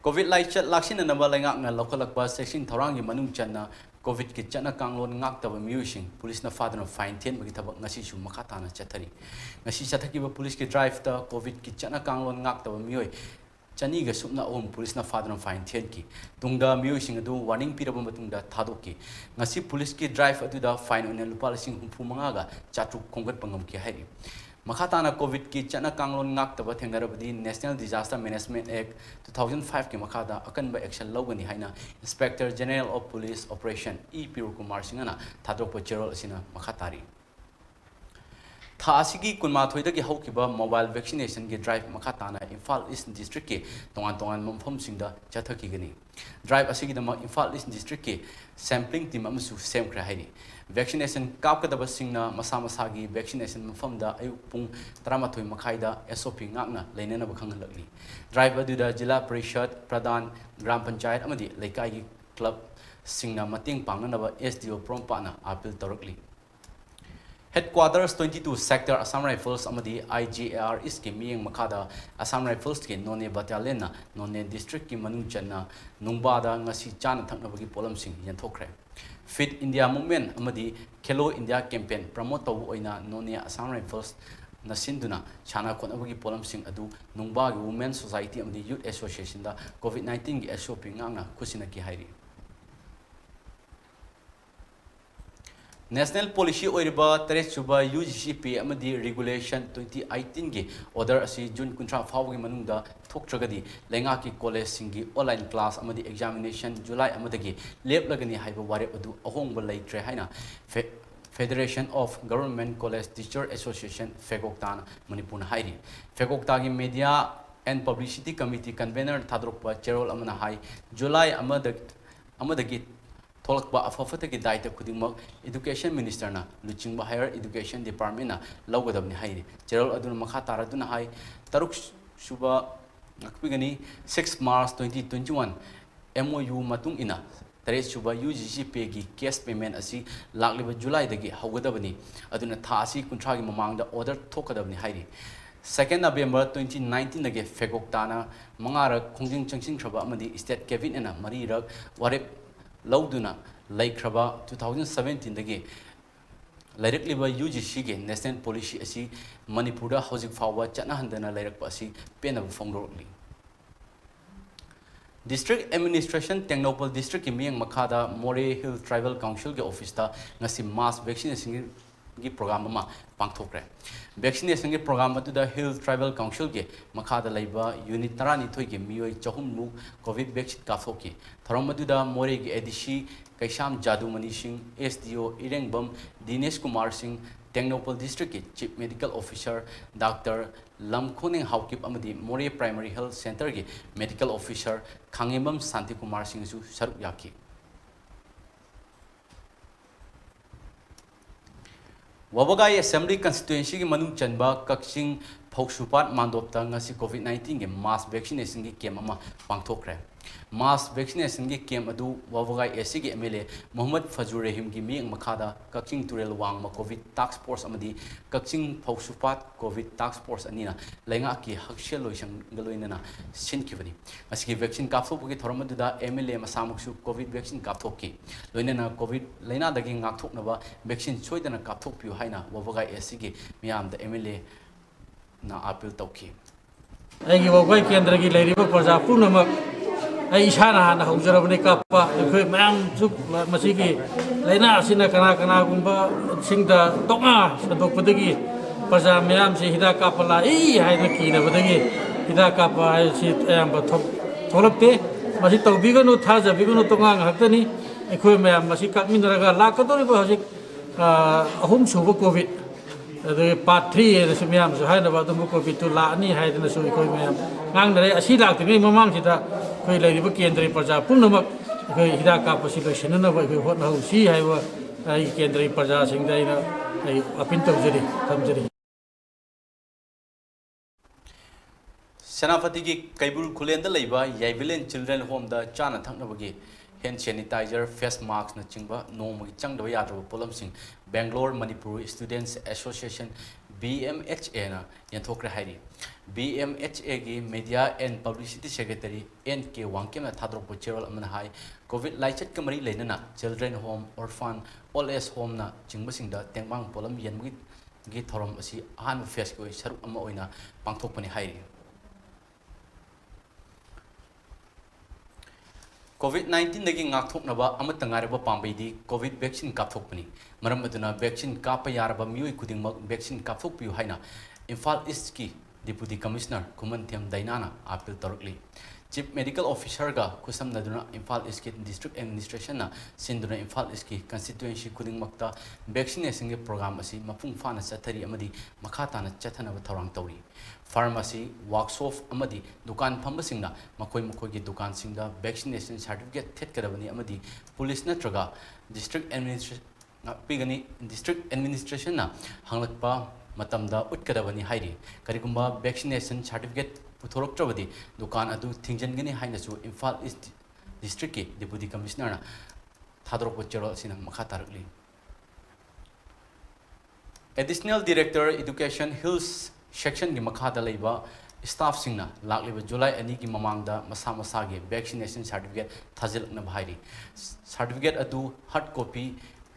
ꯀꯣꯚꯤꯗ ꯂꯥꯏꯆꯠ ꯂꯥꯛꯁꯤꯟꯅꯅꯕ ꯂꯩꯉꯥꯛꯅ ꯂꯧꯈꯠꯂꯛꯄ ꯆꯦꯛꯁꯤꯟ ꯊꯧꯔꯥꯡꯒꯤ ꯃꯅꯨꯡ ꯆꯟꯅ ꯀꯣꯚꯤꯗꯀꯤ ꯆꯠꯅ ꯀꯥꯡꯂꯣꯟ ꯉꯥꯛꯇꯕ ꯃꯤꯑꯣꯏꯁꯤꯡ ꯄꯨꯂꯤꯁꯅ ꯐꯥꯗꯨꯅ ꯐꯥꯏꯟ ꯊꯤꯍꯟꯕꯒꯤ ꯊꯕꯛ ꯉꯁꯤꯁꯨ ꯃꯈꯥ ꯇꯥꯅ ꯆꯠꯊꯔꯤ꯫ ꯉꯁꯤ ꯆꯠꯊꯈꯤꯕ ꯄꯨꯂꯤꯁꯀꯤ ꯗ꯭ꯔꯥꯏꯚꯇ ꯀꯣꯚꯤꯗꯀꯤ ꯆꯠꯅ ꯀꯥꯡꯂꯣꯟ ꯉꯥꯛꯇꯕ ꯃꯤꯑꯣꯏ ꯆꯅꯤꯒ ꯁꯨꯞꯅ ꯑꯍꯨꯝ ꯄꯨꯂꯤꯁꯅ ꯐꯥꯗꯨꯅ ꯐꯥꯏꯟ ꯊꯤꯍꯟꯈꯤ꯫ ꯇꯨꯡꯗ ꯃꯤꯑꯣꯏꯁꯤꯡ ꯑꯗꯨ ꯋꯥꯔꯅꯤꯡ ꯄꯤꯔꯕ ꯃꯇꯨꯡꯗ ꯊꯥꯗꯣꯛꯈꯤ꯫ ꯉꯁꯤ ꯄꯨꯂꯤꯁꯀꯤ ꯗ꯭ꯔꯥꯏꯚ ꯑꯗꯨꯗ ꯐꯥꯏꯟ ꯑꯣꯏꯅ ꯂꯨꯄꯥ ꯂꯤꯁꯤꯡ ꯍꯨꯝꯐꯨ ꯃꯉꯥꯒ ꯆꯥꯇ꯭ꯔꯨꯛ ꯈꯣꯝꯒꯠꯄ ꯉꯝꯈꯤ ꯍꯥꯏꯔꯤ꯫ ꯃꯈꯥ ꯇꯥꯅ ꯀꯣꯚꯤꯗꯀꯤ ꯆꯠꯅ ꯀꯥꯡꯂꯣꯟ ꯉꯥꯛꯇꯕ ꯊꯦꯡꯅꯔꯕꯗꯤ National Disaster Management Act two thousand five ꯀꯤ ꯃꯈꯥꯗ ꯑꯀꯟꯕ action ꯂꯧꯒꯅꯤ ꯍꯥꯏꯅ Inspector General of Police Operation E ꯄꯤꯔꯨ Kumar ꯁꯤꯡꯍꯅ ꯊꯥꯗꯣꯔꯛꯄ ꯆꯦꯔꯣꯜ ꯑꯁꯤꯅ ꯃꯈꯥ ꯇꯥꯔꯤ꯫ ꯊꯥ ꯑꯁꯤꯒꯤ ꯀꯨꯟꯃꯥꯊꯣꯏꯗꯒꯤ ꯍꯧꯈꯤꯕ mobile vaccination ꯒꯤ drive ꯃꯈꯥ ꯇꯥꯅ ꯏꯝꯐꯥꯜ East District ꯀꯤ ꯇꯣꯉꯥꯟ ꯇꯣꯉꯥꯟꯕ ꯃꯐꯝꯁꯤꯡꯗ ꯆꯠꯊꯈꯤꯒꯅꯤ꯫ Drive ꯑꯁꯤꯒꯤꯗꯃꯛ ꯏꯝꯐꯥꯜ East District ꯀꯤ sampling team ꯑꯃꯁꯨ ꯁꯦꯝꯈ꯭ꯔꯦ ꯍꯥꯏꯔꯤ꯫ Vaccination ꯀꯥꯞꯀꯗꯕꯁꯤꯡꯅ ꯃꯁꯥ ꯃꯁꯥꯒꯤ vaccination ꯃꯐꯝꯗ ꯑꯌꯨꯛ ꯄꯨꯡ ꯇꯔꯥꯃꯥꯊꯣꯏ ꯃꯈꯥꯏꯗ S O P ꯉꯥꯛꯅ ꯂꯩꯅꯅꯕ ꯈꯪꯍꯜꯂꯛꯂꯤ꯫ Drive ꯑꯗꯨꯗ ꯖꯤꯂꯥ ꯄꯔꯤꯁꯗ, ꯄ꯭ꯔꯙꯥꯟ, ꯒ꯭ꯔꯥꯝ ꯄꯟꯆꯥꯌꯠ ꯑꯃꯗꯤ ꯂꯩꯀꯥꯏꯒꯤ club ꯁꯤꯡꯅ ꯃꯇꯦꯡ ꯄꯥꯡꯅꯅꯕ S D O ꯄꯣꯔꯣꯝꯄꯥꯠꯅ appeal ꯇꯧꯔꯛꯂꯤ꯫ Headquarters twenty two Sector Assam Rifles ꯑꯃꯗꯤ I G A R Eastꯀꯤ ꯃꯤꯠꯌꯦꯡ ꯃꯈꯥꯗ Assam Riflesꯀꯤ Noney Battalionꯅ Noney Districtꯀꯤ ꯃꯅꯨꯡ ꯆꯟꯅ ꯅꯨꯡꯕꯥꯗ ꯉꯁꯤ ꯆꯥꯅ ꯊꯛꯅꯕꯒꯤ ꯄꯣꯠꯂꯝꯁꯤꯡ ꯌꯦꯟꯊꯣꯛꯈ꯭ꯔꯦ꯫ Fit India Movement ꯑꯃꯗꯤ Khelo India Campaign promote ꯇꯧꯕ ꯑꯣꯏꯅ Noney Assam Riflesꯅ ꯁꯤꯟꯗꯨꯅ ꯁꯥꯟꯅ ꯈꯣꯠꯅꯕꯒꯤ ꯄꯣꯠꯂꯝꯁꯤꯡ ꯑꯗꯨ ꯅꯨꯡꯕꯥꯒꯤ Women Society ꯑꯃꯗꯤ Youth Associationꯗ COVID nineteenꯒꯤ S O P ꯉꯥꯛꯅ ꯈꯨꯠꯁꯤꯟꯅꯈꯤ ꯍꯥꯏꯔꯤ꯫ National policy ꯑꯣꯏꯔꯤꯕ ꯇꯔꯦꯠ ꯁꯨꯕ U G C pay ꯑꯃꯗꯤ regulation twenty eighteenꯒꯤ order ꯑꯁꯤ June ꯀꯨꯟꯊ꯭ꯔꯥ ꯐꯥꯎꯕꯒꯤ ꯃꯅꯨꯡꯗ ꯊꯣꯛꯇ꯭ꯔꯒꯗꯤ ꯂꯩꯉꯥꯛꯀꯤ collegeꯁꯤꯡꯒꯤ online class ꯑꯃꯗꯤ examination July ꯑꯃꯗꯒꯤ ꯂꯦꯞꯂꯒꯅꯤ ꯍꯥꯏꯕ ꯋꯥꯔꯦꯞ ꯑꯗꯨ ꯑꯍꯣꯡꯕ ꯂꯩꯇ꯭ꯔꯦ ꯍꯥꯏꯅ Fe-, Federation of Government College Teacher Association, FEGOGTAꯅ ꯃꯅꯤꯄꯨꯔꯅ ꯍꯥꯏꯔꯤ꯫ FEGOGTAꯒꯤ Media and Publicity Committee convener ꯊꯥꯗꯣꯔꯛꯄ ꯆꯦꯔꯣꯜ ꯑꯃꯅ ꯍꯥꯏ, July ꯑꯃꯗ, ꯑꯃꯗꯒꯤ ꯊꯣꯛꯂꯛꯄ ꯑꯐ ꯐꯠꯇꯒꯤ ꯗꯥꯏꯇ ꯈꯨꯗꯤꯡꯃꯛ Education Ministerꯅ ꯂꯨꯆꯤꯡꯕ Higher Education Departmentꯅ ꯂꯧꯒꯗꯕꯅꯤ ꯍꯥꯏꯔꯤ꯫ ꯆꯦꯔꯣꯜ ꯑꯗꯨꯅ ꯃꯈꯥ ꯇꯥꯔꯗꯨꯅ ꯍꯥꯏ, ꯇꯔꯨꯛ ꯁꯨꯕ ꯉꯥꯛꯄꯤꯒꯅꯤ, six March twenty twenty-one MOU ꯃꯇꯨꯡ ꯏꯟꯅ ꯇꯔꯦꯠ ꯁꯨꯕ U G C payꯒꯤ cash payment ꯑꯁꯤ ꯂꯥꯛꯂꯤꯕ Julyꯗꯒꯤ ꯍꯧꯒꯗꯕꯅꯤ꯫ ꯑꯗꯨꯅ ꯊꯥ ꯑꯁꯤ ꯀꯨꯟꯊ꯭ꯔꯥꯒꯤ ꯃꯃꯥꯡꯗ order ꯊꯣꯛꯀꯗꯕꯅꯤ ꯍꯥꯏꯔꯤ꯫ Second November twenty nineteenꯗꯒꯤ FEGOGTAꯅ ꯃꯉꯥꯔꯛ ꯈꯣꯡꯖꯪ ꯆꯪꯁꯤꯟꯈ꯭ꯔꯕ ꯑꯃꯗꯤ State Cabinetꯅ ꯃꯔꯤꯔꯛ ꯋꯥꯔꯦꯞ ꯂꯧꯗꯨꯅ ꯂꯩꯈ꯭ꯔꯕ two thousand seventeenꯗꯒꯤ ꯂꯩꯔꯛꯂꯤꯕ U G Cꯒꯤ national policy ꯑꯁꯤ ꯃꯅꯤꯄꯨꯔꯗ ꯍꯧꯖꯤꯛ ꯐꯥꯎꯕ ꯆꯠꯅꯍꯟꯗꯅ ꯂꯩꯔꯛꯄ ꯑꯁꯤ ꯄꯦꯟꯅꯕ ꯐꯣꯡꯗꯣꯔꯛꯂꯤ꯫ District Administration, ꯇꯦꯡꯅꯧꯄꯜ Districtꯀꯤ ꯃꯤꯠꯌꯦꯡ ꯃꯈꯥꯗ Moreh Hill Tribal Councilꯒꯤ officeꯇ ꯉꯁꯤ mass vaccinationꯒꯤ program ꯑꯃ ꯄꯥꯡꯊꯣꯛꯈ꯭ꯔꯦ꯫ Vaccinationꯒꯤ program ꯑꯗꯨꯗ Hill Tribal Councilꯒꯤ ꯃꯈꯥꯗ ꯂꯩꯕ unit ꯇꯔꯥꯅꯤꯊꯣꯏꯒꯤ ꯃꯤꯑꯣꯏ ꯆꯍꯨꯝꯃꯨꯛ COVID vaccine ꯀꯥꯞꯊꯣꯛꯈꯤ꯫ ꯊꯧꯔꯝ ꯑꯗꯨꯗ ꯃꯣꯔꯦꯒꯤ ADC ꯀꯩꯁꯥꯝ ꯖꯥꯗꯨꯃꯅꯤ ꯁꯤꯡ, SDO ꯏꯔꯦꯡꯕꯝ ꯗꯤꯅꯦꯁ ꯀꯨꯃꯥꯔ ꯁꯤꯡ, Tengnoupal Districtꯀꯤ Chief Medical Officer Doctor ꯂꯝꯈꯣꯅꯦꯡ Haokip ꯑꯃꯗꯤ ꯃꯣꯔꯦ Primary Health Centreꯒꯤ Medical Officer ꯈꯥꯉꯦꯝꯕꯝ Shantikumar ꯁꯤꯡꯁꯨ ꯁꯔꯨꯛ ꯌꯥꯈꯤ꯫ ꯋꯥꯕꯒꯥꯏ Assembly Constituencyꯒꯤ ꯃꯅꯨꯡ ꯆꯟꯕ ꯀꯛꯆꯤꯡ ꯐꯧꯁꯨꯄꯥꯠ ꯃꯥꯟꯗꯣꯞꯇ ꯉꯁꯤ COVID nineteenꯒꯤ mass vaccinationꯒꯤ camp ꯑꯃ ꯄꯥꯡꯊꯣꯛꯈ꯭ꯔꯦ꯫ Mass vaccinationꯒꯤ camp ꯑꯗꯨ ꯋꯥꯕꯒꯥꯏ ACꯒꯤ MLA ꯃꯣꯍꯝꯃꯗ ꯐꯖꯨꯔ ꯔꯍꯤꯝꯒꯤ ꯃꯤꯠꯌꯦꯡ ꯃꯈꯥꯗ ꯀꯛꯆꯤꯡ ꯇꯨꯔꯦꯜ ꯋꯥꯡꯃ COVID task force ꯑꯃꯗꯤ ꯀꯛꯆꯤꯡ ꯐꯧꯁꯨꯄꯥꯠ COVID task force ꯑꯅꯤꯅ ꯂꯩꯉꯥꯛꯀꯤ ꯍꯛꯁꯦꯜ ꯂꯣꯏꯁꯪꯒ ꯂꯣꯏꯅꯅ ꯁꯤꯟꯈꯤꯕꯅꯤ꯫ ꯃꯁꯤꯒꯤ vaccine ꯀꯥꯞꯊꯣꯛꯄꯒꯤ ꯊꯧꯔꯝ ꯑꯗꯨꯗ MLA ꯃꯁꯥꯃꯛꯁꯨ COVID vaccine ꯀꯥꯞꯊꯣꯛꯈꯤ꯫ ꯂꯣꯏꯅꯅ COVID ꯂꯥꯏꯅꯥꯗꯒꯤ ꯉꯥꯛꯊꯣꯛꯅꯕ vaccine ꯁꯣꯏꯗꯅ ꯀꯥꯞꯊꯣꯛꯄꯤꯌꯨ ꯍꯥꯏꯅ ꯋꯥꯕꯒꯥꯏ ACꯒꯤ ꯃꯤꯌꯥꯝꯗ MLAꯅ appeal ꯇꯧꯈꯤ꯫ ꯑꯩꯒꯤ ꯋꯥꯕꯒꯥꯏ ꯀꯦꯟꯗ꯭ꯔꯒꯤ ꯂꯩꯔꯤꯕ ꯄ꯭ꯔꯖꯥ ꯄꯨꯝꯅꯃꯛ, ꯑꯩ ꯏꯁꯥꯅ ꯍꯥꯟꯅ ꯍꯧꯖꯔꯕꯅꯤ ꯀꯥꯞꯄ꯫ ꯑꯩꯈꯣꯏ ꯃꯌꯥꯝꯁꯨ ꯃꯁꯤꯒꯤ ꯂꯥꯏꯅꯥ ꯑꯁꯤꯅ ꯀꯅꯥ ꯀꯅꯥꯒꯨꯝꯕꯁꯤꯡꯗ ꯇꯣꯉꯥ ꯁꯟꯗꯣꯛꯄꯗꯒꯤ ꯄ꯭ꯔꯖꯥ ꯃꯌꯥꯝꯁꯤ ꯍꯤꯗꯥꯛ ꯀꯥꯞꯄ ꯂꯥꯛꯏ ꯍꯥꯏꯅ ꯀꯤꯅꯕꯗꯒꯤ ꯍꯤꯗꯥꯛ ꯀꯥꯞꯄ ꯍꯥꯏꯕꯁꯤ ꯑꯌꯥꯝꯕ ꯊꯣꯛ-, ꯊꯣꯛꯂꯛꯇꯦ꯫ ꯃꯁꯤ ꯇꯧꯕꯤꯒꯅꯨ, ꯊꯥꯖꯕꯤꯒꯅꯨ, ꯇꯣꯉꯥ ꯉꯥꯛꯇꯅꯤ꯫ ꯑꯩꯈꯣꯏ ꯃꯌꯥꯝ ꯃꯁꯤ ꯀꯥꯞꯃꯤꯟꯅꯔꯒ ꯂꯥꯛꯀꯗꯧꯔꯤꯕ ꯍꯧꯖꯤꯛ, ꯑ, ꯑꯍꯨꯝꯁꯨꯕ COVID, ꯑꯗꯒꯤ part three ꯍꯥꯏꯅꯁꯨ ꯃꯌꯥꯝꯁꯨ ꯍꯥꯏꯅꯕ ꯑꯗꯨꯝꯕ COVIDꯇꯨ ꯂꯥꯛꯑꯅꯤ ꯍꯥꯏꯗꯅꯁꯨ ꯑꯩꯈꯣꯏ ꯃꯌꯥꯝ ꯉꯥꯡꯅꯔꯦ꯫ ꯑꯁꯤ ꯂꯥꯛꯇ꯭ꯔꯤꯉꯩ ꯃꯃꯥꯡꯁꯤꯗ ꯑꯩꯈꯣꯏ ꯂꯩꯔꯤꯕ ꯀꯦꯟꯗ꯭ꯔꯒꯤ ꯄ꯭ꯔꯖꯥ ꯄꯨꯝꯅꯃꯛ ꯑꯩꯈꯣꯏ ꯍꯤꯗꯥꯛ ꯀꯥꯞꯄꯁꯤ ꯂꯣꯏꯁꯤꯟꯅꯅꯕ ꯑꯩꯈꯣꯏ ꯍꯣꯠꯅꯍꯧꯁꯤ ꯍꯥꯏꯕ ꯑꯩꯒꯤ ꯀꯦꯟꯗ꯭ꯔꯒꯤ ꯄ꯭ꯔꯖꯥꯁꯤꯡꯗ ꯑꯩꯅ ꯑꯩ appeal ꯇꯧꯖꯔꯤ, ꯊꯝꯖꯔꯤ꯫ ꯁꯦꯅꯥꯄꯇꯤꯒꯤ ꯀꯩꯕꯨꯜ ꯈꯨꯂꯦꯟꯗ ꯂꯩꯕ ꯌꯥꯏꯕꯤꯂꯦꯟ Children Homeꯗ ꯆꯥꯅ ꯊꯛꯅꯕꯒꯤ hand sanitizer, face maskꯅꯆꯤꯡꯕ ꯅꯣꯡꯃꯒꯤ ꯆꯪꯗꯕ ꯌꯥꯗ꯭ꯔꯕ ꯄꯣꯠꯂꯝꯁꯤꯡ Bangalore Manipur Students Association, BMHAꯅ ꯌꯦꯟꯊꯣꯛꯈ꯭ꯔꯦ ꯍꯥꯏꯔꯤ꯫ BMHAꯒꯤ Media and Publicity Secretary N K ꯋꯥꯡꯀꯦꯝꯅ ꯊꯥꯗꯣꯔꯛꯄ ꯆꯦꯔꯣꯜ ꯑꯃꯅ ꯍꯥꯏ, COVID ꯂꯥꯏꯆꯠꯀ ꯃꯔꯤ ꯂꯩꯅꯅ Children Home, Orphan, Old Age Homeꯅ ꯆꯤꯡꯕꯁꯤꯡꯗ ꯇꯦꯡꯕꯥꯡ ꯄꯣꯠꯂꯝ ꯌꯦꯟꯕꯒꯤ ꯒꯤ ꯊꯧꯔꯝ ꯑꯁꯤ ꯑꯍꯥꯟꯕ phaseꯀꯤ ꯑꯣꯏ ꯁꯔꯨꯛ ꯑꯃ ꯑꯣꯏꯅ ꯄꯥꯡꯊꯣꯛꯄꯅꯤ ꯍꯥꯏꯔꯤ꯫ COVID nineteenꯗꯒꯤ ꯉꯥꯛꯊꯣꯛꯅꯕ ꯑꯃꯠꯇ ꯉꯥꯏꯔꯕ ꯄꯥꯝꯕꯩꯗꯤ COVID vaccine ꯀꯥꯞꯊꯣꯛꯄꯅꯤ꯫ ꯃꯔꯝ ꯑꯗꯨꯅ vaccine ꯀꯥꯞꯄ ꯌꯥꯔꯕ ꯃꯤꯑꯣꯏ ꯈꯨꯗꯤꯡꯃꯛ vaccine ꯀꯥꯞꯊꯣꯛꯄꯤꯌꯨ ꯍꯥꯏꯅ ꯏꯝꯐꯥꯜ Eastꯀꯤ Deputy Commissioner ꯈꯨꯃꯟꯊꯦꯝ ꯗꯥꯏꯅꯥꯅ appeal ꯇꯧꯔꯛꯂꯤ꯫ Chief Medical Officerꯒ ꯈꯨꯠꯁꯝꯅꯗꯨꯅ Imphal Eastꯀꯤ District Administrationꯅ ꯁꯤꯟꯗꯨꯅ ꯏꯝꯐꯥꯜ Eastꯀꯤ constituency ꯈꯨꯗꯤꯡꯃꯛꯇ vaccinationꯒꯤ program ꯑꯁꯤ ꯃꯄꯨꯡ ꯐꯥꯅ ꯆꯠꯊꯔꯤ ꯑꯃꯗꯤ ꯃꯈꯥ ꯇꯥꯅ ꯆꯠꯊꯅꯕ ꯊꯧꯔꯥꯡ ꯇꯧꯔꯤ꯫ Pharmacy, workshop ꯑꯃꯗꯤ ꯗꯨꯀꯥꯟ ꯐꯝꯕꯁꯤꯡꯅ ꯃꯈꯣꯏ ꯃꯈꯣꯏꯒꯤ ꯗꯨꯀꯥꯟꯁꯤꯡꯗ vaccination certificate ꯊꯦꯠꯀꯗꯕꯅꯤ ꯑꯃꯗꯤ police ꯅꯠꯇ꯭ꯔꯒ district administration ꯉꯥꯛꯄꯤꯒꯅꯤ꯫ District Administrationꯅ ꯍꯪꯂꯛꯄ ꯃꯇꯝꯗ ꯎꯠꯀꯗꯕꯅꯤ ꯍꯥꯏꯔꯤ꯫ ꯀꯔꯤꯒꯨꯝꯕ vaccination certificate ꯄꯨꯊꯣꯔꯛꯇ꯭ꯔꯕꯗꯤ ꯗꯨꯀꯥꯟ ꯑꯗꯨ ꯊꯤꯡꯖꯤꯟꯒꯅꯤ ꯍꯥꯏꯅꯁꯨ ꯏꯝꯐꯥꯜ ꯏꯁ ꯗꯤꯁꯇ꯭ꯔꯤꯛꯀꯤ Deputy Commissionerꯅ ꯊꯥꯗꯣꯔꯛꯄ ꯆꯦꯔꯣꯜ ꯑꯁꯤꯅ ꯃꯈꯥ ꯇꯥꯔꯛꯂꯤ꯫ Additional Director Education Hills Sectionꯒꯤ ꯃꯈꯥꯗ ꯂꯩꯕ staffꯁꯤꯡꯅ ꯂꯥꯛꯂꯤꯕ ꯖꯨꯂꯥꯏ ꯑꯅꯤꯒꯤ ꯃꯃꯥꯡꯗ ꯃꯁꯥ ꯃꯁꯥꯒꯤ vaccination certificate ꯊꯥꯖꯤꯜꯂꯛꯅꯕ ꯍꯥꯏꯔꯤ꯫ Certificate ꯑꯗꯨ hard copy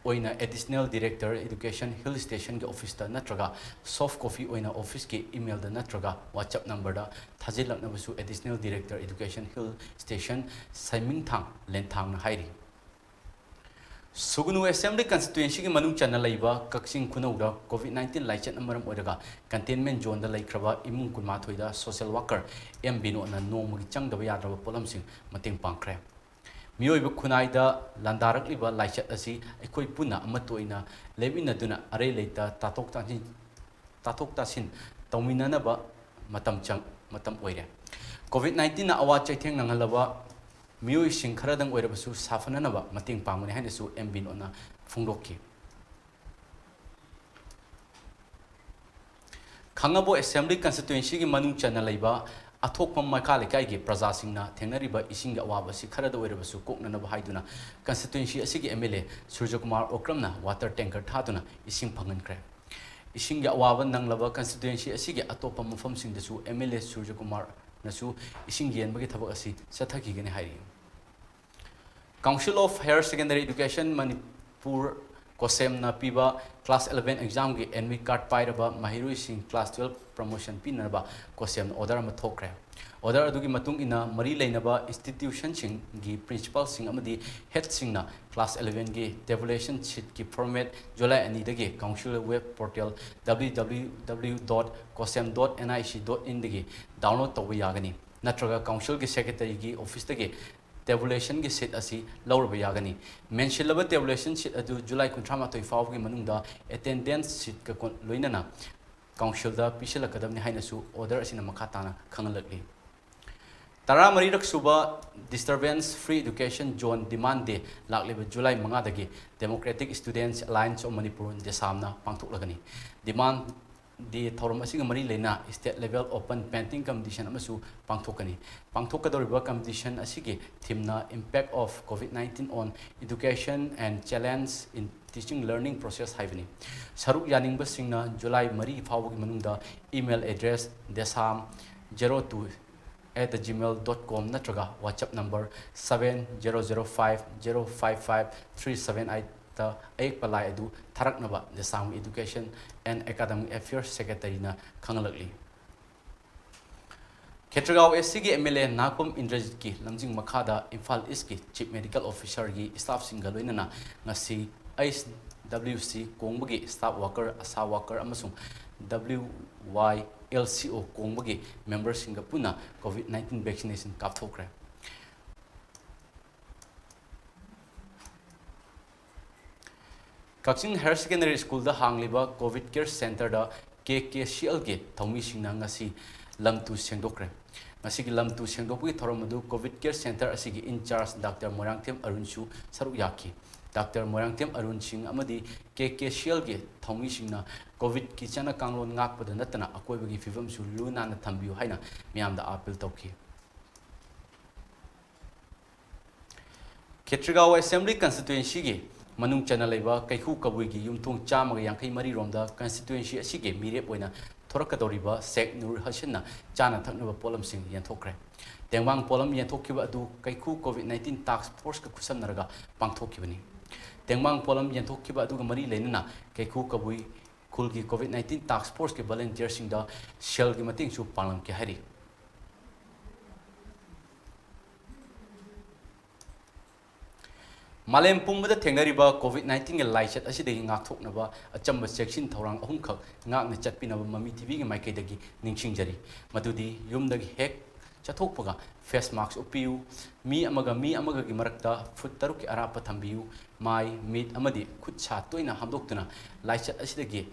ꯑꯣꯏꯅ Additional Director Education Hill Stationꯒꯤ officeꯇ ꯅꯠꯇ꯭ꯔꯒ soft copy ꯑꯣꯏꯅ officeꯀꯤ emailꯗ ꯅꯠꯇ꯭ꯔꯒ WhatsApp numberꯗ ꯊꯥꯖꯤꯜꯂꯛꯅꯕꯁꯨ Additional Director Education Hill Station ꯁꯥꯏꯃꯤꯡꯊꯥꯡ ꯂꯦꯟꯊꯥꯡꯅ ꯍꯥꯏꯔꯤ꯫ ꯁꯨꯒꯅꯨ Assembly Constituencyꯒꯤ ꯃꯅꯨꯡ ꯆꯟꯅ ꯂꯩꯕ ꯀꯛꯆꯤꯡ ꯈꯨꯅꯧꯗ COVID nineteen ꯂꯥꯏꯆꯠꯅ ꯃꯔꯝ ꯑꯣꯏꯔꯒ containment zoneꯗ ꯂꯩꯈ꯭ꯔꯕ ꯏꯃꯨꯡ ꯀꯨꯟꯃꯥꯊꯣꯏꯗ social worker ꯑꯦꯝ ꯕꯤꯅꯣꯗꯅ ꯅꯣꯡꯃꯒꯤ ꯆꯪꯗꯕ ꯌꯥꯗ꯭ꯔꯕ ꯄꯣꯠꯂꯝꯁꯤꯡ ꯃꯇꯦꯡ ꯄꯥꯡꯈ꯭ꯔꯦ꯫ ꯃꯤꯑꯣꯏꯕ ꯈꯨꯟꯅꯥꯏꯗ ꯂꯥꯟꯗꯥꯔꯛꯂꯤꯕ ꯂꯥꯏꯆꯠ ꯑꯁꯤ ꯑꯩꯈꯣꯏ ꯄꯨꯟꯅ ꯑꯃꯠꯇ ꯑꯣꯏꯅ ꯂꯦꯞꯃꯤꯟꯅꯗꯨꯅ ꯑꯔꯩ ꯂꯩꯇ ꯇꯥꯊꯣꯛ ꯇꯥꯁꯤꯟ ꯇꯥꯊꯣꯛ ꯇꯥꯁꯤꯟ ꯇꯧꯃꯤꯟꯅꯅꯕ ꯃꯇꯝ ꯆꯪ ꯃꯇꯝ ꯑꯣꯏꯔꯦ꯫ COVID nineteenꯅ ꯑꯋꯥ ꯆꯩꯊꯦꯡ ꯅꯪꯍꯜꯂꯕ ꯃꯤꯑꯣꯏꯁꯤꯡ ꯈꯔꯗꯪ ꯑꯣꯏꯔꯕꯁꯨ ꯁꯥꯐꯅꯅꯕ ꯃꯇꯦꯡ ꯄꯥꯡꯒꯅꯤ ꯍꯥꯏꯅꯁꯨ ꯑꯦꯝ ꯕꯤꯅꯣꯗꯅ ꯐꯣꯡꯗꯣꯛꯈꯤ꯫ ꯈꯥꯉꯕꯣꯛ Assembly Constituencyꯒꯤ ꯃꯅꯨꯡ ꯆꯟꯅ ꯂꯩꯕ ꯑꯊꯣꯛꯄꯝ ꯃꯈꯥ ꯂꯩꯀꯥꯏꯒꯤ ꯄ꯭ꯔꯖꯥꯁꯤꯡꯅ ꯊꯦꯡꯅꯔꯤꯕ ꯏꯁꯤꯡꯒꯤ ꯑꯋꯥꯕ ꯑꯁꯤ ꯈꯔꯗ ꯑꯣꯏꯔꯕꯁꯨ ꯀꯣꯛꯅꯅꯕ ꯍꯥꯏꯗꯨꯅ constituency ꯑꯁꯤꯒꯤ MLA ꯁꯨꯔꯖꯀꯨꯃꯥꯔ ꯑꯣꯀ꯭ꯔꯝꯅ water tanker ꯊꯥꯗꯨꯅ ꯏꯁꯤꯡ ꯐꯪꯍꯟꯈ꯭ꯔꯦ꯫ ꯏꯁꯤꯡꯒꯤ ꯑꯋꯥꯕ ꯅꯪꯂꯕ constituency ꯑꯁꯤꯒꯤ ꯑꯇꯣꯞꯄ ꯃꯐꯝꯁꯤꯡꯗꯁꯨ MLA ꯁꯨꯔꯖꯀꯨꯃꯥꯔꯅꯁꯨ ꯏꯁꯤꯡ ꯌꯦꯟꯕꯒꯤ ꯊꯕꯛ ꯑꯁꯤ ꯆꯠꯊꯈꯤꯒꯅꯤ ꯍꯥꯏꯔꯤ꯫ Council of Higher Secondary Education Manipur, ꯀꯣꯁꯦꯝꯅ ꯄꯤꯕ class eleven examꯒꯤ admit card ꯄꯥꯏꯔꯕ ꯃꯍꯩꯔꯣꯏꯁꯤꯡ class twelve promotion ꯄꯤꯅꯅꯕ ꯀꯣꯁꯦꯝꯅ order ꯑꯃ ꯊꯣꯛꯈ꯭ꯔꯦ꯫ Order ꯑꯗꯨꯒꯤ ꯃꯇꯨꯡ ꯏꯟꯅ ꯃꯔꯤ ꯂꯩꯅꯕ institutionꯁꯤꯡꯒꯤ principalꯁꯤꯡ ꯑꯃꯗꯤ headꯁꯤꯡꯅ class elevenꯒꯤ tabulation sheetꯀꯤ format ꯖꯨꯂꯥꯏ ꯑꯅꯤꯗꯒꯤ council web portal W W W dot kosem dot N I C dot inꯗꯒꯤ download ꯇꯧꯕ ꯌꯥꯒꯅꯤ, ꯅꯠꯇ꯭ꯔꯒ councilꯒꯤ secretaryꯒꯤ officeꯇꯒꯤ tabulationꯒꯤ sheet ꯑꯁꯤ ꯂꯧꯔꯕ ꯌꯥꯒꯅꯤ꯫ ꯃꯦꯟꯁꯤꯜꯂꯕ tabulation sheet ꯑꯗꯨ ꯖꯨꯂꯥꯏ ꯀꯨꯟꯊ꯭ꯔꯥ ꯃꯥꯊꯣꯏ ꯐꯥꯎꯕꯒꯤ ꯃꯅꯨꯡꯗ attendance sheetꯀ ꯀꯣꯟ-, ꯂꯣꯏꯅꯅ councilꯗ ꯄꯤꯁꯤꯜꯂꯛꯀꯗꯕꯅꯤ ꯍꯥꯏꯅꯁꯨ order ꯑꯁꯤꯅ ꯃꯈꯥ ꯇꯥꯅ ꯈꯪꯍꯜꯂꯛꯂꯤ꯫ ꯇꯔꯥꯃꯔꯤꯔꯛ ꯁꯨꯕ Disturbance Free Education Zone Demand Day ꯂꯥꯛꯂꯤꯕ ꯖꯨꯂꯥꯏ ꯃꯉꯥꯗꯒꯤ Democratic Students Alliance of Manipur, ꯗꯦꯁꯥꯝꯅ ꯄꯥꯡꯊꯣꯛꯂꯒꯅꯤ꯫ Demand ꯗꯦ ꯊꯧꯔꯝ ꯑꯁꯤꯒ ꯃꯔꯤ ꯂꯩꯅ state level open painting competition ꯑꯃꯁꯨ ꯄꯥꯡꯊꯣꯛꯀꯅꯤ꯫ ꯄꯥꯡꯊꯣꯛꯀꯗꯧꯔꯤꯕ competition ꯑꯁꯤꯒꯤ theme ꯅ Impact of COVID nineteen on Education and Challenge in Teaching Learning Process ꯍꯥꯏꯕꯅꯤ꯫ ꯁꯔꯨꯛ ꯌꯥꯅꯤꯡꯕꯁꯤꯡꯅ July ꯃꯔꯤ ꯐꯥꯎꯕꯒꯤ ꯃꯅꯨꯡꯗ email address desam zero two at the gmail dot com ꯅꯠꯇ꯭ꯔꯒ WhatsApp number seven zero zero five zero five five three seven eight ꯇ ꯑꯌꯦꯛꯄ ꯂꯥꯏ ꯑꯗꯨ ꯊꯥꯔꯛꯅꯕ Desam Education and Academic Affairs Secretary ꯅ ꯈꯪꯍꯜꯂꯛꯂꯤ꯫ ꯈꯦꯇ꯭ꯔꯤꯒꯥꯎ ꯑꯦꯁ ꯁꯤꯒꯤ ꯑꯦꯝ ꯑꯦꯜ ꯑꯦ ꯅꯥꯀꯨꯝ ꯏꯟꯗ꯭ꯔꯖꯤꯠꯀꯤ ꯂꯝꯖꯤꯡ ꯃꯈꯥꯗ ꯏꯝꯐꯥꯜ ꯏꯁꯀꯤ Chief Medical Officer ꯒꯤ staff ꯁꯤꯡꯒ ꯂꯣꯏꯅꯅ ꯉꯁꯤ ꯑꯩꯆ ꯗꯕ꯭ꯂꯤꯎ ꯁꯤ ꯀꯣꯡꯕꯒꯤ staff worker, ASHA worker ꯑꯃꯁꯨꯡ ꯗꯕ꯭ꯂꯤꯎ ꯋꯥꯏ ꯑꯦꯜ ꯁꯤ ꯑꯣ ꯀꯣꯡꯕꯒꯤ member ꯁꯤꯡꯒ ꯄꯨꯟꯅ COVID nineteen vaccination ꯀꯥꯞꯊꯣꯛꯈ꯭ꯔꯦ꯫ ꯀꯛꯆꯤꯡ Higher Secondary School ꯗ ꯍꯥꯡꯂꯤꯕ COVID Care Centre ꯗ ꯀꯦ ꯀꯦ ꯁꯤ ꯑꯦꯜ ꯒꯤ ꯊꯧꯃꯤꯁꯤꯡꯅ ꯉꯁꯤ ꯂꯝ ꯇꯨ ꯁꯦꯡꯗꯣꯛꯈ꯭ꯔꯦ꯫ ꯉꯁꯤꯒꯤ ꯂꯝ ꯇꯨ ꯁꯦꯡꯗꯣꯛꯄꯒꯤ ꯊꯧꯔꯝ ꯑꯗꯨ COVID Care Centre ꯑꯁꯤꯒꯤ in charge Doctor ꯃꯣꯏꯔꯥꯡꯊꯦꯝ ꯑꯔꯨꯟꯁꯨ ꯁꯔꯨꯛ ꯌꯥꯈꯤ꯫ Doctor ꯃꯣꯏꯔꯥꯡꯊꯦꯝ ꯑꯔꯨꯟ ꯁꯤꯡ ꯑꯃꯗꯤ ꯀꯦ ꯀꯦ ꯁꯤ ꯑꯦꯜ ꯒꯤ ꯊꯧꯃꯤꯁꯤꯡꯅ COVID ꯀꯤ ꯆꯠꯅ ꯀꯥꯡꯂꯣꯟ ꯉꯥꯛꯄꯗ ꯅꯠꯇꯅ ꯑꯀꯣꯏꯕꯒꯤ ꯐꯤꯕꯝꯁꯨ ꯂꯨ ꯅꯥꯟꯅ ꯊꯝꯕꯤꯌꯨ ꯍꯥꯏꯅ ꯃꯤꯌꯥꯝꯗ appeal ꯇꯧꯈꯤ꯫ ꯈꯦꯇ꯭ꯔꯤꯒꯥꯎ Assembly Constituency ꯒꯤ ꯃꯅꯨꯡ ꯆꯟꯅ ꯂꯩꯕ ꯀꯩꯈꯨ ꯀꯕꯨꯏꯒꯤ ꯌꯨꯝꯊꯣꯡ ꯆꯥꯝꯃꯒ ꯌꯥꯡꯈꯩ ꯃꯔꯤ ꯔꯣꯝꯗ constituency ꯑꯁꯤꯒꯤ ꯃꯤꯔꯦꯞ ꯑꯣꯏꯅ ꯊꯣꯔꯛꯀꯗꯧꯔꯤꯕ ꯁꯦꯛ ꯅꯨꯔ ꯍꯁꯟꯅ ꯆꯥꯅ ꯊꯛꯅꯕ ꯄꯣꯠꯂꯝꯁꯤꯡ ꯌꯦꯟꯊꯣꯛꯈ꯭ꯔꯦ꯫ ꯇꯦꯡꯕꯥꯡ ꯄꯣꯠꯂꯝ ꯌꯦꯟꯊꯣꯛꯈꯤꯕ ꯑꯗꯨ ꯀꯩꯈꯨ COVID nineteen task force ꯀ ꯈꯨꯠꯁꯝꯅꯔꯒ ꯄꯥꯡꯊꯣꯛꯈꯤꯕꯅꯤ꯫ ꯇꯦꯡꯕꯥꯡ ꯄꯣꯠꯂꯝ ꯌꯦꯟꯊꯣꯛꯈꯤꯕ ꯑꯗꯨꯒ ꯃꯔꯤ ꯂꯩꯅꯅ ꯀꯩꯈꯨ ꯀꯕꯨꯏ ꯈꯨꯜꯒꯤ COVID nineteen task force ꯀꯤ volunteer ꯁꯤꯡꯗ ꯁꯦꯜꯒꯤ ꯃꯇꯦꯡꯁꯨ ꯄꯥꯡꯂꯝꯈꯤ ꯍꯥꯏꯔꯤ꯫ ꯃꯥꯂꯦꯝ ꯄꯨꯝꯕꯗ ꯊꯦꯡꯅꯔꯤꯕ COVID nineteen ꯒꯤ ꯂꯥꯏꯆꯠ ꯑꯁꯤꯗꯒꯤ ꯉꯥꯛꯊꯣꯛꯅꯕ ꯑꯆꯝꯕ ꯆꯦꯛꯁꯤꯟ ꯊꯧꯔꯥꯡ ꯑꯍꯨꯝꯈꯛ ꯉꯥꯛꯅ ꯆꯠꯄꯤꯅꯕ ꯃꯃꯤ ꯇꯤꯚꯤꯒꯤ ꯃꯥꯏꯀꯩꯗꯒꯤ ꯅꯤꯡꯁꯤꯡꯖꯔꯤ꯫ ꯃꯗꯨꯗꯤ ꯌꯨꯝꯗꯒꯤ ꯍꯦꯛ ꯆꯠꯊꯣꯛꯄꯒ face mask ꯎꯞꯄꯤꯌꯨ, ꯃꯤ ꯑꯃꯒ ꯃꯤ ꯑꯃꯒꯒꯤ ꯃꯔꯛꯇ ꯐꯨꯠ ꯇꯔꯨꯛꯀꯤ ꯑꯔꯥꯞꯄ ꯊꯝꯕꯤꯌꯨ, ꯃꯥꯏ, ꯃꯤꯠ ꯑꯃꯗꯤ ꯈꯨꯠ ꯁꯥ ꯇꯣꯏꯅ ꯍꯥꯝꯗꯣꯛꯇꯨꯅ ꯂꯥꯏꯆꯠ ꯑꯁꯤꯗꯒꯤ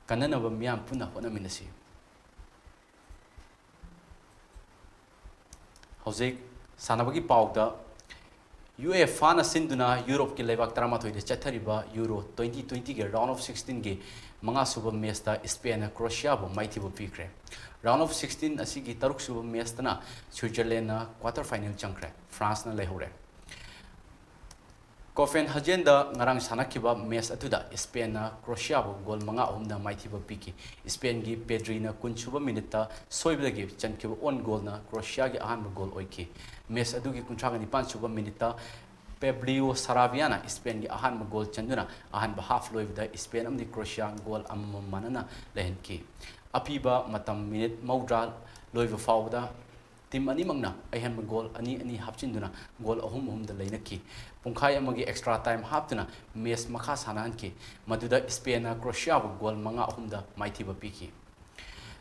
ꯀꯟꯅꯅꯕ ꯃꯤꯌꯥꯝ ꯄꯨꯟꯅ ꯍꯣꯠꯅꯃꯤꯟꯅꯁꯤ꯫ ꯍꯧꯖꯤꯛ ꯁꯥꯟꯅꯕꯒꯤ ꯄꯥꯎꯗ UEFAꯅ ꯁꯤꯟꯗꯨꯅ ꯌꯨꯔꯣꯞꯀꯤ ꯂꯩꯕꯥꯛ ꯇꯔꯥꯃꯥꯊꯣꯏꯗ ꯆꯠꯊꯔꯤꯕ Euro twenty twentyꯒꯤ round of sixteenꯒꯤ ꯃꯉꯥꯁꯨꯕ matchꯇ Spainꯅ Croatiaꯕꯨ ꯃꯥꯏꯊꯤꯕ ꯄꯤꯈ꯭ꯔꯦ꯫ Round of sixteen ꯑꯁꯤꯒꯤ ꯇꯔꯨꯛꯁꯨꯕ matchꯇꯅ Switzerlandꯅ quarter final ꯆꯪꯈ꯭ꯔꯦ, Franceꯅ ꯂꯩꯍꯧꯔꯦ꯫ Copenhagenꯗ ꯉꯔꯥꯡ ꯁꯥꯟꯅꯈꯤꯕ match ꯑꯗꯨꯗ Spainꯅ Croatiaꯕꯨ goal ꯃꯉꯥ ꯑꯍꯨꯝꯗ ꯃꯥꯏꯊꯤꯕ ꯄꯤꯈꯤ꯫ Spainꯒꯤ Pedrina ꯀꯨꯟꯁꯨꯕ minuteꯇ ꯁꯣꯏꯕꯗꯒꯤ ꯆꯟꯈꯤꯕ own goalꯅ Croatiaꯒꯤ ꯑꯍꯥꯟꯕ goal ꯑꯣꯏꯈꯤ꯫ Match ꯑꯗꯨꯒꯤ ꯀꯨꯟꯊ꯭ꯔꯥꯒ ꯅꯤꯄꯥꯟꯁꯨꯕ minuteꯇ Pablo Sarrabiaꯅ Spainꯒꯤ ꯑꯍꯥꯟꯕ goal ꯆꯟꯗꯨꯅ ꯑꯍꯥꯟꯕ half ꯂꯣꯏꯕꯗ Spain ꯑꯃꯗꯤ Croatia goal ꯑꯃꯃꯝ ꯃꯥꯟꯅꯅ ꯂꯩꯍꯟꯈꯤ꯫ ꯑꯄꯤꯕ ꯃꯇꯝ minute ꯃꯧꯗ꯭ꯔꯥ ꯂꯣꯏꯕ ꯐꯥꯎꯕꯗ team ꯑꯅꯤꯃꯛꯅ ꯑꯍꯦꯟꯕ goal ꯑꯅꯤ ꯑꯅꯤ ꯍꯥꯞꯆꯤꯟꯗꯨꯅ goal ꯑꯍꯨꯝ ꯑꯍꯨꯝꯗ ꯂꯩꯅꯈꯤ꯫ ꯄꯨꯡꯈꯥꯏ ꯑꯃꯒꯤ extra time ꯍꯥꯞꯇꯨꯅ match ꯃꯈꯥ ꯁꯥꯟꯅꯍꯟꯈꯤ꯫ ꯃꯗꯨꯗ Spainꯅ Croatiaꯕꯨ goal ꯃꯉꯥ ꯑꯍꯨꯝꯗ ꯃꯥꯏꯊꯤꯕ ꯄꯤꯈꯤ꯫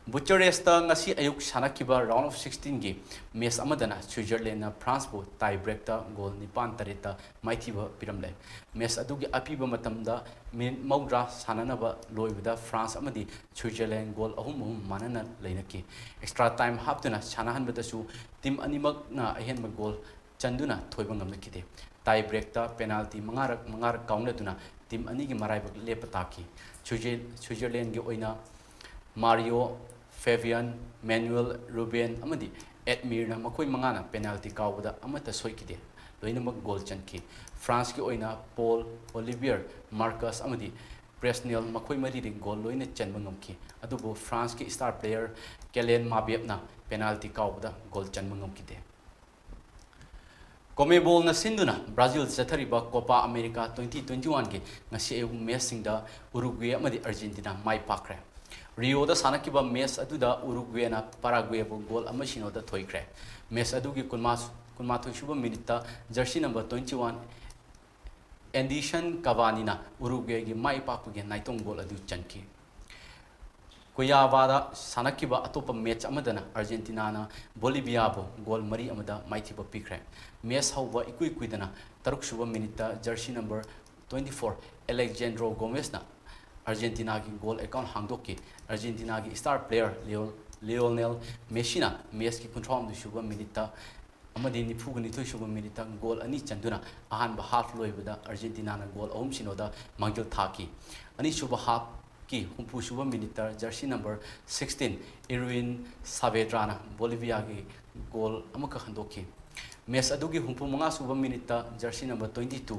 Bucharestꯇ ꯉꯁꯤ ꯑꯌꯨꯛ ꯁꯥꯟꯅꯈꯤꯕ round of sixteenꯒꯤ match ꯑꯃꯗꯅ Switzerlandꯅ Franceꯕꯨ tie breakꯇ goal ꯅꯤꯄꯥꯟ ꯇꯔꯦꯠꯇ ꯃꯥꯏꯊꯤꯕ ꯄꯤꯔꯝꯂꯦ꯫ Match ꯑꯗꯨꯒꯤ ꯑꯄꯤꯕ ꯃꯇꯝꯗ minute ꯃꯧꯗ꯭ꯔꯥ ꯁꯥꯟꯅꯅꯕ ꯂꯣꯏꯕꯗ France ꯑꯃꯗꯤ Switzerland goal ꯑꯍꯨꯝ ꯑꯍꯨꯝ ꯃꯥꯟꯅꯅ ꯂꯩꯅꯈꯤ꯫ Extra time ꯍꯥꯞꯇꯨꯅ ꯁꯥꯟꯅꯍꯟꯕꯗꯁꯨ team ꯑꯅꯤꯃꯛꯅ ꯑꯍꯦꯟꯕ goal ꯆꯟꯗꯨꯅ ꯊꯣꯏꯕ ꯉꯝꯂꯛꯈꯤꯗꯦ꯫ Tie breakꯇ penalty ꯃꯉꯥꯔꯛ ꯃꯉꯥꯔꯛ ꯀꯥꯎꯅꯗꯨꯅ team ꯑꯅꯤꯒꯤ ꯃꯔꯥꯏꯕꯛ ꯂꯦꯞꯄ ꯇꯥꯈꯤ꯫ Switzerlandꯒꯤ ꯑꯣꯏꯅ Mario, Fabian, Manuel, Ruben ꯑꯃꯗꯤ Admirꯅ ꯃꯈꯣꯏ ꯃꯉꯥꯅ penalty ꯀꯥꯎꯕꯗ ꯑꯃꯠꯇ ꯁꯣꯏꯈꯤꯗꯦ꯫ ꯂꯣꯏꯅꯃꯛ goal ꯆꯟꯈꯤ꯫ Franceꯀꯤ ꯑꯣꯏꯅ Paul, Olivier, Marcus ꯑꯃꯗꯤ Presnel ꯃꯈꯣꯏ ꯃꯔꯤꯗꯤ goal ꯂꯣꯏꯅ ꯆꯟꯕ ꯉꯝꯈꯤ꯫ ꯑꯗꯨꯕꯨ Franceꯀꯤ star player Kylian Mbappeꯅ penalty ꯀꯥꯎꯕꯗ goal ꯆꯟꯕ ꯉꯝꯈꯤꯗꯦ꯫ CONMEBOLꯅ ꯁꯤꯟꯗꯨꯅ Brazil ꯆꯠꯊꯔꯤꯕ Copa America twenty twenty-oneꯒꯤ ꯉꯁꯤ ꯑꯌꯨꯛ matchꯁꯤꯡꯗ Uruguay ꯑꯃꯗꯤ Argentina ꯃꯥꯏ ꯄꯥꯛꯈ꯭ꯔꯦ꯫ Rioꯗ ꯁꯥꯟꯅꯈꯤꯕ match ꯑꯗꯨꯗ Uruguayꯅ Paraguayꯕꯨ goal ꯑꯃ ꯁꯤꯅꯣꯗ ꯊꯣꯏꯈ꯭ꯔꯦ꯫ Match ꯑꯗꯨꯒꯤ ꯀꯨꯟꯃꯥꯊꯣꯏꯁꯨꯕ minuteꯇ jersey number twenty-one Edinson Cavaniꯅ Uruguayꯒꯤ ꯃꯥꯏ ꯄꯥꯛꯄꯒꯤ ꯅꯥꯏꯇꯣꯝ goal ꯑꯗꯨ ꯆꯟꯈꯤ꯫ Cuiabáꯗ ꯁꯥꯟꯅꯈꯤꯕ ꯑꯇꯣꯞꯄ match ꯑꯃꯗꯅ Argentinaꯅ Boliviaꯕꯨ goal ꯃꯔꯤ ꯑꯃꯗ ꯃꯥꯏꯊꯤꯕ ꯄꯤꯈ꯭ꯔꯦ꯫ Match ꯍꯧꯕ ꯏꯀꯨꯏ ꯀꯨꯏꯗꯅ ꯇꯔꯨꯛꯁꯨꯕ minuteꯇ jersey number twenty-four Alejandro Gomezꯅ Argentinaꯒꯤ goal account ꯍꯥꯡꯗꯣꯛꯈꯤ꯫ Argentinaꯒꯤ star player Leo-, Lionel Messiꯅ matchꯀꯤ ꯀꯨꯟꯊ꯭ꯔꯥꯍꯨꯝꯗꯣꯏꯁꯨꯕ minuteꯇ ꯑꯃꯗꯤ ꯅꯤꯐꯨꯒ ꯅꯤꯊꯣꯏ ꯁꯨꯕ ꯃꯤꯅꯤꯠꯇ ꯒꯣꯜ ꯑꯅꯤ ꯆꯟꯗꯨꯅ ꯑꯍꯥꯟꯕ ꯍꯥꯐ ꯂꯣꯏꯕꯗ ꯑꯥꯔꯖꯦꯟꯇꯤꯅꯥꯅ ꯒꯣꯜ ꯑꯍꯨꯝ ꯁꯤꯅꯣꯗ ꯃꯥꯡꯖꯤꯜ ꯊꯥꯈꯤ꯫ ꯑꯅꯤꯁꯨꯕ ꯍꯥꯐꯀꯤ ꯍꯨꯝꯐꯨ ꯁꯨꯕ ꯃꯤꯅꯤꯠꯇ ꯖꯔꯁꯤ ꯅꯝꯕꯔ ꯁꯤꯛꯁꯇꯤꯟ ꯏꯔꯋꯤꯟ ꯁꯥꯕꯦꯗ꯭ꯔꯥꯅ ꯕꯣꯂꯤꯚꯤꯌꯥꯒꯤ ꯒꯣꯜ ꯑꯃꯈꯛ ꯍꯟꯗꯣꯛꯈꯤ꯫ ꯃꯦꯆ ꯑꯗꯨꯒꯤ ꯍꯨꯝꯐꯨ ꯃꯉꯥ ꯁꯨꯕ ꯃꯤꯅꯤꯠꯇ jersey number twenty two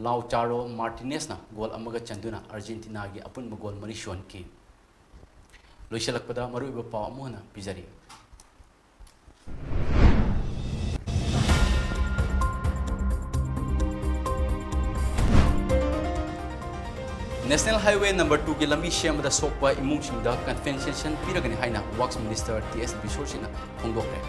Lautaro ꯃꯥꯔꯇꯤꯅꯦꯁꯅ ꯒꯣꯜ ꯑꯃꯒ ꯆꯟꯗꯨꯅ ꯑꯥꯔꯖꯦꯟꯇꯤꯅꯥꯒꯤ ꯑꯄꯨꯟꯕ ꯒꯣꯜ ꯃꯔꯤ ꯁꯨꯍꯟꯈꯤ꯫ ꯂꯣꯏꯁꯤꯜꯂꯛꯄꯗ ꯃꯔꯨꯑꯣꯏꯕ ꯄꯥꯎ ꯑꯃꯨꯛ ꯍꯟꯅ ꯄꯤꯖꯔꯤ꯫ National Highway number two ꯒꯤ ꯂꯝꯕꯤ ꯁꯦꯝꯕꯗ ꯁꯣꯛꯄ ꯏꯃꯨꯡꯁꯤꯡꯗ compensation ꯄꯤꯔꯒꯅꯤ ꯍꯥꯏꯅ Works Minister ꯇꯤ ꯑꯦꯁ ꯕꯤꯁꯣꯔ ꯁꯤꯡꯅ ꯐꯣꯡꯗꯣꯛꯈ꯭ꯔꯦ꯫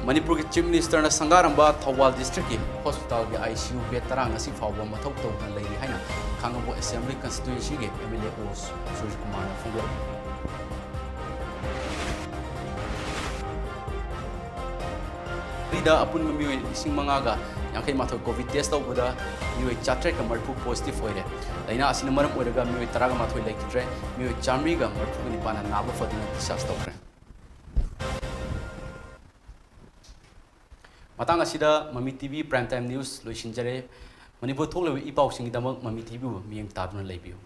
ꯃꯅꯤꯄꯨꯔꯒꯤ Chief Minister ꯅ ꯁꯪꯒꯥꯔꯝꯕ ꯊꯧꯕꯥꯜ district ꯀꯤ hospital ꯒꯤ I C U bed ꯇꯔꯥ ꯉꯁꯤ ꯐꯥꯎꯕ ꯃꯊꯧ ꯇꯧꯗꯨꯅ ꯂꯩꯔꯤ ꯍꯥꯏꯅ ꯈꯥꯡꯉꯕꯣꯛ Assembly Constituency ꯒꯤ M L A ꯑꯣ ꯁꯨꯔꯖꯀꯨꯃꯥꯔꯅ ꯐꯣꯡꯗꯣꯛꯂꯤ꯫ ꯗꯤꯜꯂꯤꯗ ꯑꯄꯨꯟꯕ ꯃꯤꯑꯣꯏ ꯂꯤꯁꯤꯡ ꯃꯉꯥꯒ ꯌꯥꯡꯈꯩ ꯃꯥꯊꯣꯏ COVID test ꯇꯧꯕꯗ ꯃꯤꯑꯣꯏ ꯆꯥꯇ꯭ꯔꯦꯠꯀ ꯃꯔꯤꯐꯨ positive ꯑꯣꯏꯔꯦ꯫ ꯂꯥꯏꯅꯥ ꯑꯁꯤꯅ ꯃꯔꯝ ꯑꯣꯏꯔꯒ ꯃꯤꯑꯣꯏ ꯇꯔꯥꯒ ꯃꯥꯊꯣꯏ ꯂꯩꯈꯤꯗ꯭ꯔꯦ꯫ ꯃꯤꯑꯣꯏ ꯆꯥꯃꯔꯤꯒ ꯃꯔꯤꯐꯨꯒ ꯅꯤꯄꯥꯟꯅ ꯅꯥꯕ ꯐꯗꯨꯅ discharge ꯇꯧꯈ꯭ꯔꯦ꯫ ꯃꯇꯥꯡ ꯑꯁꯤꯗ ꯃꯃꯤ T V Prime Time News ꯂꯣꯏꯁꯤꯟꯖꯔꯦ꯫ ꯃꯅꯤꯄꯨꯔ ꯊꯣꯛꯂꯤꯕ ꯏ ꯄꯥꯎꯁꯤꯡꯒꯤꯗꯃꯛ ꯃꯃꯤ T V ꯕꯨ ꯃꯤꯠꯌꯦꯡ ꯇꯥꯗꯨꯅ ꯂꯩꯕꯤꯌꯨ꯫